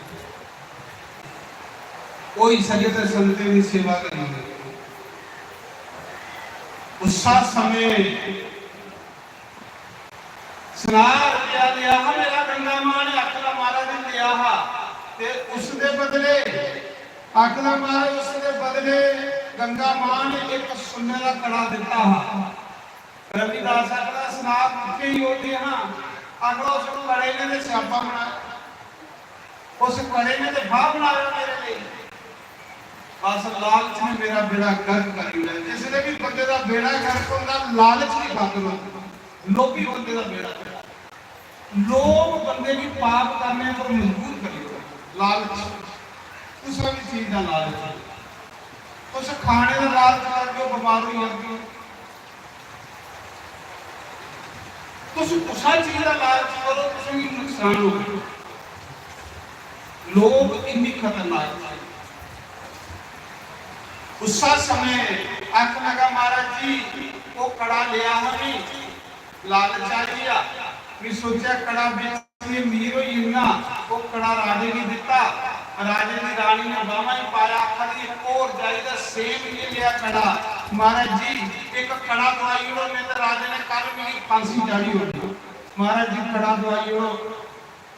होई सके ते संगतें दी सेवा करी लैग। उस्सा समें सना, "रपेआ लेआ हा मेरा गंगा मां ने?" आखदा, "महाराज, लेआ हा।" ते उसदे बदले, आखदा, "महाराज, उसदे बदले गंगा मां ने इक सुन्ने दा कड़ा दित्ता हा।" रविदास आखदा, "सना, कुत्थै ही ओह् हा?" आखदा, "उस कड़े ने ते स्यापा बनाया।" उस कड़े ने ते फाह् बनाया मेरे लेई। बस लालच ने मेरा बेड़ा गर्क करी ओड़ेआ। जिसलै बी बंदे दा बेड़ा गर्क होंदा, लालच दी खातर होंदा। लोभी बंदे दा बेड़ा गर्क। लोभ बंदे गी पाप करने पर मजबूर करी ओड़दा। लालच, कुसै बी चीज दा लालच। तुस खाने दा लालच करगे ओ, बमार होई जागे ओ। तुस कुसै चीज दा लालच करो, तुसेंगी नुकसान होग। लोभ इन्नी खतरनाक चीज। उस्सा समें आखन लगा, "महाराज जी, ओह् कड़ा लेआ हा मी, लालच आई गेआ, मी सोचेआ कड़ा बेचियै अमीर होई जन्ना।" ओह् कड़ा राजे गी दित्ता। राजे दी रानी ने बाह्मां च पाया, आखा दी, "इक होर चाहिदा, same इ'यै नेहा कड़ा।" "महाराज जी, इक कड़ा दोआई ओड़ो, नेईं ते राजे ने कल मिगी फांसी चाढ़ी ओड़नी।" "महाराज जी, कड़ा दोआई ओड़ो।"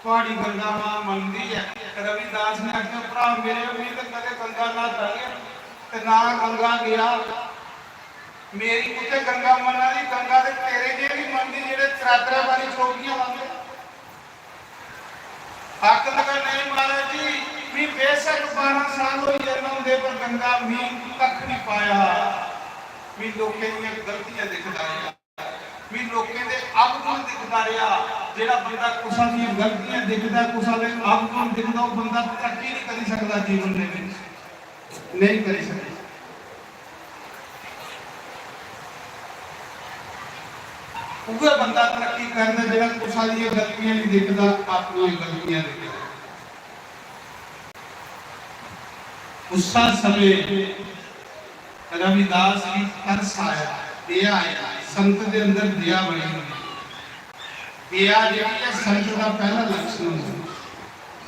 थुआड़ी गंगा मां मनदी ऐ। रविदास ने आखेआ, "भ्रा मेरे, में ते कदें गंगा न्हाता गै नेईं ते ना गंगा गेआ। मेरी कुत्थै गंगा मन्ना दी, गंगा ते तेरे जेह् बी मनदी जेह्ड़े त्रै त्रै बारी चौकियां लांदे।" आखन लगा, "नेईं महाराज जी, मी बेशक बारां साल होई गे न्हौंदे, पर गंगा मी कक्ख निं पाया। मी लोकें दियां गलतियां दिखदा रेहा।" मी लोकें दे अवगुण दिखदा रेहा। जेह्ड़ा बंदा कुसै दियां गलतियां दिखदा, कुसै दे अवगुण दिखदा, ओह् बंदा तरक्की नहीं करी सकदा जीवन दे विच, नहीं करी सकदा। उ'ऐ बंदा तरक्की करदा जेह्ड़ा कुसै दियां गलतियां नहीं दिखदा, अपनियां गलतियां दिखदा। उस्सा समें रविदास गी तरस आया, दया आया, संत दे अंदर दया बड़ी होंदी। दया जेह्ड़ी ऐ, संत दा पैह्ला लक्षण होंदा।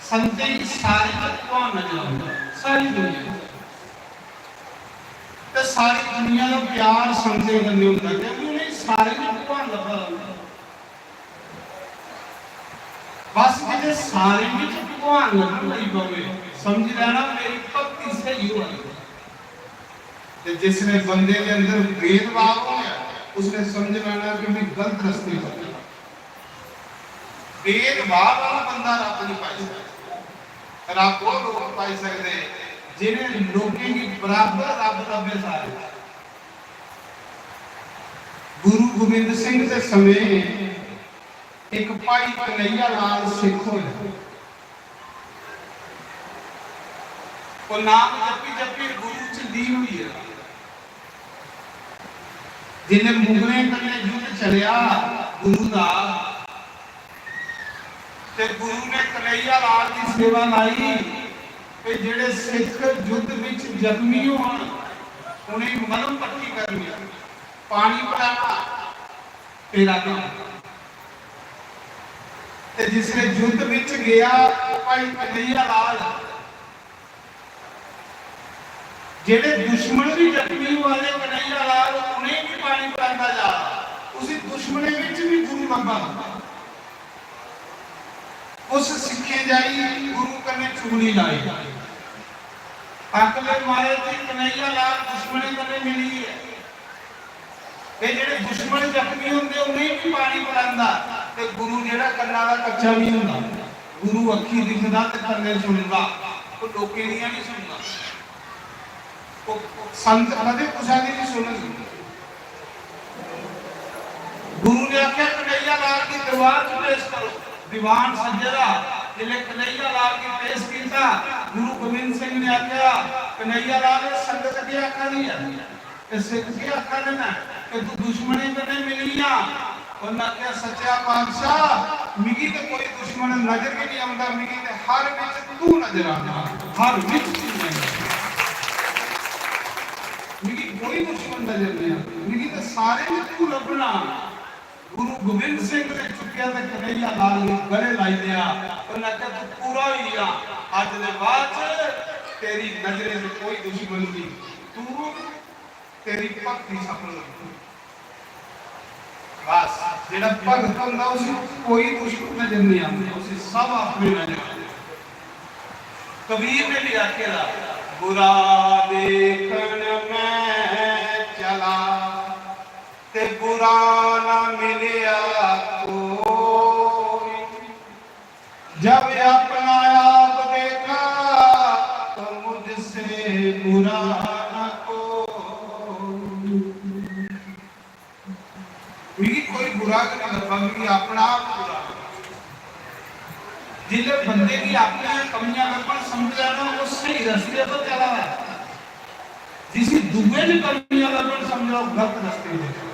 संतें गी सारी भगवान नजर औंदा, सारी दुनिया। ते सारी दुनिया दा प्यार संतें कन्नै होंदा, क्योंकि उ'नेंगी सारें गी भगवान लब्भा दा होंदा। बस जिसलै सारें गी भगवान लब्भन लगी पवे, समझी लैना मेरी भक्ति स्हेई होआ दी। ते जिसलै बंदे दे अंदर भेदभाव होया, उसने समझ लैना कि मैं गलत रस्ते पर चला। भेदभाव आह्ला बंदा रब्ब नहीं पाई सकदा। रब्ब ओह् लोक पाई सकदे जिनें लोकें गी बराबर रब्ब लब्भे सारे। गुरु गोबिंद सिंह दे समें इक भाई कन्हैया लाल सिख होया। ओह् नाम जप्पी जप्पी गुरु च लीन होई गेआ। जिसलै मुगलें कन्नै युद्ध चलेआ गुरु दा, ते गुरु ने कन्हैया लाल दी सेवा लाई कि जेह्ड़े सिख युद्ध विच जख्मी होन, उ'नेंगी मलम पट्टी करनी, पानी पलैना, तेरा काम। ते जिसले युद्ध विच गया भाई कन्हैया लाल, जेड़े दुश्मन भी जख्मी होआ दे कन्हैया लाल उन्हें भी पानी पिलांदा जा, उसी दुश्मने विच भी गुरु लब्भा। उस सिक्खे जाई गुरु कन्नै चुगली लाई। आखदे महाराज जी कन्हैया लाल दुश्मने कन्नै मिली है। ते जेड़े दुश्मन जख्मी होंदे उ'नेंगी भी पानी पलैंदा। ते गुरु जेड़ा कन्ना दा कच्चा नहीं होंदा, गुरु अक्खी दिखदा ते कन्ने सुनदा, ओह लोकें दियां नहीं सुनदा। ओह संत कदे कुसै दी नहीं सुनन। गुरु ने आख्या कन्हैया लाल गी दरबार च पेश करो। दीवान सज्जे दा, जिसले कन्हैया लाल गी पेश किया, गुरु गोविंद सिंह ने आख्या, कन्हैया लाल, एह संगत की आखा दी है? ते सिख की आखा दे न कि तू दुश्मने कन्नै मिली जा। उन्हें आख्या, सच्चा पातशाह, मिगी ते कोई दुश्मन नजर भी नहीं आंदा, मिगी ते हर विच तू नजर आंदा, हर विच तू नजर आंदा। मिगी कोई दुश्मन नजर नहीं आंदा, मिगी ते सारे में तू लभना। गुरु गोविंद सिंह ने चुक्या ते कन्हैया लाल ने गले लाई लिया। उन्हें आख्या, तू पूरा होई गया, अज दे बाद च तेरी नजरें च कोई दुश्मन नहीं, तू तेरी भक्ति सफल होई। बस, जेड़ा भगत होंदा उसी कोई दुश्मन नजर नहीं आंदा, उसी सब अपने नजर आंदे। कबीर ने भी आखे दा, बुरा देखण मैं चला ते बुरा ना मिलिया कोई। जब अपना आप देखा तो मुझसे बुरा ना कोई। मिगी कोई बुरा गै नहीं लब्भा, मिगी अपना आप बुरा। जिसले बंदे गी अपनियां कमियां लब्भन, समझ लैना ओह स्हेई रस्ते पर चला दा है। जिसी दूए दी कमियां लब्भन, समझो गलत रस्ते पर।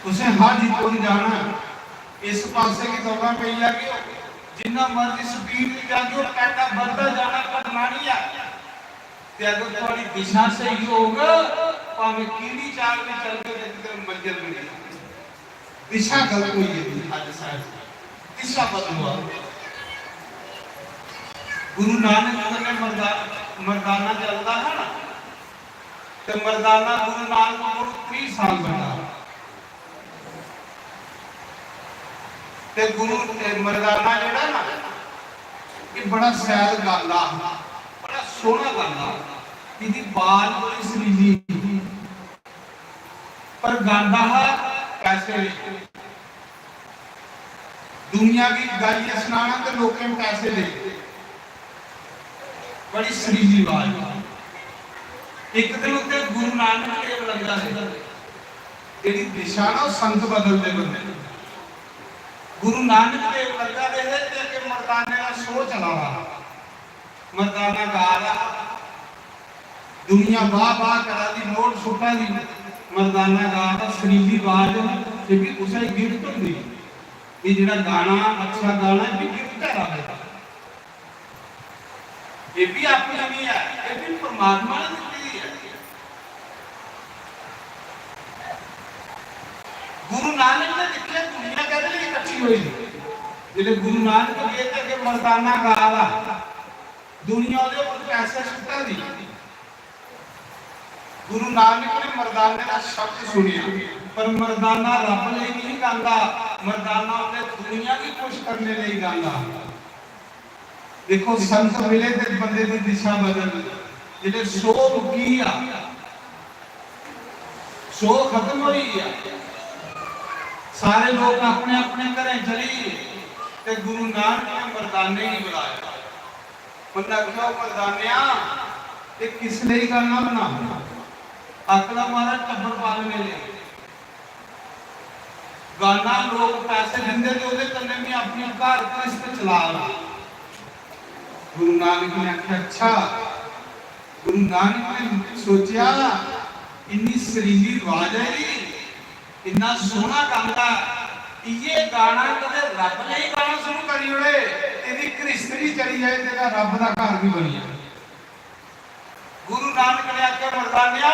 तुसें हर जित्तो दी जाना है, इस पासे की दौड़ा पेई जागे, जिन्ना मर्जी स्पीड च जागे, पैंडा बढ़दा जाना, घटना नहीं है। ते अगर थुआड़ी दिशा स्हेई होग, भावें केह्ड़ी चाल बी चलगे, ते किते मंजल मिली जानी। दिशा गलत होई गेदी अज्ज साढ़ी, दिशा बदलो। गुरु नानक कन्नै मर्दा-, मर्दाना चलदा हा ना, ते मर्दाना गुरु नानक कोल त्रीह साल बंदा। ते गुरु, ते मर्दाना जेह्ड़ा ना, एह् बड़ा शैल गांदा हा, बड़ा सोह्ना गांदा हा। एह्दी बाज बड़ी सुरीली ही, पर गांदा हा पैसे लेई। दुनिया गी गाइयै सनाना ते लोकें पैसे लेई। बड़ी सुरीली बाज। इक दिन उत्ते गुरु नानक देव लग्गा दे, जेह्ड़ी दिशा ना, ओह् संत बदलदे बंदे। गुरु नानक देव लग्गा दे हे ते अग्गें मर्दाने दा शो चला दा हा। मर्दाना गा दा हा, दुनिया वाह वाह करा दी, नोट सुट्टा दी। मर्दाना गा दा, सुरीली बाज, एह् बी कुसै गिफ्ट होंदी। एह् जेह्ड़ा गाना, अच्छा गाना, एह् बी गिफ्ट करा दे। एह् बी अपनी नहीं है, एह् बी परमात्मा ने दित्ती दी है। गुरु नानक ने दिक्खेआ दुनिया कैह्दे लेई किट्ठी होई दी। जिसलै गुरु नानक गे ते अग्गें मर्दाना गा दा, दुनिया ओह्दे उप्पर पैसे सुट्टा दी। गुरु नानक ने मर्दाने दा शब्द सुनेआ, पर मर्दाना रब लेई नहीं गांदा, मर्दाना उन्हें दुनिया गी खुश करने लेई गांदा। देखो, संत मिले ते बंदे दी दिशा बदल। जिसलै शो मुक्की गेआ, शो खत्म होई गेआ, सारे लोग अपने अपने घरें चली गे, ते गुरु नानक ने मर्दाने गी बुलाया। उन्हें आखेआ, "ओ मर्दानेआ, एह् किस लेई गाना बना?" आखदा, "महाराज, टब्बर पालने लेई।" गाना लोग पैसे दिंदे ते ओह्दे कन्नै में अपनी घर घ्रिस्त चला दा। गुरु नानक ने आखेआ, "अच्छा।" गुरु नानक ने सोचेआ, "इन्नी सुरीली आवाज ऐ जी, इन्ना सोहना गांदा, इ'यै गाना कदें रब लेई गाना शुरू करी ओड़े, तेरी घ्रिस्त बी चली जाए, तेरा रब दा घर बी बनी जाए।" गुरु नानक ने आख्या, "मर्दानिया,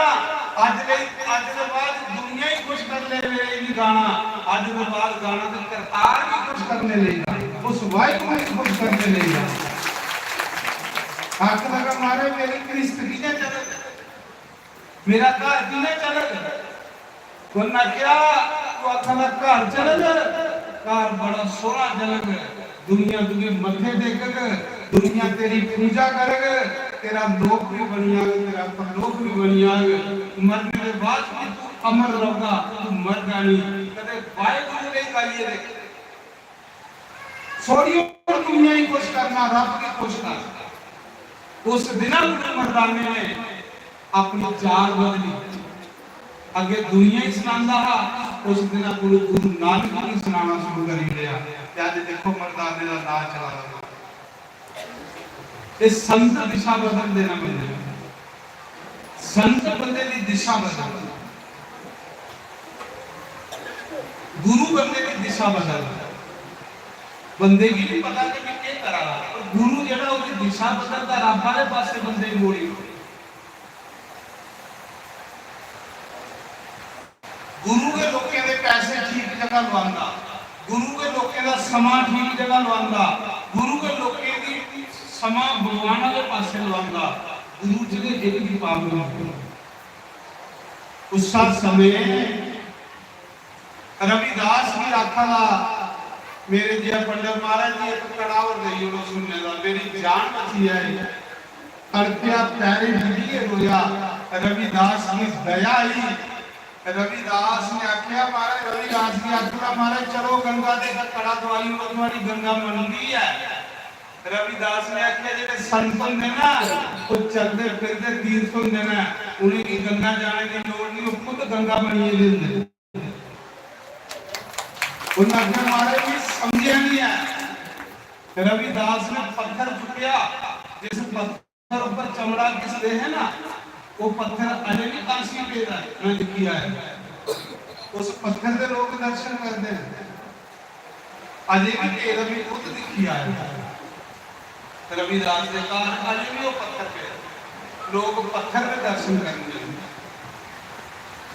अज ले, अज दे बाद दुनिया ही खुश करने लेई नहीं गाना, अज दे बाद गाना ते करतार भी खुश करने लेई गाना, उस वाहिगुरु भी खुश करने लेई गाना।" आखन लगा, "महाराज, मेरी गृहस्थ कि'यां चलग? मेरा घर कि'यां चलग?" उन्हें क्या, "तू आखा दा घर चलग, घर बड़ा सोहना चलग, दुनिया तुझे मत्थे टेकग, दुनिया तेरी पूजा करग, तेरा लोक भी बन जाग, तेरा परलोक भी बन जाग, मरने के बाद भी तू अमर रहोगा, तू मरगा नहीं।" कदे वाहेगुरु नहीं गाइए देख, छोड़ियो दुनिया ही खुश करना, रब भी खुश कर। उस दिन गुरु मर्दाने ने अपनी चाल बदली। अगे दुनिया ही सुनांदा हा, उस दिन गुरु, गुरु नानक ने सुनाना शुरू करी दिया। ते अज देखो मर्दाने का नाम चला रहा। ये संत दिशा बदल देना बंदे, संत बंदे की दिशा बदल, गुरु बंदे की दिशा बदल। बंदे की नहीं पता कि मैं क्या करा रहा, पर गुरु जेड़ा उसकी दिशा बदलता, रब वाले पासे बंदे की मोड़ी। गुरु के लोकें दे पैसे ठीक जगह लवांदा, गुरु के लोकें दा समां ठीक जगह लवांदा, गुरु के लोकें दी समां भगवान वाले पासे लवांदा, गुरु च गै इक भी पाप नहीं होंदा। उस समय रविदास भी आखा दा, "मेरे जिया पंडत महाराज जी, एक कड़ा और देई ओड़ो सुनने दा, मेरी जान बची जाए।" तड़फिया पैरें डिग्गियै रोया, रविदास की दया आई। रविदास ने आख्या, महाराज, रविदास ने आखना, "महाराज, चलो गंगा दे कड़ा दवाई ओड़ो, तुम्हारी गंगा मनदी है।" रविदास ने आख्या, "जेह्ड़े संत होंदे ना, वो चलदे फिरदे तीर्थ होंदे ना, उ'नेंगी गंगा जाने की लोड़ नहीं, वो खुद गंगा बनियै दे होंदे।" उन्हें आख्या, "महाराज, मैं समझेआ नहीं है।" रविदास ने पत्थर चुकया, जिस पत्थर ऊपर चमड़ा घिसदे हैं ना, वो पत्थर अजे भी कांसी पेदा है, मैं दिखी आया। उस पत्थर दे लोग दर्शन करदे हैं, अजे भी पेदा, मैं खुद दिखी आया। रविदास दे घर अजे भी वो पत्थर पेदा, लोग पत्थर दे दर्शन करदे हैं।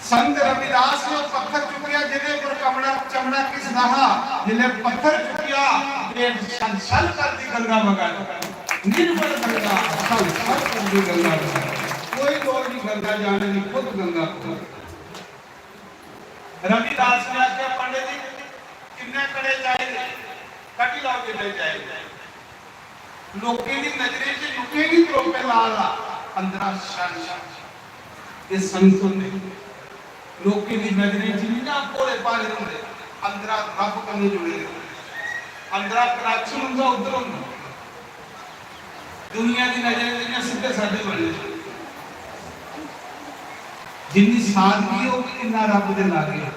संत रविदास ने पत्थर चुकया, जिदे पर कमड़ा, चमड़ा घिसदा हा, जिसने पत्थर चुकया, पेट छल छल करदी गंगा बगा दी। निर्मल गंगा, छल छल करदी गंगा बगा दी। कोई लोड़ नहीं गंगा जाने की, खुद गंगा बगा दी। रविदास ने आख्या, "पंडित जी, किन्ने कड़े चाहिए? कड्ढी लाओ जिन्ने चाहिए।" लोकें दी नजरें च लुकें दी त्रोपे ला दा, अंदरा शैतान। ये संत होंदे। लोकें दी नजरें च नहीं ना भोले भाले होंदे, अंदरा रब कन्नै जुड़े दे होंदे। अंदरा connection उंदा उद्धर होंदा। दुनिया दी नजरें च इ'यां सिद्धे साधे बने दे। जिन्नी सादगी होगी, इन्ना रब दे लागे।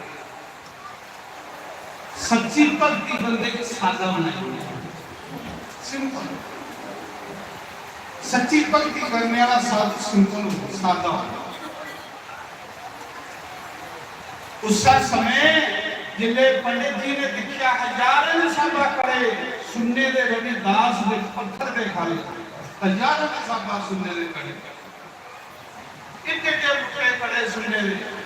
सच्ची भक्ति बंदे गी सादा बनाई ओड़दी। Simple। सच्ची भक्ति करने वाला साधु simple होंदा, सादा होंदा। उस समय जिसले पंडित जी ने दिखया, हजारां दे स्हाबा कड़े सुन्ने दे, रविदास दे पत्थर दे खाले, हजारां दे स्हाबा सुन्ने दे कड़े। इतने के मुट्टे कड़े सुनने दे।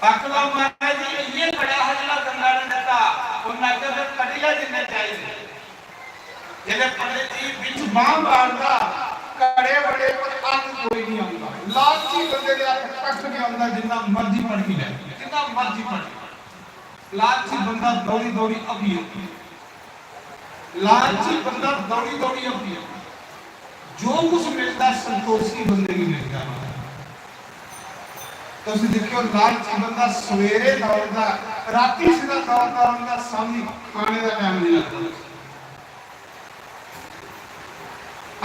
आखदा, "महाराज जी, इ'यै कड़ा हा जेह्ड़ा गंगा ने दित्ता।" उन्नै आखेआ, "फिर कड्ढी लै जिन्ने चाहिदे।" जेल्लै पंडित जी बिच बांह बाढ़दा, कड़े बड़े पर हत्थ कोई नहीं आंदा। लालची बंदे दे हत्थ कक्ख नहीं आंदा, जिन्ना मर्जी पढ़ी लै, जिन्ना मर्जी पढ़ी लै। लालची बंदा दौड़ी दौड़ी हफी, लालची बंदा दौड़ी दौड़ी हफी। जो कुछ मिलदा संतोषी बंदे गी मिलदा। तुम देखियो, लालची बंदा सवेरे दौड़दा, राती सिद्धा दौड़दा रौंहदा, शामी खाने का टाइम नहीं लगता।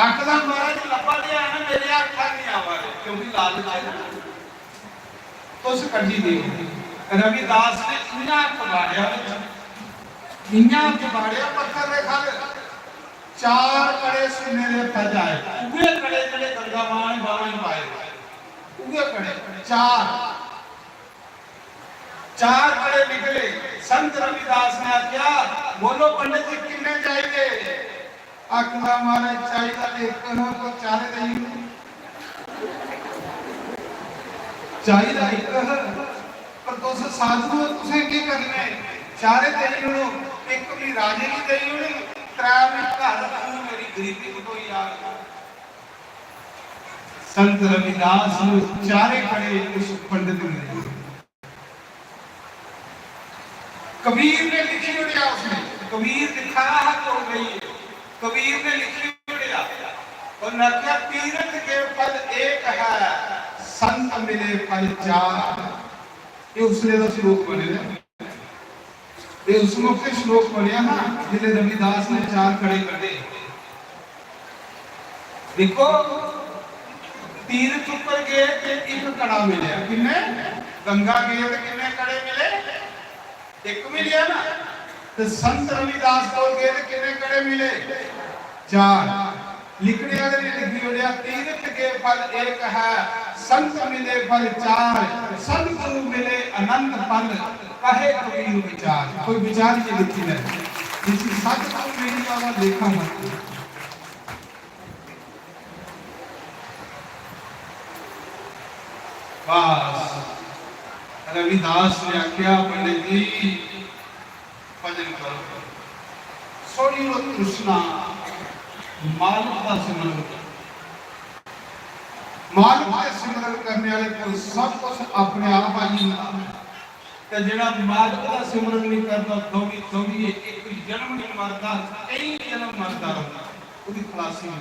आखदा, "महाराज लब्भा ते है ना, मेरे हत्था नहीं आवा दे, क्योंकि लालच है ना।" तुस कड्ढी देओ। रविदास ने इ'यां हत्थ बाड़ेआ बिच, इ'यां हत्थ बाड़ेआ पत्थर दे ख'ल्ल, चार कड़े सुन्ने दे हत्था च आए, उ'ऐ कड़े जेह्ड़े गंगा मां ने बाह्मां च पाए, उ'ऐ कड़े, चार, चार कड़े निकले। संत रविदास ने आखेआ, "बोलो पंडित जी, किन्ने चाहिए?" आखदा, "महाराज, चाहिदा ते इक हा, पर चारे देई ओड़ो।" चाहिदा इक, पर तुस साधु हो, तुसें केह् करना ऐ? चारे देई ओड़ो, इक भी राजे गी देई ओड़ो, त्रै भी घर, तू मेरी गरीबी कटोई जा। संत रविदास ने चारे कड़े उस पंडित ने दित्ते। कबीर ने लिखी ओड़ेआ उसने, कबीर लिखा रहा तो गई, कबीर ने लिखी ओड़ेआ। उन्हें आख्या, "तीरथ के फल एक है, संत मिले फल चार।" ये उसले दा श्लोक बने दा। ये उस मौके श्लोक पढ़िया ना, जिसले रविदास ने चार कड़े कड्ढे। देखो, तीरथ ऊपर गए ते एक कड़ा मिले, किन्ने? गंगा गए ते किन्ने कड़े मिले? एक मिलिया ना। ते संत रविदास कोल गए ते किन्ने कड़े मिले? चार। लिखने वाले ने लिखी ओड़ेआ, "तीरथ के फल एक है, संत मिले फल चार, सतगुरु मिले अनंत फल, कहे कबीर विचार।" कोई विचार नहीं लिखी है, जिसकी सतगुरु मिली वाला लेखा मत। बस, रविदास ने आख्या, "पंडित जी, भजन करो, छोड़ी वो तृष्णा, मालिक का सिमरन करो।" मालिक का सिमरन करने वाले को सब कुछ अपने आप आई जाता है। ते जेड़ा मालिक का सिमरन नहीं करता, दौड़ी दौड़िए एक जन्म नहीं मरता, कई जन्म मरता रहता, उसकी खलासी नहीं।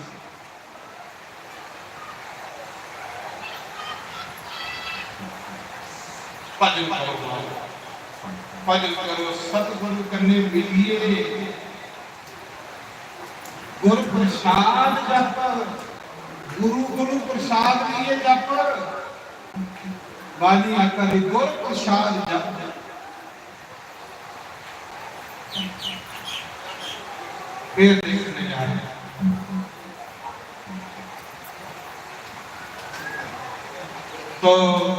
भजन करो, भजन करो, सतगुरु कन्ने मिलिए। गुरु प्रसाद जप, गुरु गुरु प्रसाद लिए जप, बानी आकर गुरु प्रसाद जप। फिर देखने जा रहे। तो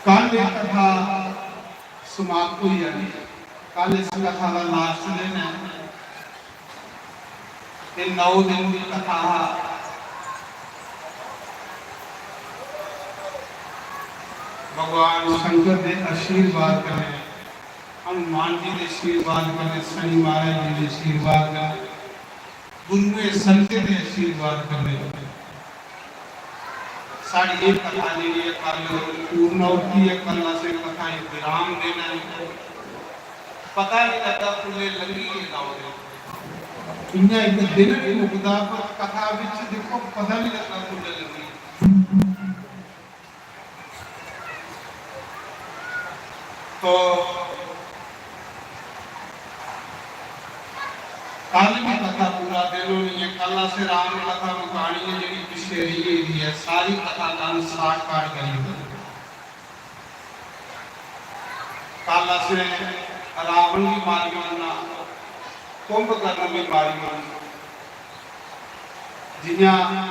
कल एक कथा समाप्त हुई है। कल इस कथा का लास्ट दिन है। ये नौ दिन की कथा। भगवान शंकर के आशीर्वाद कन्नै, हनुमान जी के आशीर्वाद कन्नै, शनि महाराज जी के आशीर्वाद कन्नै, गुरुए संतें के आशीर्वाद कन्नै साढ़ी ये कथा जेह्ड़ी ऐ कल पूर्ण होती है। कल असें कथा गी विराम देना है। पता नहीं लगा कुल्ले लंघी गे नौ दिन। इ'यां इक दिन नहीं मुकदा, पर कथा बिच दिक्खो, पता नहीं लगा कुल्ले लंघी। तो कल भी कथा पूरा दिन होनी है। कल असें राम कथा मुकानी है, जेह्ड़ी पिच्छे रेही गेदी है, सारी कथा कल साठ पाठ करी ओड़नी। कल असें रावण गी मारी ओड़ना, कुंभकर्ण गी मारी ओड़ना। जि'यां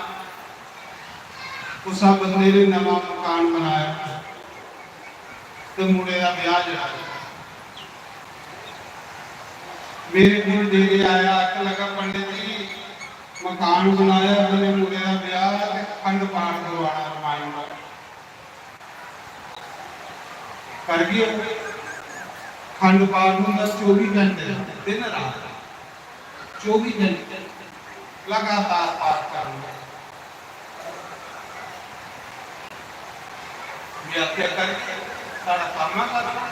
कुसै बंदे ने नमां मकान बनाया ते मुड़े दा ब्याह जेह्ड़ा, मेरे कोल डेरे आया, आखन लगा, "पंडित जी, मकान बनाया, मैंने मुड़े दा ब्याह ते खंड पाठ करवाना रमायण दा।" करगे। खंड पाठ होंदा चौबी घंटे, दिन रात चौबी घंटे लगातार पाठ करना। में आखेआ, "करगे, साढ़ा कम्म ऐ करना।"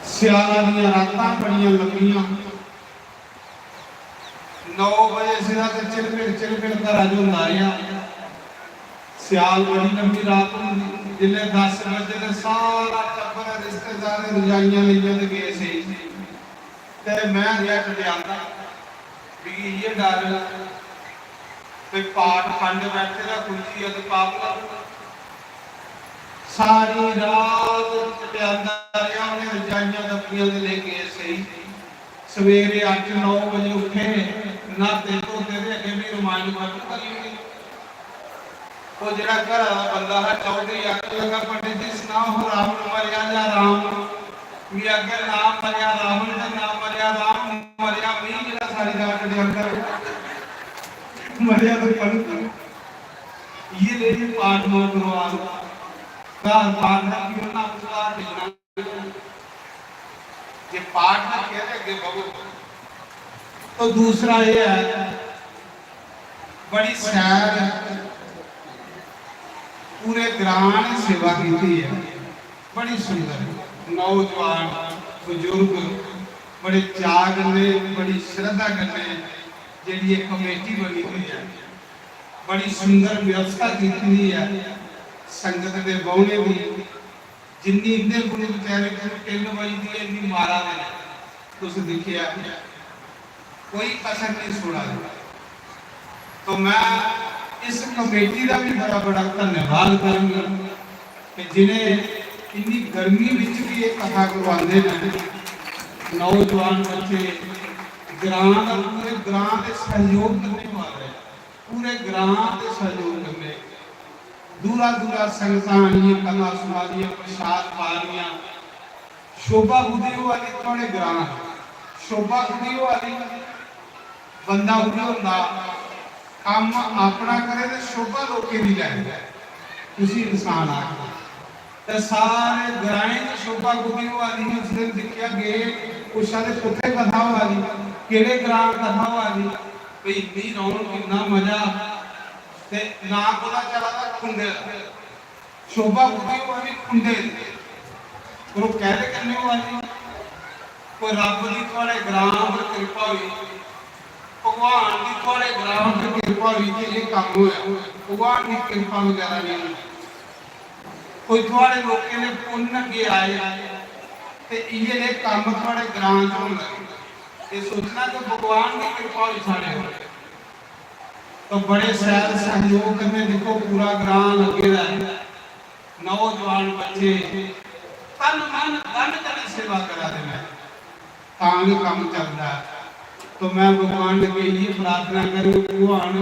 स्याला दियां रातां बड़ियां लम्मियां। नौ बजे सिरा ते चिलमिल चिलमिल घरा च होंदा रेहा। स्याल बड़ी लम्मी रात होंदी, जिसलै दस बजे ते सारा टब्बर, रिश्तेदार रजाइयां लेइयै ते गे सेई। ते में रेहा टटियांदा, मिगी इ'यै डर, कोई पाठ खंड बैठे दा खुंझियै ते पाप लगदा। सारी रात टटियांदा रेहा, उ'नें रजाइयां दब्बियां ते लेई गे सेई। सवेरे अट्ठ नौ बजे उट्ठे, न्हाते धोते ते अग्गें भी रमायण खत्म करी ओड़ी। ओह् जेह्ड़ा घरा दा बंदा हा, चौधरी, आखन लगा, "पंडित जी, सनाओ, रावण मरेआ जां राम?" मी आखेआ, "ना मरेआ रावण ते ना मरेआ राम, मरेआ मी, जद पंत, इ'यै लेई पाठ ना करो। आप घर पाठ रखियो ना, उस घर मिलना। जे पाठ रखिया ते अग्गे बवो। तो दूसरा ये है, बड़ी सैल, पूरे ग्रां ने सेवा कीती है, बड़ी सुंदर। नौजवान, बुजुर्ग बड़े चाऽ कन्नै, बड़ी श्रद्धा कन्नै जेह्ड़ी ये कमेटी बनी हुई है, बड़ी सुंदर व्यवस्था कीती हुई है संगत दे बौह्ने दी। जिन्नी इंदे कोल बेचारे कोल टिल्ल बजदी है, इन्नी मारा दे न। तुस दिक्खेआ, कोई कसर नहीं छोड़ा दी। तो मैं इस कमेटी का भी बड़ा बड़ा धन्यवाद करूंगा कि जिन्हें इन्नी गर्मी विच भी ये कथा करवाते हैं। नौजवान बच्चे ग्रां का, पूरे ग्रां के सहयोग करने वाले, पूरे ग्रां के सहयोग करने, दूरा दूरा संगतां आनियां, कथा सुना दियां, प्रसाद पा रहियां। शोभा कुदी होआ दी थुआढ़े ग्रां, शोभा कुदी होआ दी? बंदा उ'ऐ होंदा, कम्म अपना करे ते शोभा लोकें दी लै, उसी इंसान आखदे। ते सारे ग्राएं च शोभा कुदी होआ दी ही। उस दिन दिक्खेआ गे, पुच्छा ते कुत्थै कथा होआ दी, केह्ड़े ग्रां कथा होआ दी, भई इन्नी रौनक, इन्ना मजा। ते नां कोला चला दा खुंडे दा। शोभा कुदी होआ दी? खुंडे दी। पर ओह् कैह्दे कन्नै होआ दी? कोई रब्ब दी थुआढ़े ग्रां पर किरपा होई, भगवान दी थुआढ़े ग्रां पर किरपा होई ते एह् कम्म होआ। भगवान दी किरपा बगैरा नेईं होंदी। कोई थुआढ़े लोकें दे पुन्न अग्गें आए ते इ'यै नेह् कम्म थुआढ़े ग्रां च होन लगे। एह् सोचना कि भगवान दी किरपा होई साढ़े पर। तो बड़े शैल सहयोग कन्नै दिक्खो पूरा ग्रां लग्गे दा ऐ। नौजवान बच्चे तन मन धन कन्नै सेवा करा दे न, तां गै कम्म चलदा ऐ। तो मैं भगवान अग्गें इ'यै प्रार्थना करूं, भगवान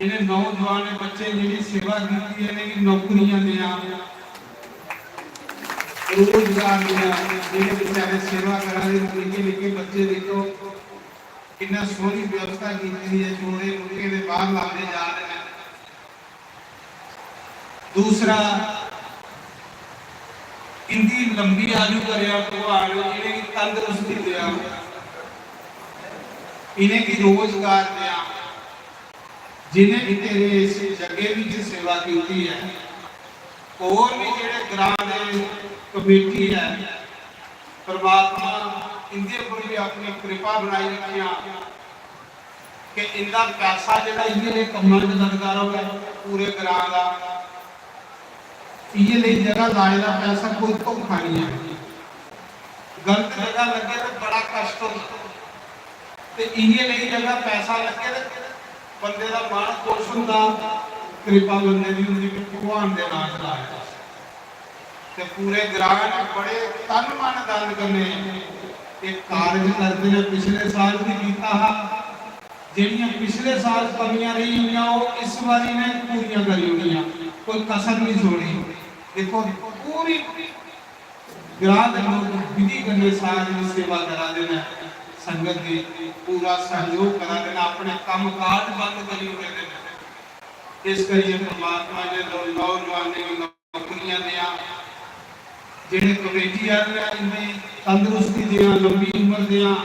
इ'नें नौजवान बच्चे जेह्ड़ी सेवा कीती ऐ, इ'नेंगी नौकरियां देआं, रोजगार देआं। जेह्ड़े बेचारे सेवा करा दे निक्के निक्के बच्चे, दिक्खो किन्ना सोहनी व्यवस्था कीती दी ऐ, जोड़े मुक्के दे बाहर लांदे जा रहे हैं। दूसरा, इंदी लंबी आयु करेआ भगवान, इ'नेंगी तंदरुस्ती देआ, इ'नेंगी रोजगार देआ, जि'नें भी तेरे इस जग्गे विच सेवा कीती ऐ, होर भी जेह्ड़े ग्रां दे कमेटी ऐ, परमात्मा इंदे उप्पर भी अपनी कृपा बनाई रखेआ कि इंदा पैसा जेह्ड़ा इ'यै नेह् कम्मां च लगदा र'वै पूरे ग्रां दा। इ'यै नेही जगह लाए दा पैसा कोई धोखा निं ऐ। गलत जगह लग्गे ते बड़ा कष्ट होंदा। ते इ'यै नेही जगह पैसा लग्गे ते बंदे दा मन खुश होंदा, कृपा बंदे दी होंदी कि भगवान दे नांऽ च लाए दा। ते पूरे ग्रां च बड़े तन मन धन कन्नै एह् कारज करदे न। पिछले साल भी कीता हा, जेह्ड़ियां पिछले साल कमियां रेही गेइयां, ओह् इस बारी इ'नें पूरियां करी ओड़ियां, कोई कसर नहीं छोड़ी। दिक्खो, पूरी ग्रां दे लोक विधि कन्नै सारी सेवा करा दे न, संगत दी पूरा सहयोग करा दे न, अपने कम्म काज बंद करी ओड़े दे न। इस करियै परमात्मा ने नौ-, नौजवानें गी नौकरियां देआं, जेह्ड़े कमेटी आह्ले आ, इंदी तंदरुस्ती देआं, लंबी उम्र देआं,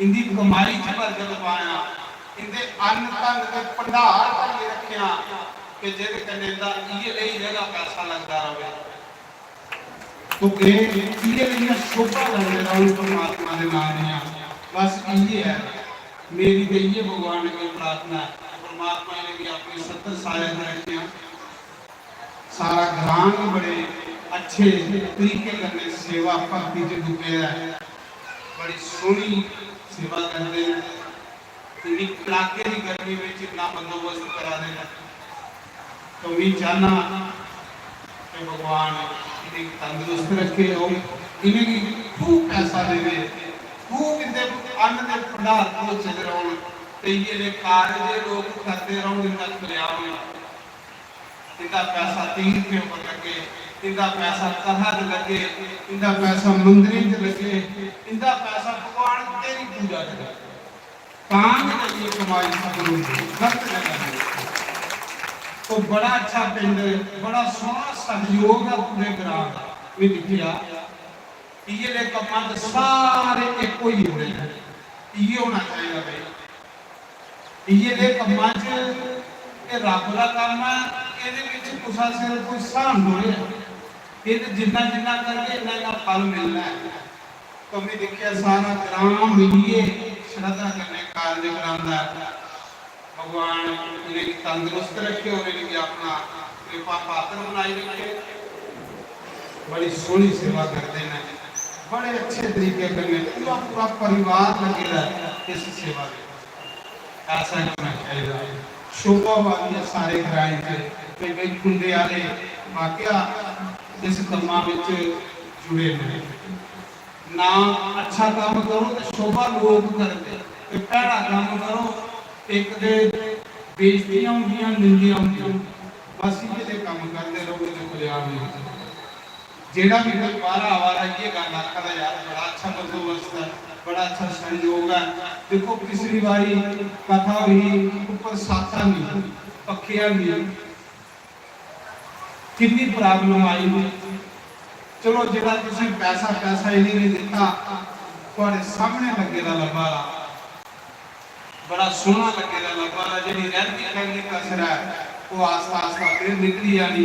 इंदी कमाई च बरकत पायां, इंदे अन्न धन दे भंडार भरियै रखेआं कि जेह्दे कन्नै इंदा इ'यै नेही जगह पैसा लगदा र'वै। तो एह् इ'यै नेहियां शोभा लैंदे रौह्न परमात्मा दे नांऽ दियां। बस इ'यै ऐ, मेरी ते इ'यै भगवान अग्गें प्रार्थना ऐ कि परमात्मा इ'नेंगी अपने सत्तर साया च रखेआं। सारा ग्रां भी बड़े अच्छे तरीके कन्नै सेवा भक्ति च डुब्बे दा ऐ, बड़ी सोहनी सेवा करदे न। इन्नी कड़ाके दी गर्मी विच इन्ना बंदोबस्त करा दे न। तो मैं चाहना कि भगवान इन्हें तंदुरुस्त रखे, और इन्हेंगी खूब पैसा देवे, खूब इंदे अन्न दे भंडार भरोचे दे रौहन, ते इये दे कार्य जे लोग करदे रौहन, इंदा कल्याण होए। इंदा पैसा तीर्थ के ऊपर लगे, इंदा पैसा कथा च लगे, इंदा पैसा मंदिरें च लगे, इंदा पैसा भगवान तेरी पूजा च लगे। तां गै जाइयै कमाई सकदे ओ, गलत जगह नेईं। तो बड़ा अच्छा पिंड, बड़ा सोहना सहयोग ऐ पूरे ग्रां दा। में दिक्खेआ, इ'यै नेह् कम्मां च सारे इक होई जंदे न। इ'यै होना चाहिदा भाई। इ'यै नेह् कम्मां च एह् रब्ब दा कम्म ऐ, एह्दे बिच कुसै सिर कोई स्हान थोड़े ऐ। एह् ते जिन्ना जिन्ना करगे, इन्ना इन्ना फल मिलना ऐ। तो में दिक्खेआ, सारा ग्रां मिलियै श्रद्धा कन्नै कार्य करांदा ऐ। भगवान उ'नेंगी तंदरुस्त रखे, उ'नेंगी अपना कृपा पात्र बनाई रखे। बड़ी सोहनी सेवा करदे न, बड़े अच्छे तरीके कन्नै पूरा पूरा परिवार लग्गे दा ऐ इस सेवा दे। ऐसा ही होना चाहिदा। शोभा पांदी ऐ सारे ग्राएं च। ते भाई खुंडे आह्ले वाकया इस कम्मा बिच जुड़े न। ना अच्छा कम्म करो ते शोभा लोक करदे, ते भैड़ा कम्म करो, इक ते बेइज्जतियां होंदियां, निंदेआं होंदियां। बस इ'यै जेह् कम्म करदे र'वो ते खुलेआम नेईं। जेह्ड़ा बी कोई बाह्रा आवा दा, इ'यै गल्ल आखा दा, "यार, बड़ा अच्छा बंदोबस्त ऐ, बड़ा अच्छा संयोग ऐ।" दिक्खो, पिछली बारी कथा होई, उप्पर छत्त निं, पक्खे निं, किन्नी problem आई। चलो, जेह्ड़ा तुसें पैसा, पैसा इ'नेंगी दित्ता, थुआढ़े सामनै लग्गे दा लब्भा दा। बड़ा सोहना लग्गे दा लब्भा दा। जेह्ड़ी रैह्ंदी खैह्ंदी कसर ऐ, ओह् आस्ता आस्ता फिर निकली जानी।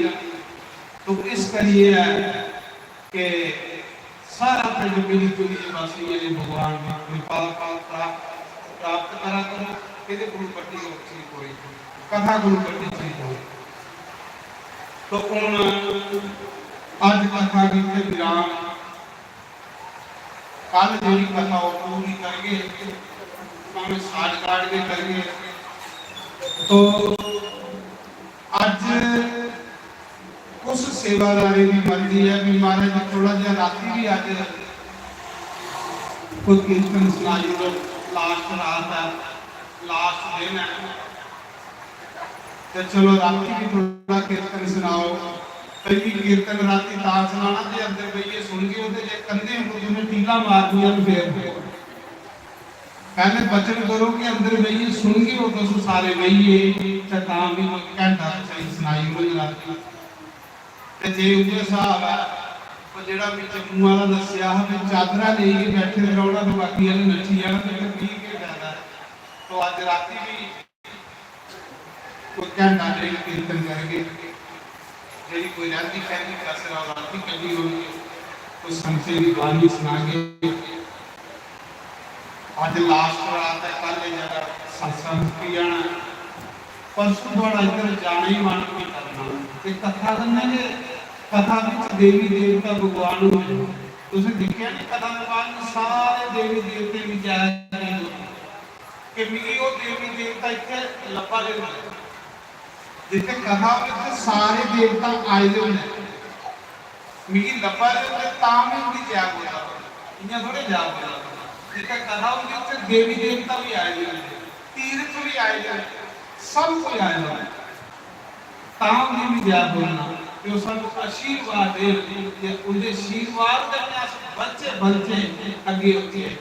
तो इस करियै ऐ कि सारा पिंड मिली जुलियै बस इ'यै भगवान दी कृपा प्राप्त, प्राप्त करा करो। एह्दे कोलू बड्डी होर चीज कोई, कथा कोलू बड्डी चीज कोई। तो हून अज्ज कथा गी इत्थै विराम। कल जेह्ड़ी कथा ओह् पूरी करगे, भामें shortcut गै करगे। तो अज्ज कुछ सेवादारें दी मर्जी ऐ कि महाराज जी थोड़ा जेहा रातीं बी अज्ज कोई कीर्तन सनाई ओड़ो, last रात ऐ, last दिन ऐ। ते चलो, रातीं बी थोड़ा कीर्तन सनाओ। भाई, कीर्तन रातीं तां सनाना जे अंदर बेहियै सुनगे ओ, ते जे कंधें उप्पर तुसें टीलां मारनियां न, फिर पैह्लें वचन करो कि अंदर बेहियै सुनगे ओ तुस सारे बेहियै, ते तां बी कोई घैंटा तुसेंगी सनाई ओड़ग रातीं। ते जे उ'ऐ स्हाब ऐ, ओह् जेह्ड़ा में जम्मू आह्ला दस्सेआ हा, में चादरा लेइयै बैठे दे रौह्ना ते बाकी आह्ले नच्ची जान, ते फिर मिगी केह् फैदा ऐ? तो अज्ज रातीं बी कोई घैंटा डेढ़ कीर्तन करगे, जेह्ड़ी कोई रैह्ंदी खैह्ंदी कसर आ, रातीं कड्ढी ओड़गे, कोई संगतें दी बाणी सनागे। अज्ज last रात ऐ, कल एह् जगह सत्संग मुक्की जाना। परसों थुआढ़ा इद्धर जाने ही मन नहीं करना। ते कथा कन्नै गै, कथा बिच देवी देवता भगवान होंदे। तुसें दिक्खेआ नी, कथा दे बाद में सारे देवी देवतें दी जय कीती। कि मिगी ओह् देवी देवता इत्थै लब्भा दे होंदे। जित्थै कथा होंदी, उत्थै सारे देवता आए दे होंदे। मिगी लब्भा दे होंदे, तां में उं'दी जय बोला दा। इ'यां थोड़े जय बोला दा। जित्थै कथा होंदी, उत्थै देवी देवता बी आए दे होंदे, तीर्थ बी आए दे होंदे, सब कोई आए दा होंदा। तां उं'दी बी जय बोलना। ते ओह् सानूं आशीर्वाद देन, ते उं'दे आशीर्वाद कन्नै अस बधचै, बधचै, अग्गें औचै।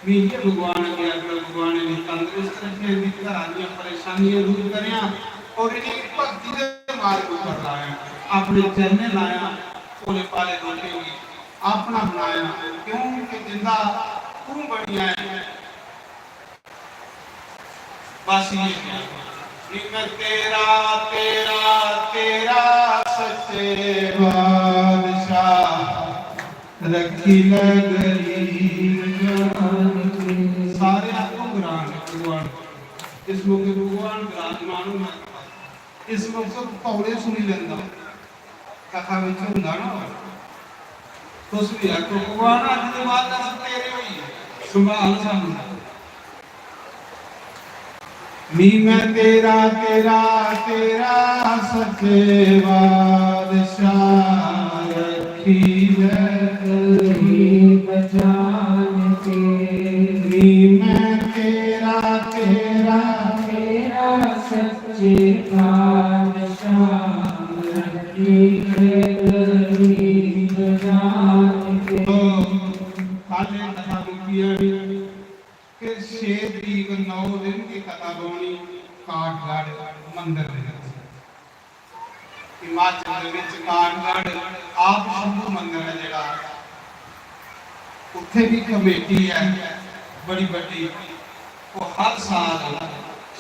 में इ'यै भगवान अग्गें आखना, भगवान इ'नेंगी तंदरुस्त रक्खे, इं'दी घरा दियां परेशानियां दूर करेआं और इ'नेंगी भक्ति दे मार्ग उप्पर लायां, अपने चरणें लायां, भोले भाले लोकें गी अपना बनायां, क्योंकि जिंदा तूं बनिया ऐ। बस इ'यै गल्ल। निम्न तेरा, तेरा, तेरा सच्चे बादशाह, रखी ले गरीब जान के। सारे आखो ग्रां भगवान। इस मौके भगवान विराजमान होना। इस मौके पौड़े सुनी लेंदा। कथा बिच होंदा ना, तुस भी आखो, "भगवान, अज्ज दे बाद अस तेरे होई गे, संभाल सानू।" मी मैं तेरा, तेरा, तेरा सच्चे बादशाह, रखी ले गरीब जान के। मी मैं तेरा, तेरा, तेरा सच्चे बादशाह, रखी ले गरीब जान के। तो कल एह् कथा मुक्की जानी। फिर छे तरीक, नौ रौह्नी काठगढ़ मंदर दे बिच। हिमाचल दे बिच काठगढ़ आप शंभू मंदर ऐ जेह्ड़ा, उत्थै बी कमेटी ऐ बड़ी बड्डी, ओह् हर साल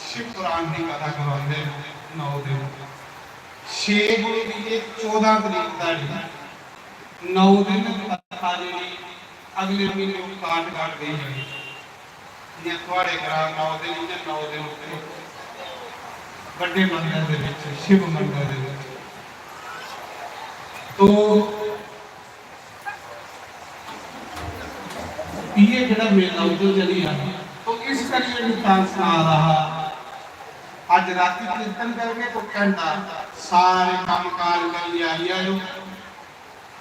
शिव पुराण दी कथा करवांदे न नौ दिन। छे गुरु दी एह् चौदां तरीक धोड़ी नौ दिन कथा जेह्ड़ी अगले म्हीने ओह् काठगढ़ गई होई। जि'यां थुआढ़े ग्रां नौ दिन, इ'यां नौ दिन उत्थै बड्डे मंदर दे बिच, शिव मंदर दे बिच। तो इ'यै जेह्ड़ा मेला उद्धर चली जाना। तो इस करियै मैं तां सना दा हा, अज्ज रातीं कीर्तन करगे तो घैंटा सारे कम्म काज करियै आई जाएओ।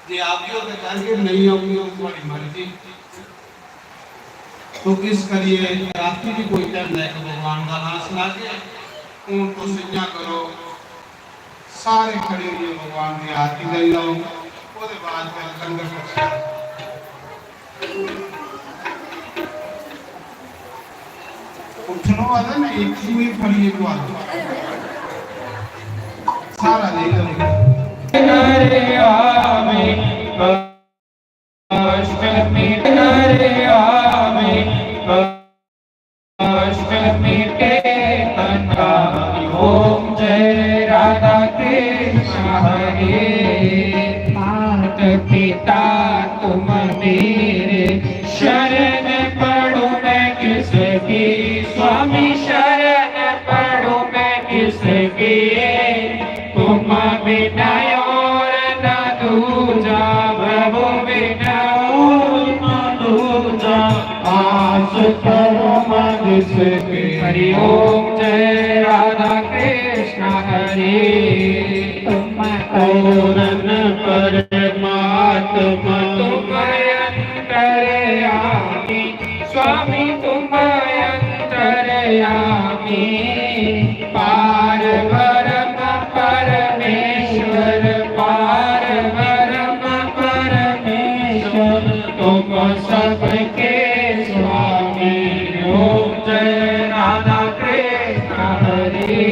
जे आगे ते करगे, नेईं आगे ते थुआढ़ी मर्जी। तो इस करियै रातीं बी कोई घैंटा इक भगवान दा नांऽ सनागे। हून तुस इ'यां करो, सारे खड़े होइयै भगवान दी आरती करी लैओ, ओह्दे बाद फिर लंगर प्रसाद। उठनो आह्ला ना, इक दूए फड़ियै कुआलो। सारा लेई लैओ। करे आवे, कष्ट मिटे। करे आवे, कष्ट मिटे। तन का ओम जय राधा कृष्ण हरे। मात पिता तुम मेरे, शरण पड़ूं मैं किसकी, स्वामी शरण पड़ूं मैं किसकी। तुम बिना और न दूजा, प्रभु बिना और न दूजा, आस परम जिसकी। हरि ओम जय राधा कृष्ण हरे। तुम पूर्ण परमात्मा, तुम अंतर्यामी, स्वामी तुम अंतर्यामी। पार ब्रह्म परमेश्वर, पार ब्रह्म परमेश्वर, तुम सबके स्वामी। ओम जय राधा कृष्ण हरे।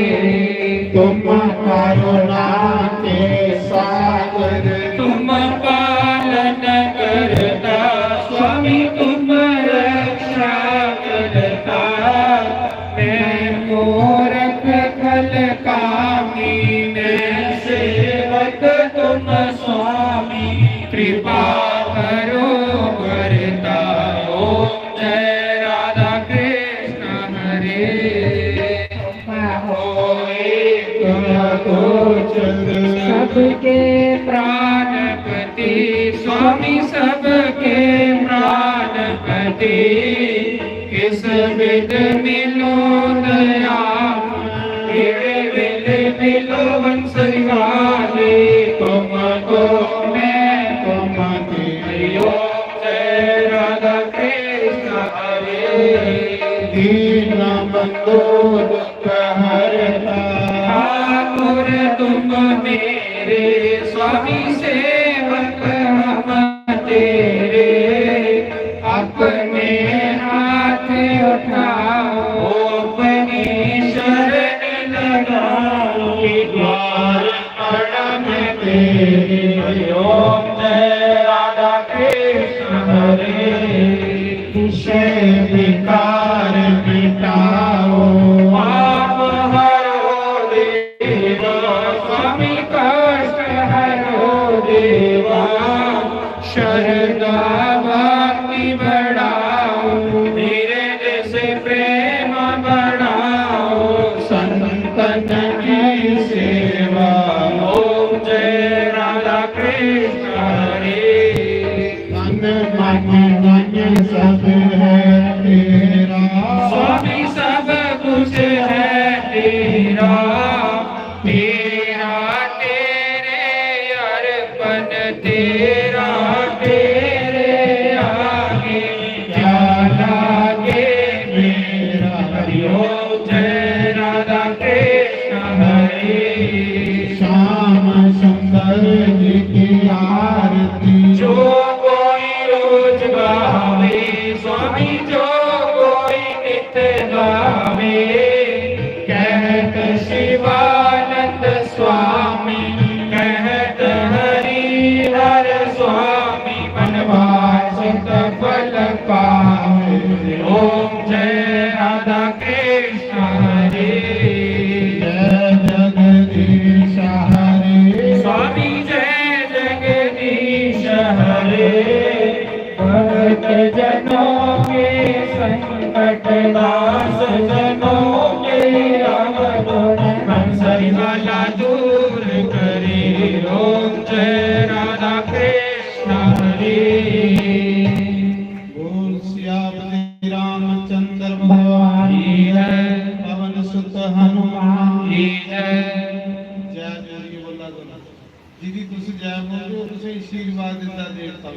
तुम करुणा के सागर, तुम पालन करता, स्वामी तुम रक्षा करता। मैं मूरख खल कामी, मैं सेवक तुम स्वामी, कृपा करो करता। ओम जय राधा कृष्ण हरे। तुम हो एक अगोचर, सबके प्राणपति, स्वामी सबके प्राणपति। किस विध मिलो दया, केड़े वेले मिलो बंसरी वाले, तुमको मैं तुमके। हरि ओम जय राधा कृष्ण हरे। दीन बंधु दुख हरता, ठाकुर तुम मेरे, स्वामी सेवक हम तेरे। अपने हाथ उठाओ, अपनी शरण लगाओ, द्वार परम तेरे। हरि ओम जय राधा कृष्ण हरे। विषय विकार मिटाओ, पाप हरो देवा, स्वामी कष्ट हरो देवा। श्रद्धा भक्ति बढ़ाओ, धीरज से प्रेम बढ़ाओ, संतन की सेवा। ओम जय राधा कृष्ण हरे। तन मन धन सब है तेरा, स्वामी सब कुछ है तेरा। तेरा तेरे अर्पण, तेरा तेरे आगे, क्या लागे मेरा। हरि ओम जय राधा कृष्ण हरे। श्याम सुंदर जी की आरती, जो कोई रोज गावे, स्वामी जो कोई नित गावे। हरि हर स्वामी वनवास सफल पावे। ओम जय राधा कृष्ण हरे। जय जगदीश हरे। स्वामी जय जगदीश हरे। भक्त जनों के संकट नाश, जनों के अवगुण हंसने वाला दूर करे। ओम जय राधा कृष्ण हरे। बोल सियापति रामचंद्र भगवान की जय। पवन सुत हनुमान की जय। जय बोलिए, बोला करो। जिदी तुस जय बोलदे हो, तुसें आशीर्वाद दिंदा देवता।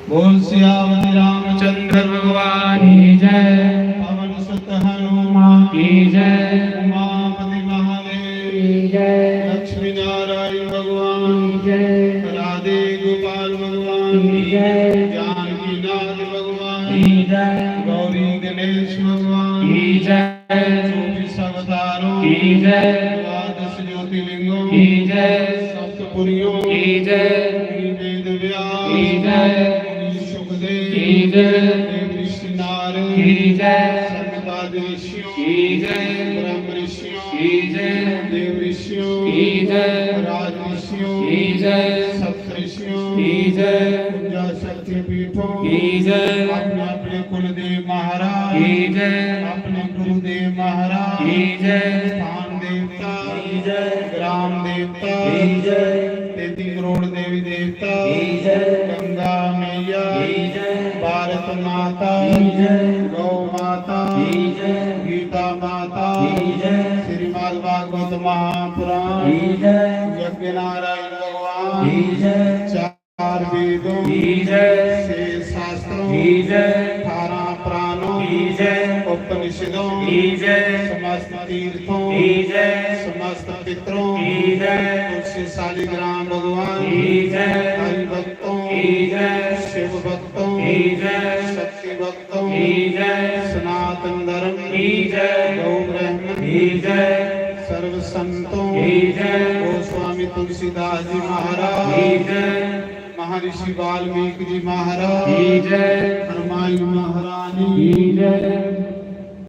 बोल सियापति रामचंद्र भगवान की जय। पवन सुत हनुमान की जय। उमापति महादेव की जय। लक्ष्मी नारायण भगवान की जय। राधे गोपाल भगवान की जय। जानकी नाथ भगवान की जय। गौरी गणेश भगवान की जय। चौबीस अवतारों की जय। द्वादश ज्योतिर्लिंगों की जय। सप्तपुरियों की जय। मुनि वेद व्यास की जय। मुनि सुखदेव की जय। देव ऋषि नारद की जय। सनकादि ऋषियों की जय। ब्रह्म ऋषियों की जय। देव ऋषियों की जय। राज ऋषियों की जय। सप्त ऋषियों की जय। पूजा शक्ति पीठों की जय। अपने अपने कुलदेव महाराज की जय। अपने गुरुदेव महाराज की जय। स्थान देवता की जय। ग्राम देवता की जय। तैंती करोड़ देवी देवता की जय। गंगा मैया की जय। भारत माता की जय। गौ माता की जय। गीता माता की जय। श्रीमद् भागवत महापुराण की जय। यज्ञ नारायण भगवान की जय। चार वेदों की जय। छह शास्त्रों की जय। अठारह पुराणों की जय। उपनिषदों की जय। समस्त तीर्थों की जय। समस्त पितरों की जय। तुलसी शालिग्राम भगवान की जय। हरि भक्तों की जय। शिव भक्तों की जय। शक्ति भक्तों की जय। सनातन धर्म की जय। गौ ब्राह्मण की जय। सर्व संतों की जय। गोस्वामी तुलसीदास जी महाराज की जय। महर्षि वाल्मीकि जी महाराज की जय। हनुमान महारानी की जय।